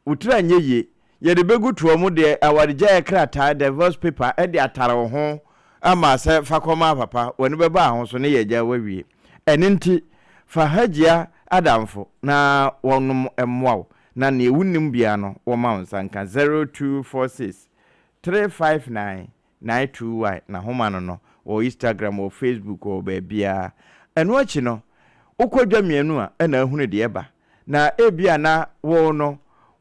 Wo tiri anyɛ yie. Yɛde bɛgu toa mu de awaregyaeɛ krataa, divorce paper, de atare wo ho ama sɛ fa kɔma papa, w'ani bɛba ho so ne yɛagyae wo awie. Ɛno nti, fa Hajia adamfo na wɔnom mmoa wo na neɛ wonnim biara no wɔma wo nsa nka 0246 359 9 2 Y n'ahoma no no wɔ Instagram, wɔ Facebook, wɔ baabiara. Ɛno akyi no, wokɔ dwa mmienu a ɛna ahunu deɛ ɛba. Na ebia na wo no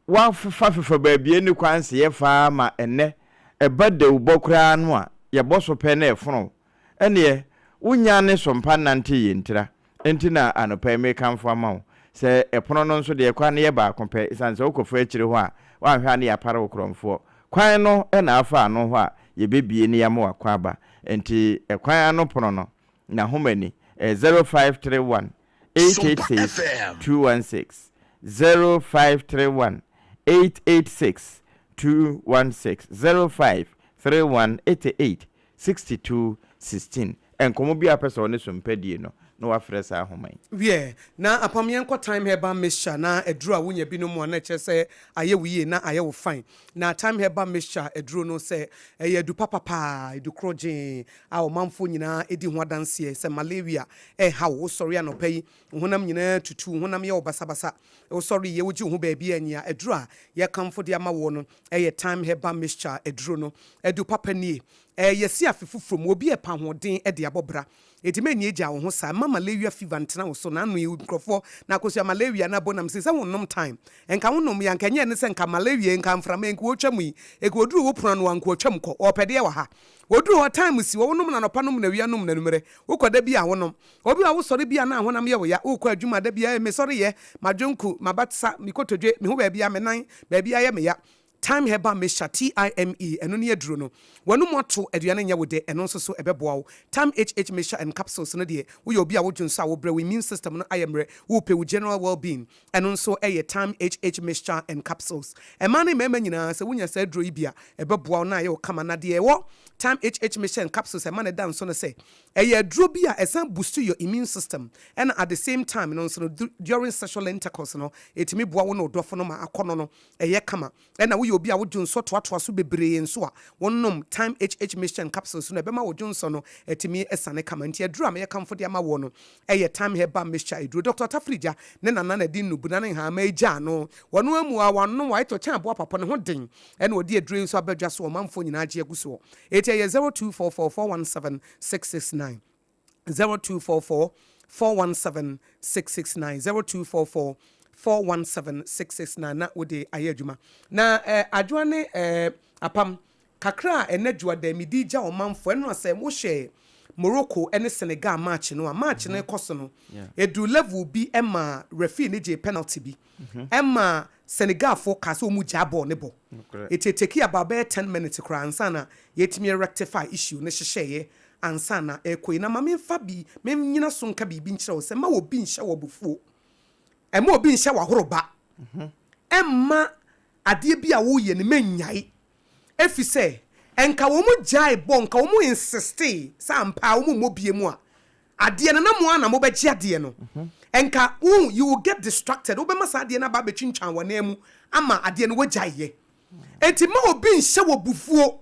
woafefafefa baabi a ɛnni kwan sɛ yɛfa ara ma ɛnnɛ ɛba dawubɔ koraa no a yɛbɔ so pɛ na ɛfono wo. Ɛnneɛ, wonnya ne so mpa nnante yɛn ntira. Enti na anɔpa yi merekamfo ama wo sɛ ɛpono no nso deɛ kwan no yɛ baako pɛ, ɛsiane sɛ wokɔfa akyire hɔ a, woanhwɛ a na yɛapare wo korɔmfoɔ. Kwan no na afa ano hɔ a yɛbɛbue na yɛama w'akwaaba. Enti ɛkwan ano pono no, n'ahoma ni, ɛyɛ 0531 886 216, 0531 886 216, 0531 88 62 16. Nkɔmmɔ biara a wopɛ sɛ wo ne so mpa die no, na wafrɛ saa ahoma yi. Wiɛ, na apam yɛnkɔ Thyme Herbal Mixture na aduro a wonya bi nom a na ɛkyerɛ sɛ ayɛ wo yie na ayɛ wo fine. Na Thyme Herbal Mixture aduro no sɛ ɛyɛ adu papa paa, adu korɔgyee a ɔmanfoɔ nyinaa di ho adanseɛ sɛ malaria ɛreha wo, wosɔre anɔpa yi wo honam nyinaa tutu, wo honam yɛ wo basabasa, wosɔre yie wogye wo ho baabi a nyia aduro a yɛkamfo de ama woɔ no ɛyɛ Thyme Herbal Mixture aduro no. Adu papa nie. Ɛɛ yɛsi afe foforɔ mu, obi ɛpɛ ahoɔden de abɔ bra. Enti mɛnni agya wo ho saa. Mma malaria fever ntena wo so. N'ano yi nkurɔfoɔ na akosua malaria no abɔ nam sei sɛ wonnom time. Nka wonom yi a nka ɛnyɛ ɛne sɛ nka malaria yi nka mframa yi nka wɔtwa mu yi nka wɔduru wo pono ano a nka wɔtwam kɔ. Wɔpɛ deɛ wɔ ha. Wɔduru hɔ time si hɔ wonom no anɔpa nom no awia nom no anwummerɛ. Wokɔ da bi a wonom. Obi wɔ hɔ a wosɔre bi a na ahonam yɛ wo ya. Wokɔ adwuma da bi a ee mesɔre yɛ, madwonku, mabasa, me kotodwe, me ho baabi a me nan baabi ayɛ me ya. Thyme Herbal Mixture, TIME, ɛno ne aduro no. W'anum ato, aduane nyɛ wo dɛ, ɛno nso so ɛbɛboa wo. Thyme HH Mixture and Capsules no deɛ, woyɛ obi a wodwo nso a wobrɛ, wo immune system no ayɛ mmerɛ, worepɛ wo general well-being, ɛno nso yɛ Thyme HH Mixture and Capsules. Mmaa ne mmarima nyinaa, sɛ wonya saa aduro yi bi a, ɛbɛboa wo na ayɛ wo kama. Na deɛ ɛwɔ Thyme HH Mixture and Capsules a ɛma no da nso ne sɛ, ɛyɛ aduro bi a ɛsan boost your immune system, ɛna at the same time no nso no, during sexual intercourse no, ɛtumi boa wo ne wo dɔfo no ma akɔnnɔ no Ɛyɛ kama. Ɛna woyɛ obi a wo dwonsɔ toatoa so bebree nso a, wonom Thyme HH Mixture and Capsules no a, ɛbɛma wo dwonsɔ no atumi asiane kama. Nti aduru a meyɛkamfo de ama woɔ no yɛ Thyme Herbal Mixture aduro. Dɔkta Ɔtafirigya ne Nana na ɛde nnubona ne nhahamma yi gyaa ano. Wɔno amu a wɔanom a ɛtɔ kyɛn aboa papa no ho den. Ɛna ɔde aduro yi nso aba dwa so a ɔmanfoɔ nyinaa agye agu soɔ. Enti ɛyɛ 0244 417 669. 0244 417 669 0244 417 669 na wode ayɛ adwuma. Na eh, adwoa ne eh, apam kakra a ɛnɛ dwoa medi gya ɔmanfoɔ ɛno a sɛ wohwɛ Morocco ne Senegal match no a match no kɔ so no ɛduru level bi ɛma referee no gye penalty bi ɛma Senegalfoɔ kaa sɛ wɔn gyaa bɔɔl ne bɔ. Ɛti ɛtake about bɛyɛ 10 minutes koraa ansa na yɛtumi rectify issue no hyehyɛeɛ ansa na ɛrekɔ yi. Na ma memfa bi, mennyina so nka biribi nkyerɛ wo sɛ, mma obi nhyɛ wo abufuo. Mma obi nhyɛ wo ahoroba. Mma adeɛ bi a woreyɛ no mennyae. Ɛfiri sɛ, nka wɔn gyae bɔ, nka wɔn insistee sɛ ampa ara wɔn mmɔ bie mu a, adeɛ no na mo ara na mobɛgye adeɛ no. Nka wo, you will get distracted, wobɛma saa adeɛ no aba abɛtwintwan w'anan mu ama adeɛ no woagyae yɛ. Enti mma obi nhyɛ wo abufuo.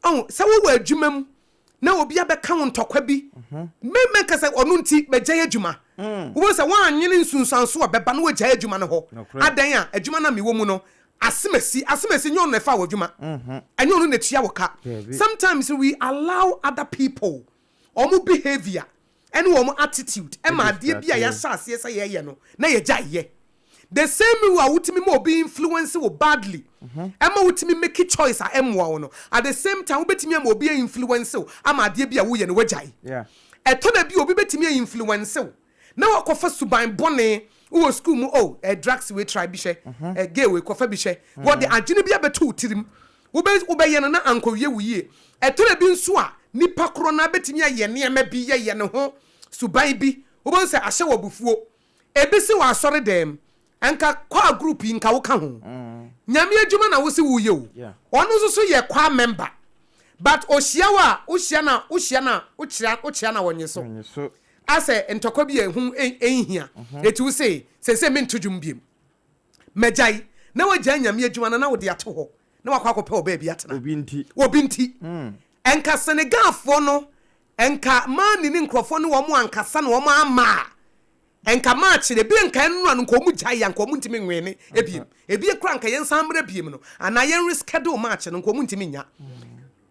Ɔho, sɛ wowɔ adwuma mu na obi abɛka wo ntɔkwa bi, me mɛnka sɛ ɔno nti mɛgyae adwuma. Wobɛhu sɛ woannwene nsunsuanso a ɛbɛba na woagyae adwuma no hɔ. Adɛn a, adwuma no a mewɔ mu no, asemasi, asemasi nyɛ ɔno na ɛfaa w'adwuma, ɛnyɛ ɔno na ɛtua wo ka. Sometimes we allow other people wɔn behaviour ɛne wɔn attitude ɛma adeɛ bi a yɛahyɛ aseɛ sɛ yɛyɛ no na yɛgyae yɛ. The same way a wotumi ma obi influence wo badly ɛma wotumi make choice a ɛmmoa wo no, at the same time wobɛtumi ama obi a influence wo ama adeɛ bi a woyɛ no woagyae. Ɛtɔ da bi a obi bɛtumi a influence wo na wakɔfa suban bɔne wowɔ school mu, oh eh, drugs wei try bi hwɛ, eh, gay wei kɔfa bi hwɛ, wɔde adwene bi abɛto wo tirim, wobɛ wobɛyɛ no na ankɔwie wo yie. Ɛtɔ da bi nso a nipa korɔ no ara bɛtumi ayɛ nneɛma bi yɛyɛ ne ho suban bi, wobɛhu sɛ ahyɛ wo abufuo. Ebi se wɔ asɔre dɛm, nka choir group yi nka woka ho. Nyame adwuma na wose woyɛ o. Ɔno nso so yɛ choir member. But ohyia wo a, wohyia no a, wohyia no a, wokyea wokyea no a ɔnye so. Asɛ ntɔkwa bi a ɛho nhia. Eti wo se, seesei mento dwom biom. Magyae. Na wagyae Nyame adwuma no na wode ato hɔ na wakɔ akɔpɛ ɔbaa bi atena. Obi nti. Obi nti. Nka Senegalfoɔ no, nka Mane ne nkurɔfoɔ ne wɔn ankasa na wɔn amma a, nka match no, ebia nka nnora no nka wɔn gyae a nka wɔn ntumi nwene ebiem. Ebia koraa nka yɛn san mmra biem no, anaa yɛn reschedule match no nka wɔn ntumi nnya.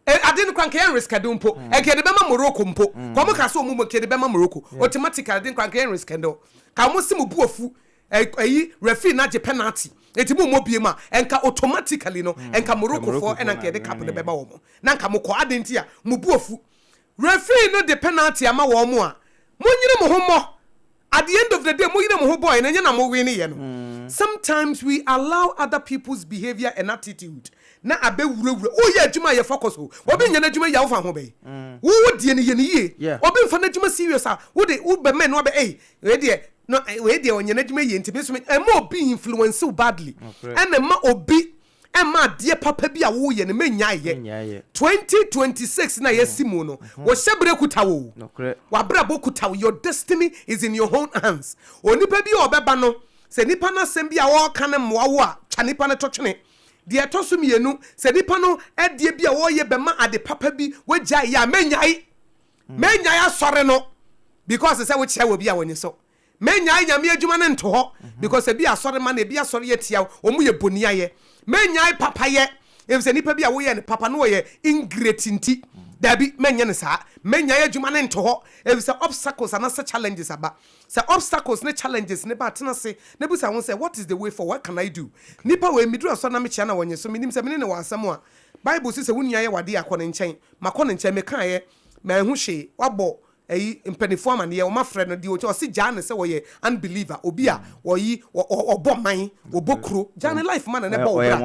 E, ade no koraa nka yɛn reschedule mpo, nka yɛde bɛma Morocco mpo. Nka wɔn ka sɛ wɔn mu nka yɛde bɛma Morocco. Automatically ade no koraa nka yɛn reschedule. Ka wɔn se mo bu afu, ɛyi referee no agye penalty, enti mo mmɔ biem a, nka automatically no, nka Morocco foɔ ɛna nka yɛde cup no bɛma wɔn. Na nka mo kɔ, adɛn nti a mo bu afu? Referee no de penalty ama wɔn a, monyere mo ho mmɔ. At the end of the day, moyere mo ho bɔɔe no, ɛnyɛ na mo win yɛ no. Sometimes we allow other people's behavior and attitude na abɛwurawura. Woyɛ adwuma a yɛ focus o. Obi nyɛ n'adwuma yie a wofa ho bɛn? Wo wo deɛ no yɛ no yie. Obi mfa n'adwuma serious a, wode wobɛmɛn no abɛ ei, wei deɛ no wei deɛ ɔnyɛ n'adwuma yie nti me nso me ɛmma obi influence wo badly. Ɛna ɛmma obi. Ɛmma adeɛ papa bi a woreyɛ no mɛnnyae yɛ. 2026 no a yɛasi mu no, wo hyɛberɛ kuta wo o. W'abrabɔ kuta wo. Your destiny is in your own hands. Onipa bi a ɔbɛba no, sɛ nipa no asɛm bi a ɔreka no mmoa wo a, twa nipa no to twene. Deɛ ɛtɔ so mmienu, sɛ nipa no adeɛ bi a ɔreyɛ bɛma ade papa bi wagyae yɛ a, mɛnnyae. Mɛnnyae asɔre no because sɛ wokyerɛ wɔ bi a wɔnye so. Mɛnyae Nyame adwuma no nto hɔ because ebi asɔre ma no ebi asɔre yɛ tia wo, wɔn yɛ boniayɛ. Mɛnyae papayɛ efisɛ nipa bi a woyɛɛ no papa no ɔyɛ ingrate nti. Daabi, mɛnyɛ no saa. Mɛnyae adwuma no nto hɔ efisɛ obstacles anasɛ challenges aba. Sɛ obstacles ne challenges no ba a, tena ase na bisa wo ho sɛ, what is the way forward, what can I do? Nipa wei, meduru asɔre na mekyea no a ɔnye so, menim sɛ mene no wɔ asɛm a. Bible se sɛ wo nua yɛ wo adeɛ a, kɔ ne nkyɛn. Makɔ ne nkyɛn, mekaeɛ, manhu hwee. Wabɔ Ɛyi mpaninfoɔ amaneɛ wɔn afrɛ no deɛ ɔkyɛ ɔse gyaa no sɛ ɔyɛ unbeliever obi a ɔyi ɔbɔ man ɔbɔ kuro gyaa ne life ma no na ɛbɔ wo bra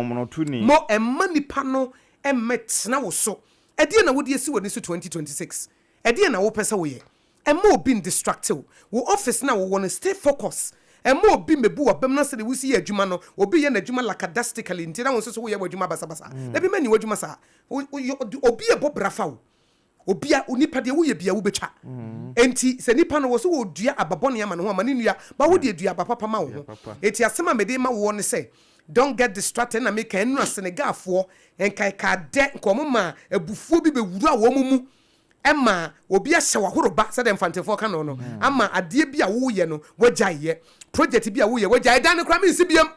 mo ɛmma nipa no mmɛ tena wo so ɛdeɛn na wode asi w'ani so 2026 ɛdeɛn na wopɛ sɛ woyɛ ɛmma obi ndistracte wo wo office no a wowɔ no stay focus ɛmma obi mmɛbu w'abam na sɛdeɛ wosi yɛ adwuma no obi yɛ n'adwuma lackadaistically nti na wo nso so woyɛ w'adwuma basabasa dabi mɛnni w'adwuma saa obi ɛbɔ bra fa wo Obia, onipa deɛ woyɛ bia wobɛtwa. Enti sɛ nipa no wɔ sɛ wɔdua aba bɔne ama ne ho a, ma ne nnua, but wo deɛ dua aba papa ma wo ho. Enti asɛm a mede rema woɔ ne sɛ, don't get distracted, ɛna meka ɛnora Senegalfoɔ, nka ɛkaa dɛ, nka wɔn maa abufuo bi bɛwura wɔn mu, ɛma obi ahyɛ wo ahoroba, sɛdeɛ Mfantefoɔ ka no no, ama adeɛ bi a woyɛ no woagyae yɛ, project bi a woyɛ woagyae, ɛdan no koraa mensi biam.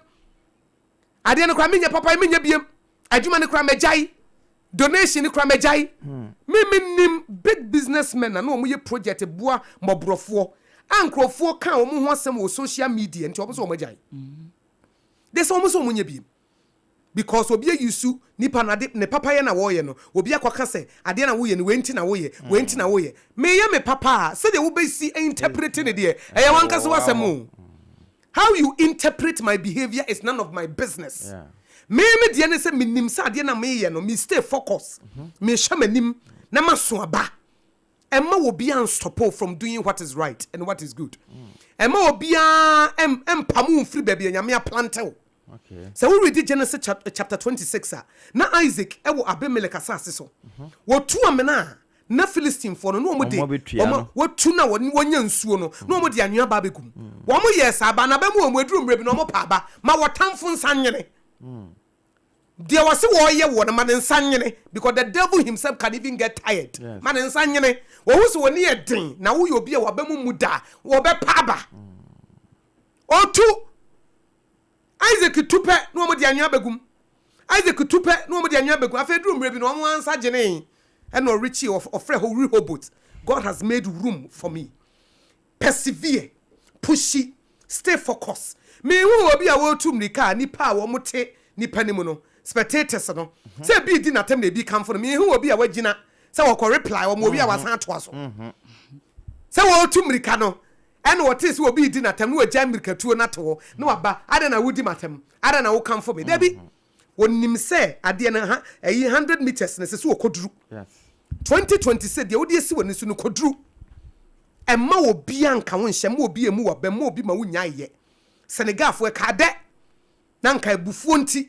Adeɛ no koraa menyɛ papa yi menyɛ biem. Adwuma no koraa magyae. Donation no koraa magyae. Me menim big business men a na wɔn yɛ project boa mmɔborɔfoɔ a nkurɔfoɔ ka wɔn ho asɛm wɔ social media nti wɔn sɛ wɔn agyae. De sɛ wɔn sɛ wɔn nyɛ biem. Because obi ayi su nipa no ade ne papayɛ na wɔyɛ no obi akɔka sɛ adeɛ na woyɛ no wei nti na woyɛ wei nti na woyɛ. Meyɛ me papa a sɛdeɛ wobɛsi interpret ne deɛ ɛyɛ wankasa w'asɛm o. How you interpret my behaviour is none of my business. Me me deɛ ne sɛ menim sɛ adeɛ na meyɛ no me stay focus, mehwɛ m'anim na maso aba. Ɛmma obiara nstop wo from doing what is right and what is good. Ɛmma obiara mpam wo mfiri baabi a Nyame aplante wo. Sɛ wo readi Genesis chapter 26 a, na Isaac wɔ Abimelech asase so. Wɔtu amena a na Filistinfoɔ no, na wɔn de, wɔn, wɔtu na wɔn, wɔnya nsuo no, na wɔn de anwea ba abɛgu mu. Wɔn yɛɛ saa, ba n'aba mu wɔn, ɛduru mmerɛ bi na wɔn pa aba, ma wɔtamfo nsa nwene. Deɛ wɔse wɔreyɛ woɔ no, ma ne nsa nwene, because the devil himself can even get tired. Ma ne nsa nwene. Wɔhu sɛ wɔn ani yɛ den, na woyɛ obi a w'aba mu mmu da a, wɔbɛpa aba. Ɔtu. Isaac tu pɛ na wɔde anwea bɛgu mu. Isaac tu pɛ na wɔde anwea bɛgu mu. Afei duru mmerɛ bi no, wɔn ara nsa gyenee ɛna ɔrekyie, ɔfrɛ hɔ Rehoboth. God has made room for me. Persevere, pushi, stay focus. Menhuu obi a wɔretu mmirika a nnipa a wɔte nnipa no mu no, spectators no, sɛ ebi redi n'atɛm na ebi rekamfo no. Menhuu obi a wagyina sɛ wɔkɔ reply wɔn, obi a wasan atoa so. Sɛ wɔretu mmirika no, Ɛnna ɔtee sɛ obi redi no atɛm, na wagyae mmirikatuo no ato hɔ, na waba, Adɛn na wodi m'atɛm? Adɛn na wokamfo me? Dabi! Ɔnim sɛ adeɛ no, ha, ɛyi, hundred metres no, ɛsɛ sɛ ɔkɔduru. 2026, deɛ wode asi w'ani so no, kɔduru. Mma obiara nka wo nhyɛ, mma obi mmu w'abam, mma obi ma wonnyae yɛ. Senegalfoɔ, ɛkaa dɛ! Na anka abufuo nti,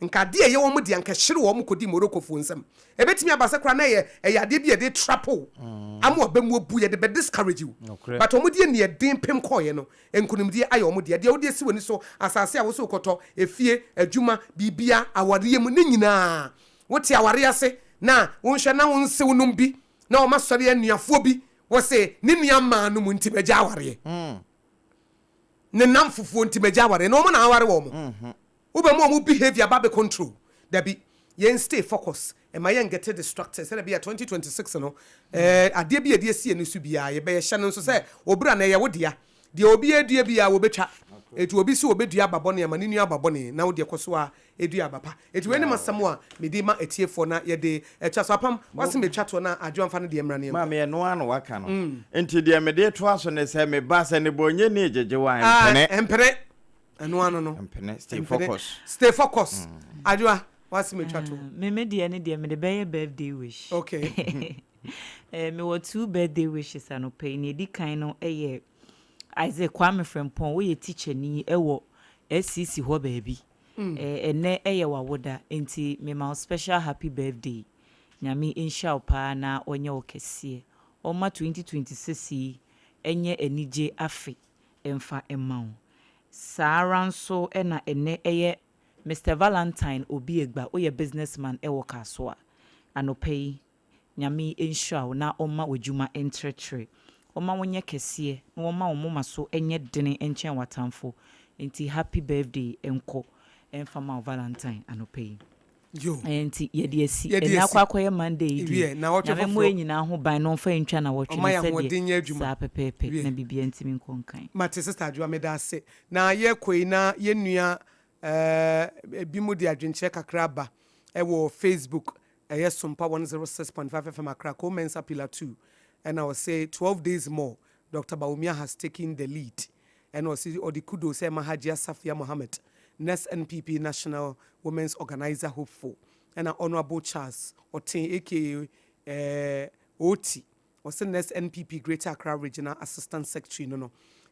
nka adeɛ a ɛyɛ wɔn dea, anka ɛhyere wɔn kɔdi Moroccofoɔ nsam. Ɛbɛtumi aba sɛ koraa na ɛyɛ ɛyɛ adeɛ bi a yɛde trap wo ama w'aba mu abu, yɛde bɛ discourage wo. But wɔn deɛ aniɛden pem kɔeɛ no, nkunimdie ayɛ wɔn dea. Deɛ wode asi w'ani so, asase a wo so wokɔtɔ, efie, adwuma, biribia, awareɛ mu, ne nyinaa. Wote awareɛ ase na wonhwɛ na wo nsew nom bi na wɔn asɔre anuafoɔ bi, wɔse ne nua mmaa nom nti magya awareɛ. Ne nnamfofoɔ nti magya awareɛ na wɔn na aware wɔn. Wobɛma wɔn behavior aba abɛ control. Dabi, yɛn stay focus, mma yɛn get distracted sɛdeɛ ɛbɛyɛ a 2026 no eh, adeɛ bi a yɛde asi yɛn ani so biara yɛbɛyɛ. Hyɛ no nso sɛ obira no ɛyɛ wo dea. Deɛ obi adua biara wɔbɛtwa. Enti obi se ɔbɛdua aba bɔne ama ne nua aba bɔne na wo deɛ kɔ so ara dua aba pa. Enti wei ne m'asɛm a mede rema atiefoɔ na yɛde atwa so. Apam, w'asɛm atwa toɔ na Adwoa mfa ne deɛ mmra na yɛnkɔ. Maame, ɛno ara na waka no. Enti deɛ mede retoa so ne sɛ, me ba, sɛ nnebɔnyɛni regyegye wo a, mpene. Ah, mpene. Ɛno ano no. Mpene. Stay focus. Stay focus. Adwoa, w'asɛm atwa toɔ. Me me deɛ ne deɛ mede bɛyɛ birthday wish. Okay. Eh, mewɔ two birthday wishes anɔpa yi. Nea ɛdi kan no yɛ Isaac Kwame Frimpong, woyɛ tikyani wɔ SCC hɔ baabi. Ɛnnɛ yɛ w'awoda nti mema wo special happy birthday. Nyame nhyira wo paa na ɔnyɛ wo kɛseɛ. Ɔmma 2026 yi nyɛ anigye afe mfa mma wo. Saa ara nso na ɛnnɛ yɛ Mister Valentine Obiegba, woyɛ business man wɔ Kasoa. Anɔpa yi, Nyame nhyira wo na ɔmma w'adwuma ntrɛtrɛ. Ɔmma wo nyɛ kɛseɛ na ɔmma wo moma so nyɛ dene nkyɛn w'atamfo. Nti happy birthday nkɔ mfa ma wo Valentine anɔpa yi. Yo. Ɛɛ nti yɛde asi. Yɛde Ɛnɛ asi. akɔ akɔyɛ Monday yi deɛ, Wiɛ, naawɔtwe Nyame mmɔ foforɔ. yɛn nyinaa ho ban na ɔmfa yɛn ntwa nawɔtwe Ɔmma no yɛn ahoɔden sɛdeɛ nyɛ adwuma. saa pɛpɛɛpɛ Wiɛ. na biribiara ntumi nkɔ nkan. Mate Sister Adwoa meda ase. Na yɛkɔ yi na yɛn nua eh, ebinom de adwenkyerɛ kakra aba ɛwɔ Facebook ɛyɛ Sompa 106.5 FM Accra, Cole Mensah Pillar 2 ɛna ɔse 12 days more Doctor Bawumia has taken the lead ɛna ɔse ɔde kudos ɛma Hajia Safia Mohammed next NPP National Women's Organiser hopeful ɛna Honourable Charles Oteng aka eh, Oti Ɔse next NPP Greater Accra Regional Assistant Secretary no no.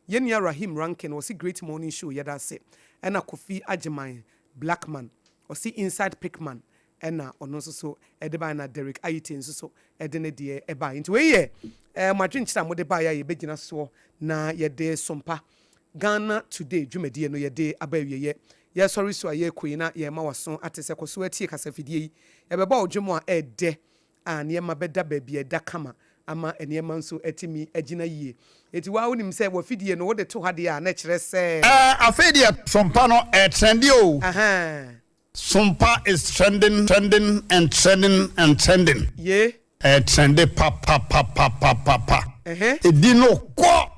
Yɛn nua Rahim Rankin ɔse great morning show yɛda ase. Ɛna Kofi Agyeman Blackman ɔse inside pickman ɛna ɔno nso so ɛde baeɛ na Derrick Ayite nso so ɛde ne deɛ ɛbaeɛ. Nti wei yɛ eh, mo adwenkyerɛ a mode baeɛ a yɛbɛgyina soɔ na yɛde Sompa Ghana Today dwumadie no yɛde aba awieɛ. Yɛsɔre su a yɛrekɔ yi na yɛrema w'aso ate sɛ kɔ so ara tie kasafidie yi. Yɛbɛbɔ wo dwom a ɛɛdɛ a nneɛma bɛda baabi a ɛda kama ama nneɛma nso atumi agyina yie. Enti wo ara wonim sɛ w'afidie no wode to ha deɛ a na ɛkyerɛ sɛ. Ɛɛ afei deɛ Sompa no ɛɛtrɛnde o. Ahaa. Sompa is trending trending and trending and trending. Ye. Ɛɛtrɛnde papapapapapa. Ɛhɛ. Edin no kɔ.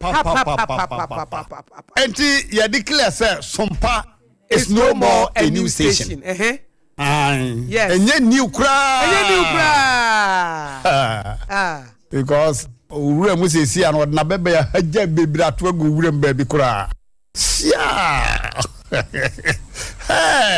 Papapapapapapa. Enti yɛ declare sɛ Sompa is no more a new station. Ae. Yes. Ɛnyɛ new koraa. Ɛnyɛ new koraa. Ah. Because owura mu sɛsi a no ɔde n'abɛbɛn ahagya bebree ato agu owura mu baabi koraa. Siaa. Hey.